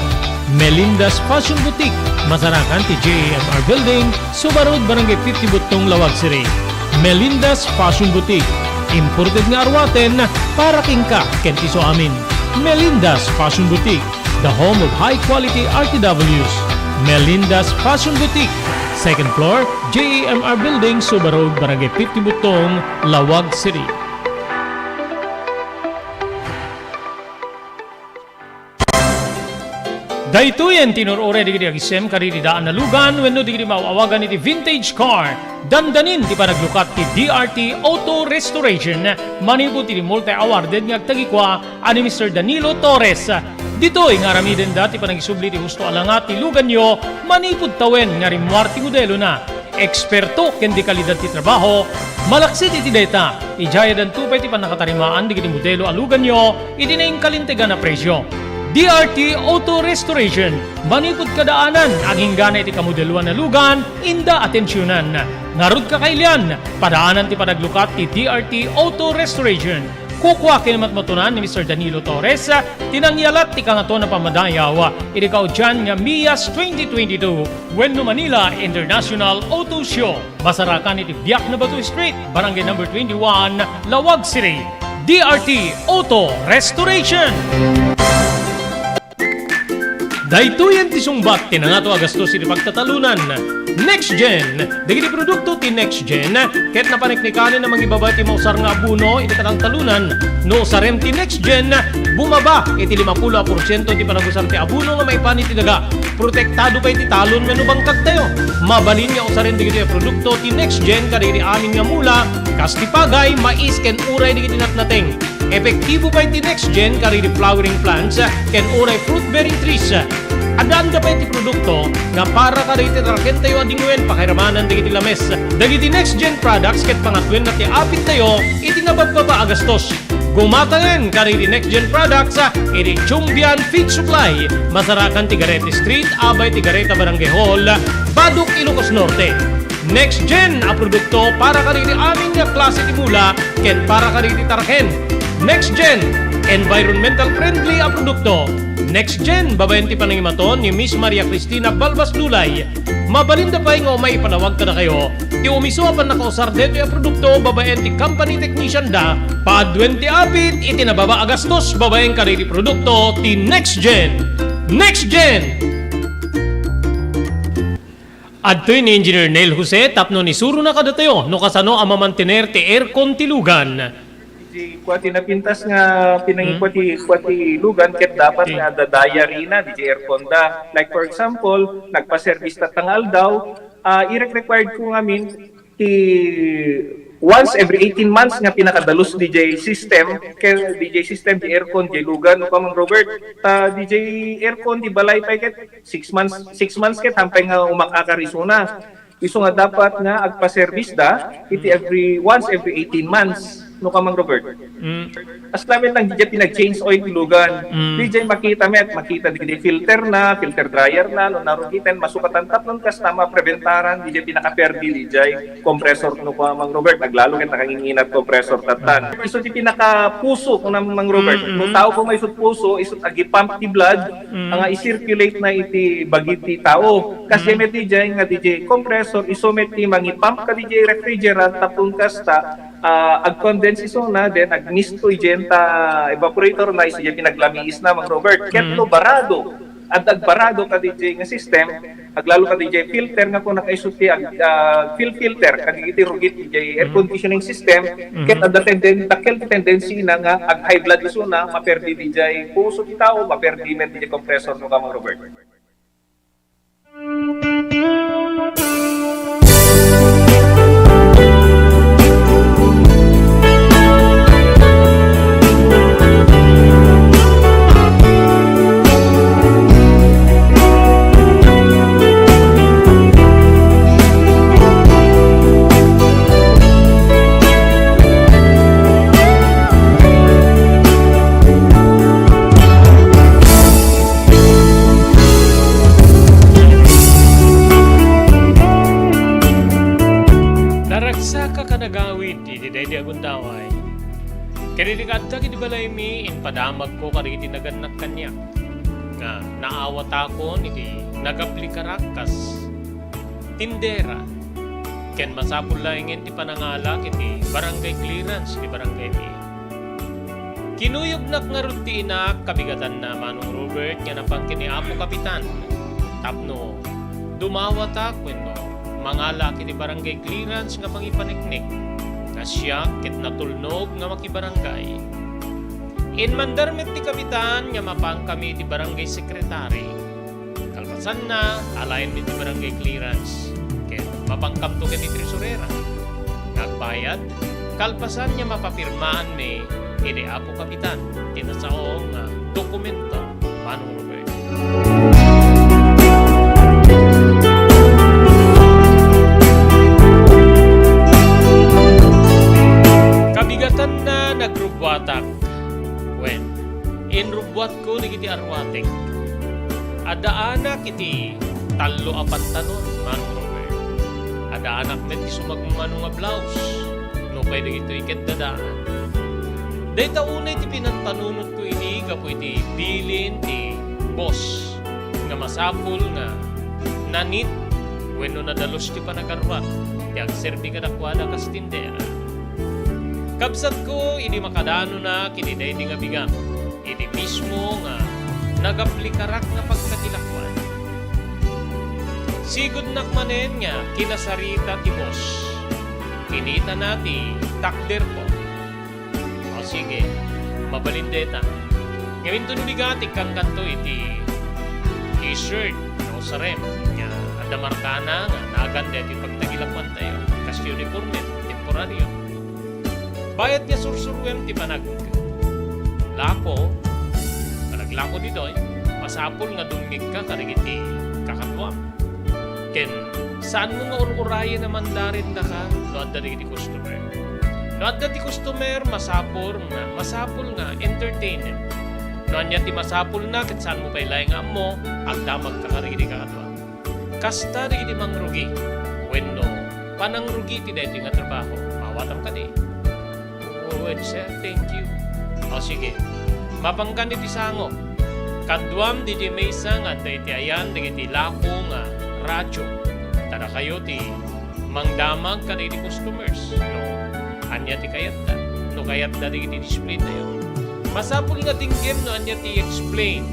Melinda's Fashion Boutique, masarakan ti J A M R Building, Suba Road, Barangay fifty Buttong, Laoag City. Melinda's Fashion Boutique, imported nga aruaten para kenka ken ti isuamin. Melinda's Fashion Boutique, the home of high quality R T Ws. Melinda's Fashion Boutique, second floor, J A M R Building, Suba Road, Barangay fifty Buttong, Laoag City. Daytoyen ti inur-uray dagiti agisem kadagiti daan a lugan wenno dagiti maaw-awagan iti vintage car. Dandanin ti panaglukat ti D R T Auto Restoration manipud iti multi-awarded nga agtagikua a ni Mister Danilo Torres. Ditoy nga aramidenda ti panagisubli ti husto a langat ti luganyo manipud tawen nga rimmuar ti modelona. Eksperto ken dekalidad ti trabaho, malaksid iti dayta, idiayadanto pay ti pannakatarimaan dagiti modelo a luganyo iti naingkalintegan a presio. D R T Auto Restoration, manipud kadaanan, aginggana iti kamodeloan a lugan, inda atensionan. Ngarud, kakailian, padaanan ti panaglukat ti D R T Auto Restoration. Kukua ken matmatunan ni Mister Danilo Torres ti nangyalat ti Kangatoan a Pammadayaw iti kaudian nga MIAS twenty twenty-two wenno Manila International Auto Show. Masarakan iti Biak na Bato Street, Barangay Number twenty-one, Laoag City. D R T Auto Restoration. Daytoyen ti sungbat ti nangato a gastos iti pagtatalonan. Next Gen. Dagiti produkto ti Next Gen ket napaniknikanen a mangibaba iti mausar nga abono iti kataltalonan. No usarem ti Next Gen, bumaba iti limapulo a porsiento ti panagusar ti abono nga maipan iti daga. Protektado pay ti talon wenno bangkagtayo. Mabalin nga usaren dagitoy a produkto ti Next Gen kadagiti amin nga mula, kas ti pagay, mais, ken uray dagiti natnateng. Epektibo pay ti Next Gen kadagiti flowering plants ken uray fruit-bearing trees. Addaanda pay ti produkto nga para kadagiti tarakentayo a dingwen, pakairamanan dagiti lames. Dagiti Next Gen products ket pangatuenna ti apittayo iti nababbaba a gastos. Gumatangen kadagiti Next Gen products iti Chumbian Feed Supply, masarakan ti Garete Street, abay ti Gareta Barangay Hall, Badoc, Ilocos Norte. Next Gen a produkto para kadagiti amin nga klase ti mula ken para kadagiti taraken. Next Gen, environmental friendly a produkto. Next Gen, babaen ti panangimaton ni Miss Maria Cristina Balbas Dulay. Mabalinda pay nga umay ipalawag kadakayo ti umiso a pannakausar daytoy a produkto babaen ti company technician da, paaduen ti apit iti nababa a gastos babaen kadagiti produkto ti Next Gen. Next Gen! Adtoy ni Engineer Neil Jose tapno isurona kadatayo no kasano a mamantener ti aircon ti lugan. Ti kua ti napintas nga pinangikua ti, kua ti lugan ket dapat nga adda diary na diay aircon da. Like, for example, nagpa-service tatta nga aldaw, ah, irek-required ko ngamin ti once every eighteen months nga pinakadalus diay system, ken diay system ti aircon diay lugan, no, Kamang Robert. Ta diay aircon ti balay pay ket six months, six months ket hampay nga umak-akar isuna. Isu nga dapat nga agpa-service da iti every, once every eighteen months, no, Kamang Robert? Mm. As lamet lang diay pinag-change oil ti lugan. Mm. Diay makita met, makita diay filter na, filter dryer na, no, narugiten, masukatan tapno kasta mapreventaran diay pinakaperdi diay compressor, no, Kamang Robert, aglalo ket nakanginginat compressor tattan. Isu ti pinakapuso, no, Mang Robert. Mm, mm. No tao koma isut puso, isut agipump ti blood, Mm. nga i-circulate na iti bagi ti tao. Kas Mm. met diay nga diay compressor, isu met ti mangipump kadiay refrigerant tapno kasta, ah, agcondense isuna, then agmisto idiay ta evaporator na, isu diay pinaglamiis na, Mang Robert. Ket Mm. no barado, adda agbarado kadiay nga system, aglalo kadiay filter nga kuna kaisu ti ag-, ah, fil-, filter, kadiay rugi diay air Mm. conditioning system, Mm. ket adda tenden-, dakkel ti tendency na nga ag-high blood isuna, maperdi diay puso ti tao, maperdi met diay compressor, no, Kamang Robert. Idi kaaddak iti balaymi, impadamagko kadagiti nagannak kaniak nga naawatakon iti nagaplikarak kas tindera, ken masapul laengen ti panangalak iti barangay clearance ti barangaymi. Kinuyognak ngarud ti inak, kabigatanna, Manong Robert, nga napan ken ni Apo Kapitan tapno dumawatak wenno mangalak iti barangay clearance nga pangipaneknek nga siak ket natulnog nga makibarangay. Inmandar met ti kapitan nga mapankami iti barangay secretary. Kalpasanna, alaenmi ti barangay clearance ket mapankamto ken ti tresurera. Nga agbayad, kalpasan nga mapapirmaanmi iti Apo Kapitan ti nasao nga dokumento, Manong Robert. Kabigatanna, nagrubbuatak. Wen, inrubbuatko dagiti arwatek. Addaanak iti tallo a pantanon, Manong Robert. Addaanak met ti sumagmamano nga blouse, nupay dagitoy ket dadaan. Dayta unay ti pinanpanunotko idi gapu iti bilin ti boss nga masapul nga nanit wenno nadalus ti panagarwat ti agserbi kadakuada kas tindera. Kabsatko, idi makadanonak iti daydi nga bigat, iti mismo nga nagaplikarak nga pagkatilakuan. Sigudnak manen nga kinasarita ti boss. Kinitana ti takderko. O sige, mabalin dayta. Ngem inton bigat, ikkankanto iti t-shirt nga usarem nga adda markana nga nagan daytoy pagtagilakuantayo. Kas uniforme, temporario. Bayat nga sursuruem ti panag-, lako, panaglako ditoy, masapul nga dumngegka kadagiti kakaduam. Ken saanmo nga ur-urayen a mandarendaka no adda dagiti customer. No adda ti customer, masapul nga, masapul nga entertainem. No ania ti masapulna, ket saanmo pay laeng nga ammo, agdamagka kadagiti kakaduam. Kasta dagiti mangrugi wenno panangrugi ti daytoy nga trabaho. Maawatam kadi? Wen, sir, thank you. O, sige. Mapankan iti sangok. Kaduam diay maysa nga adda iti ayan dagiti lako nga radyo. Ta dakayo ti mangdamag kadagiti customers, no ania ti kayatda, no kayatda dagiti display tayo. Masapul nga dinggem no ania ti i-explain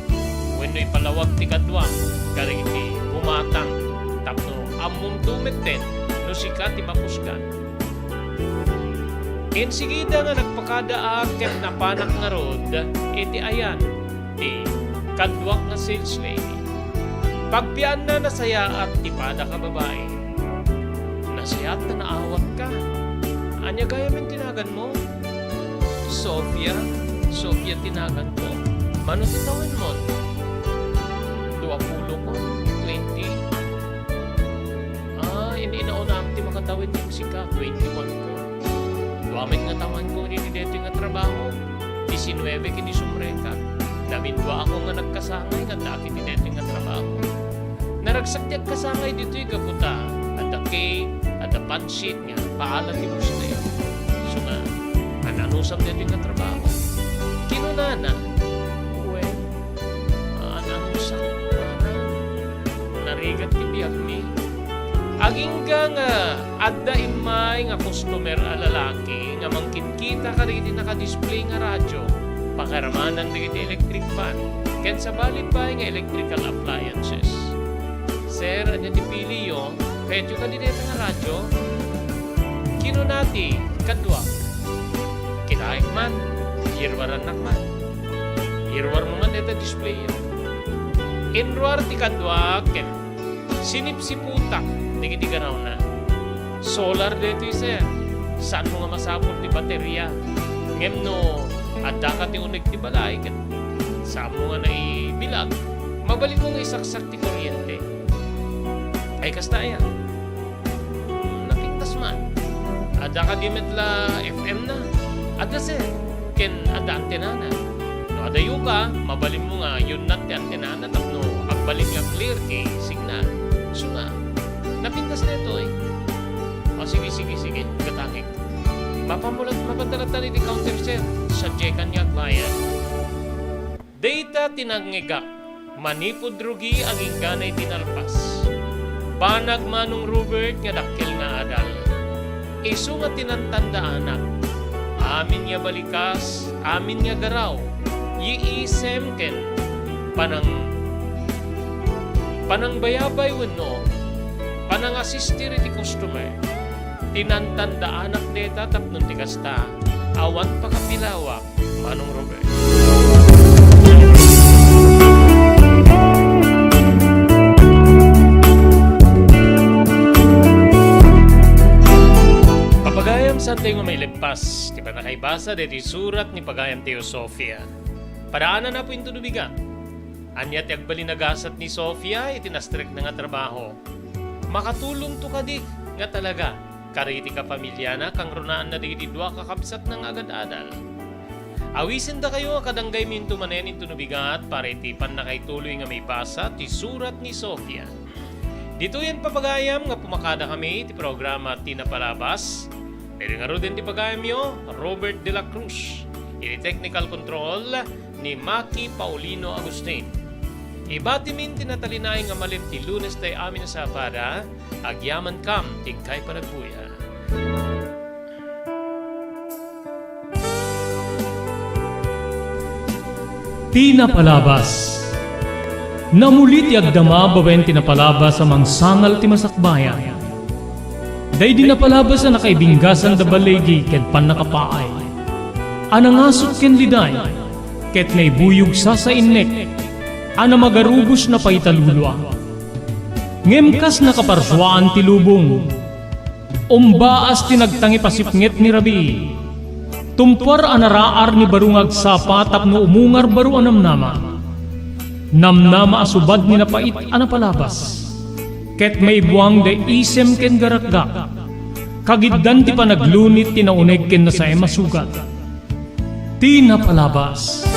wenno ipalawag ti kaduam kadagiti bumatang tapno ammomto metten no sika ti makusgan. Insigida nga nagpakadaak ket napanak ngarud iti ayan ti kaduak nga sales lady. Pagpianna, nasayaat ti pada ka babai. Nasayaat ta naawatka. Ania gayamen ti naganmo? Sofia. Sofia ti naganko. Mano ti tawenmon? Duapulokon, twenty. Ah, in-inaunam ti makatawen ken sika, twenty-one ko. Dua met nga tawenko iti daytoy nga trabaho. Diecinueve ken disumreka. Naminduaak nga nagkasangay nga addaak iti daytoy nga trabaho. Naragsak ti agkasangay ditoy gapu ta adda cake, adda pansit nga paala ti gusto. Isu nga, an-anusam daytoy nga trabaho. Kinunana, "Wen, an-anusak, manang narigat ti biagmi." Agingga nga adda immay nga customer a lalaki nga mangkitkita kadagiti nakadisplay nga radyo, pakaramanan dagiti electric fan, ken sabali pay nga electrical appliances. "Sir, ania ti piliyo? Kayatyo kadi dayta nga radyo?" Kinuna ti kadua, "Kitaek man, iruarannak man. Iruarmo man dayta display." Inruar ti kadua ket sinipsiputak dagiti ganawna. "Solar daytoy, sir. Saanmo nga masapul ti bateria. Ngem no addaka ti uneg ti balay ket saanmo nga naibilag, mabalinmo nga isaksak ti kuryente." Ay, kasta aya? Napintas man. Adda kadi met la F M na? Adda, sir. Ken adda antenana. No adayoka, mabalinmo nga yunnat ti antenana tapno agbalin nga clear ti signal. Isu nga, napintas daytoy. O, sige, sige, sige. Gatangek. Mapamulat mapatalatan iti counter, sir. Sadiay kan nga agbayad. Dayta ti nangngegak manipud rugi agingganay ti nalpas. Banag Manong Robert nga dakkel nga adal. Isu nga tinantandaanak. Amin nga balikas, amin nga garaw, iisem ken panang-, panangbayabay wenno panangasistir iti customer. Tinantandaanak dayta tapno ti kasta, awan pakapilawak, Manong Robert. Papagayam, saantayo nga maileppas ti pannakaibasa daytoy surat ni pagayam Tio Sofia. Padaanan a pay inton bigat. Ania ti agbalin a gasat ni Sofia iti nastrekna nga trabaho? Makatulongto kadi nga talaga kadagiti kapamiliana kangrunaanna dagiti dua a kakabsatna nga agad-adal? Awisendakayo a kadanggayminto manen inton bigat para iti pannakaituloy nga maibasa ti surat ni Sofia. Ditoyen, papagayam, nga pumakadakami iti programa Ti Napalabas. Daytoy ngaruden ti pagayamyo, Robert de la Cruz. Iti technical control ni Maki Paulino Agustin. Ibatimin ti natalinaed nga malem ti Lunes tay amin a Sabado, agyamankam ti inkay panagbuya. Ti Napalabas. Namuli ti agdama babaen ti napalabas a mangsangal ti masakbayan. Daydi napalabas a nakaibinggasan da baligi ken pannakapaay, a nangasut ken liday, ket naibuyog sasainnek a namagarubos na paitalulua. Ngem kas nakaparsuaan ti lubong, umbaas ti nagtangip a sipnget ni rabii. Tumpuar a naraar ni baro nga agsapa tapno umungar baro a namnama. Namnama a subad ni napait a napalabas, ket maibuang da isem ken garakgak. Kagiddan ti panaglunit ti nauneg ken nasaem a sugat. Ti Napalabas.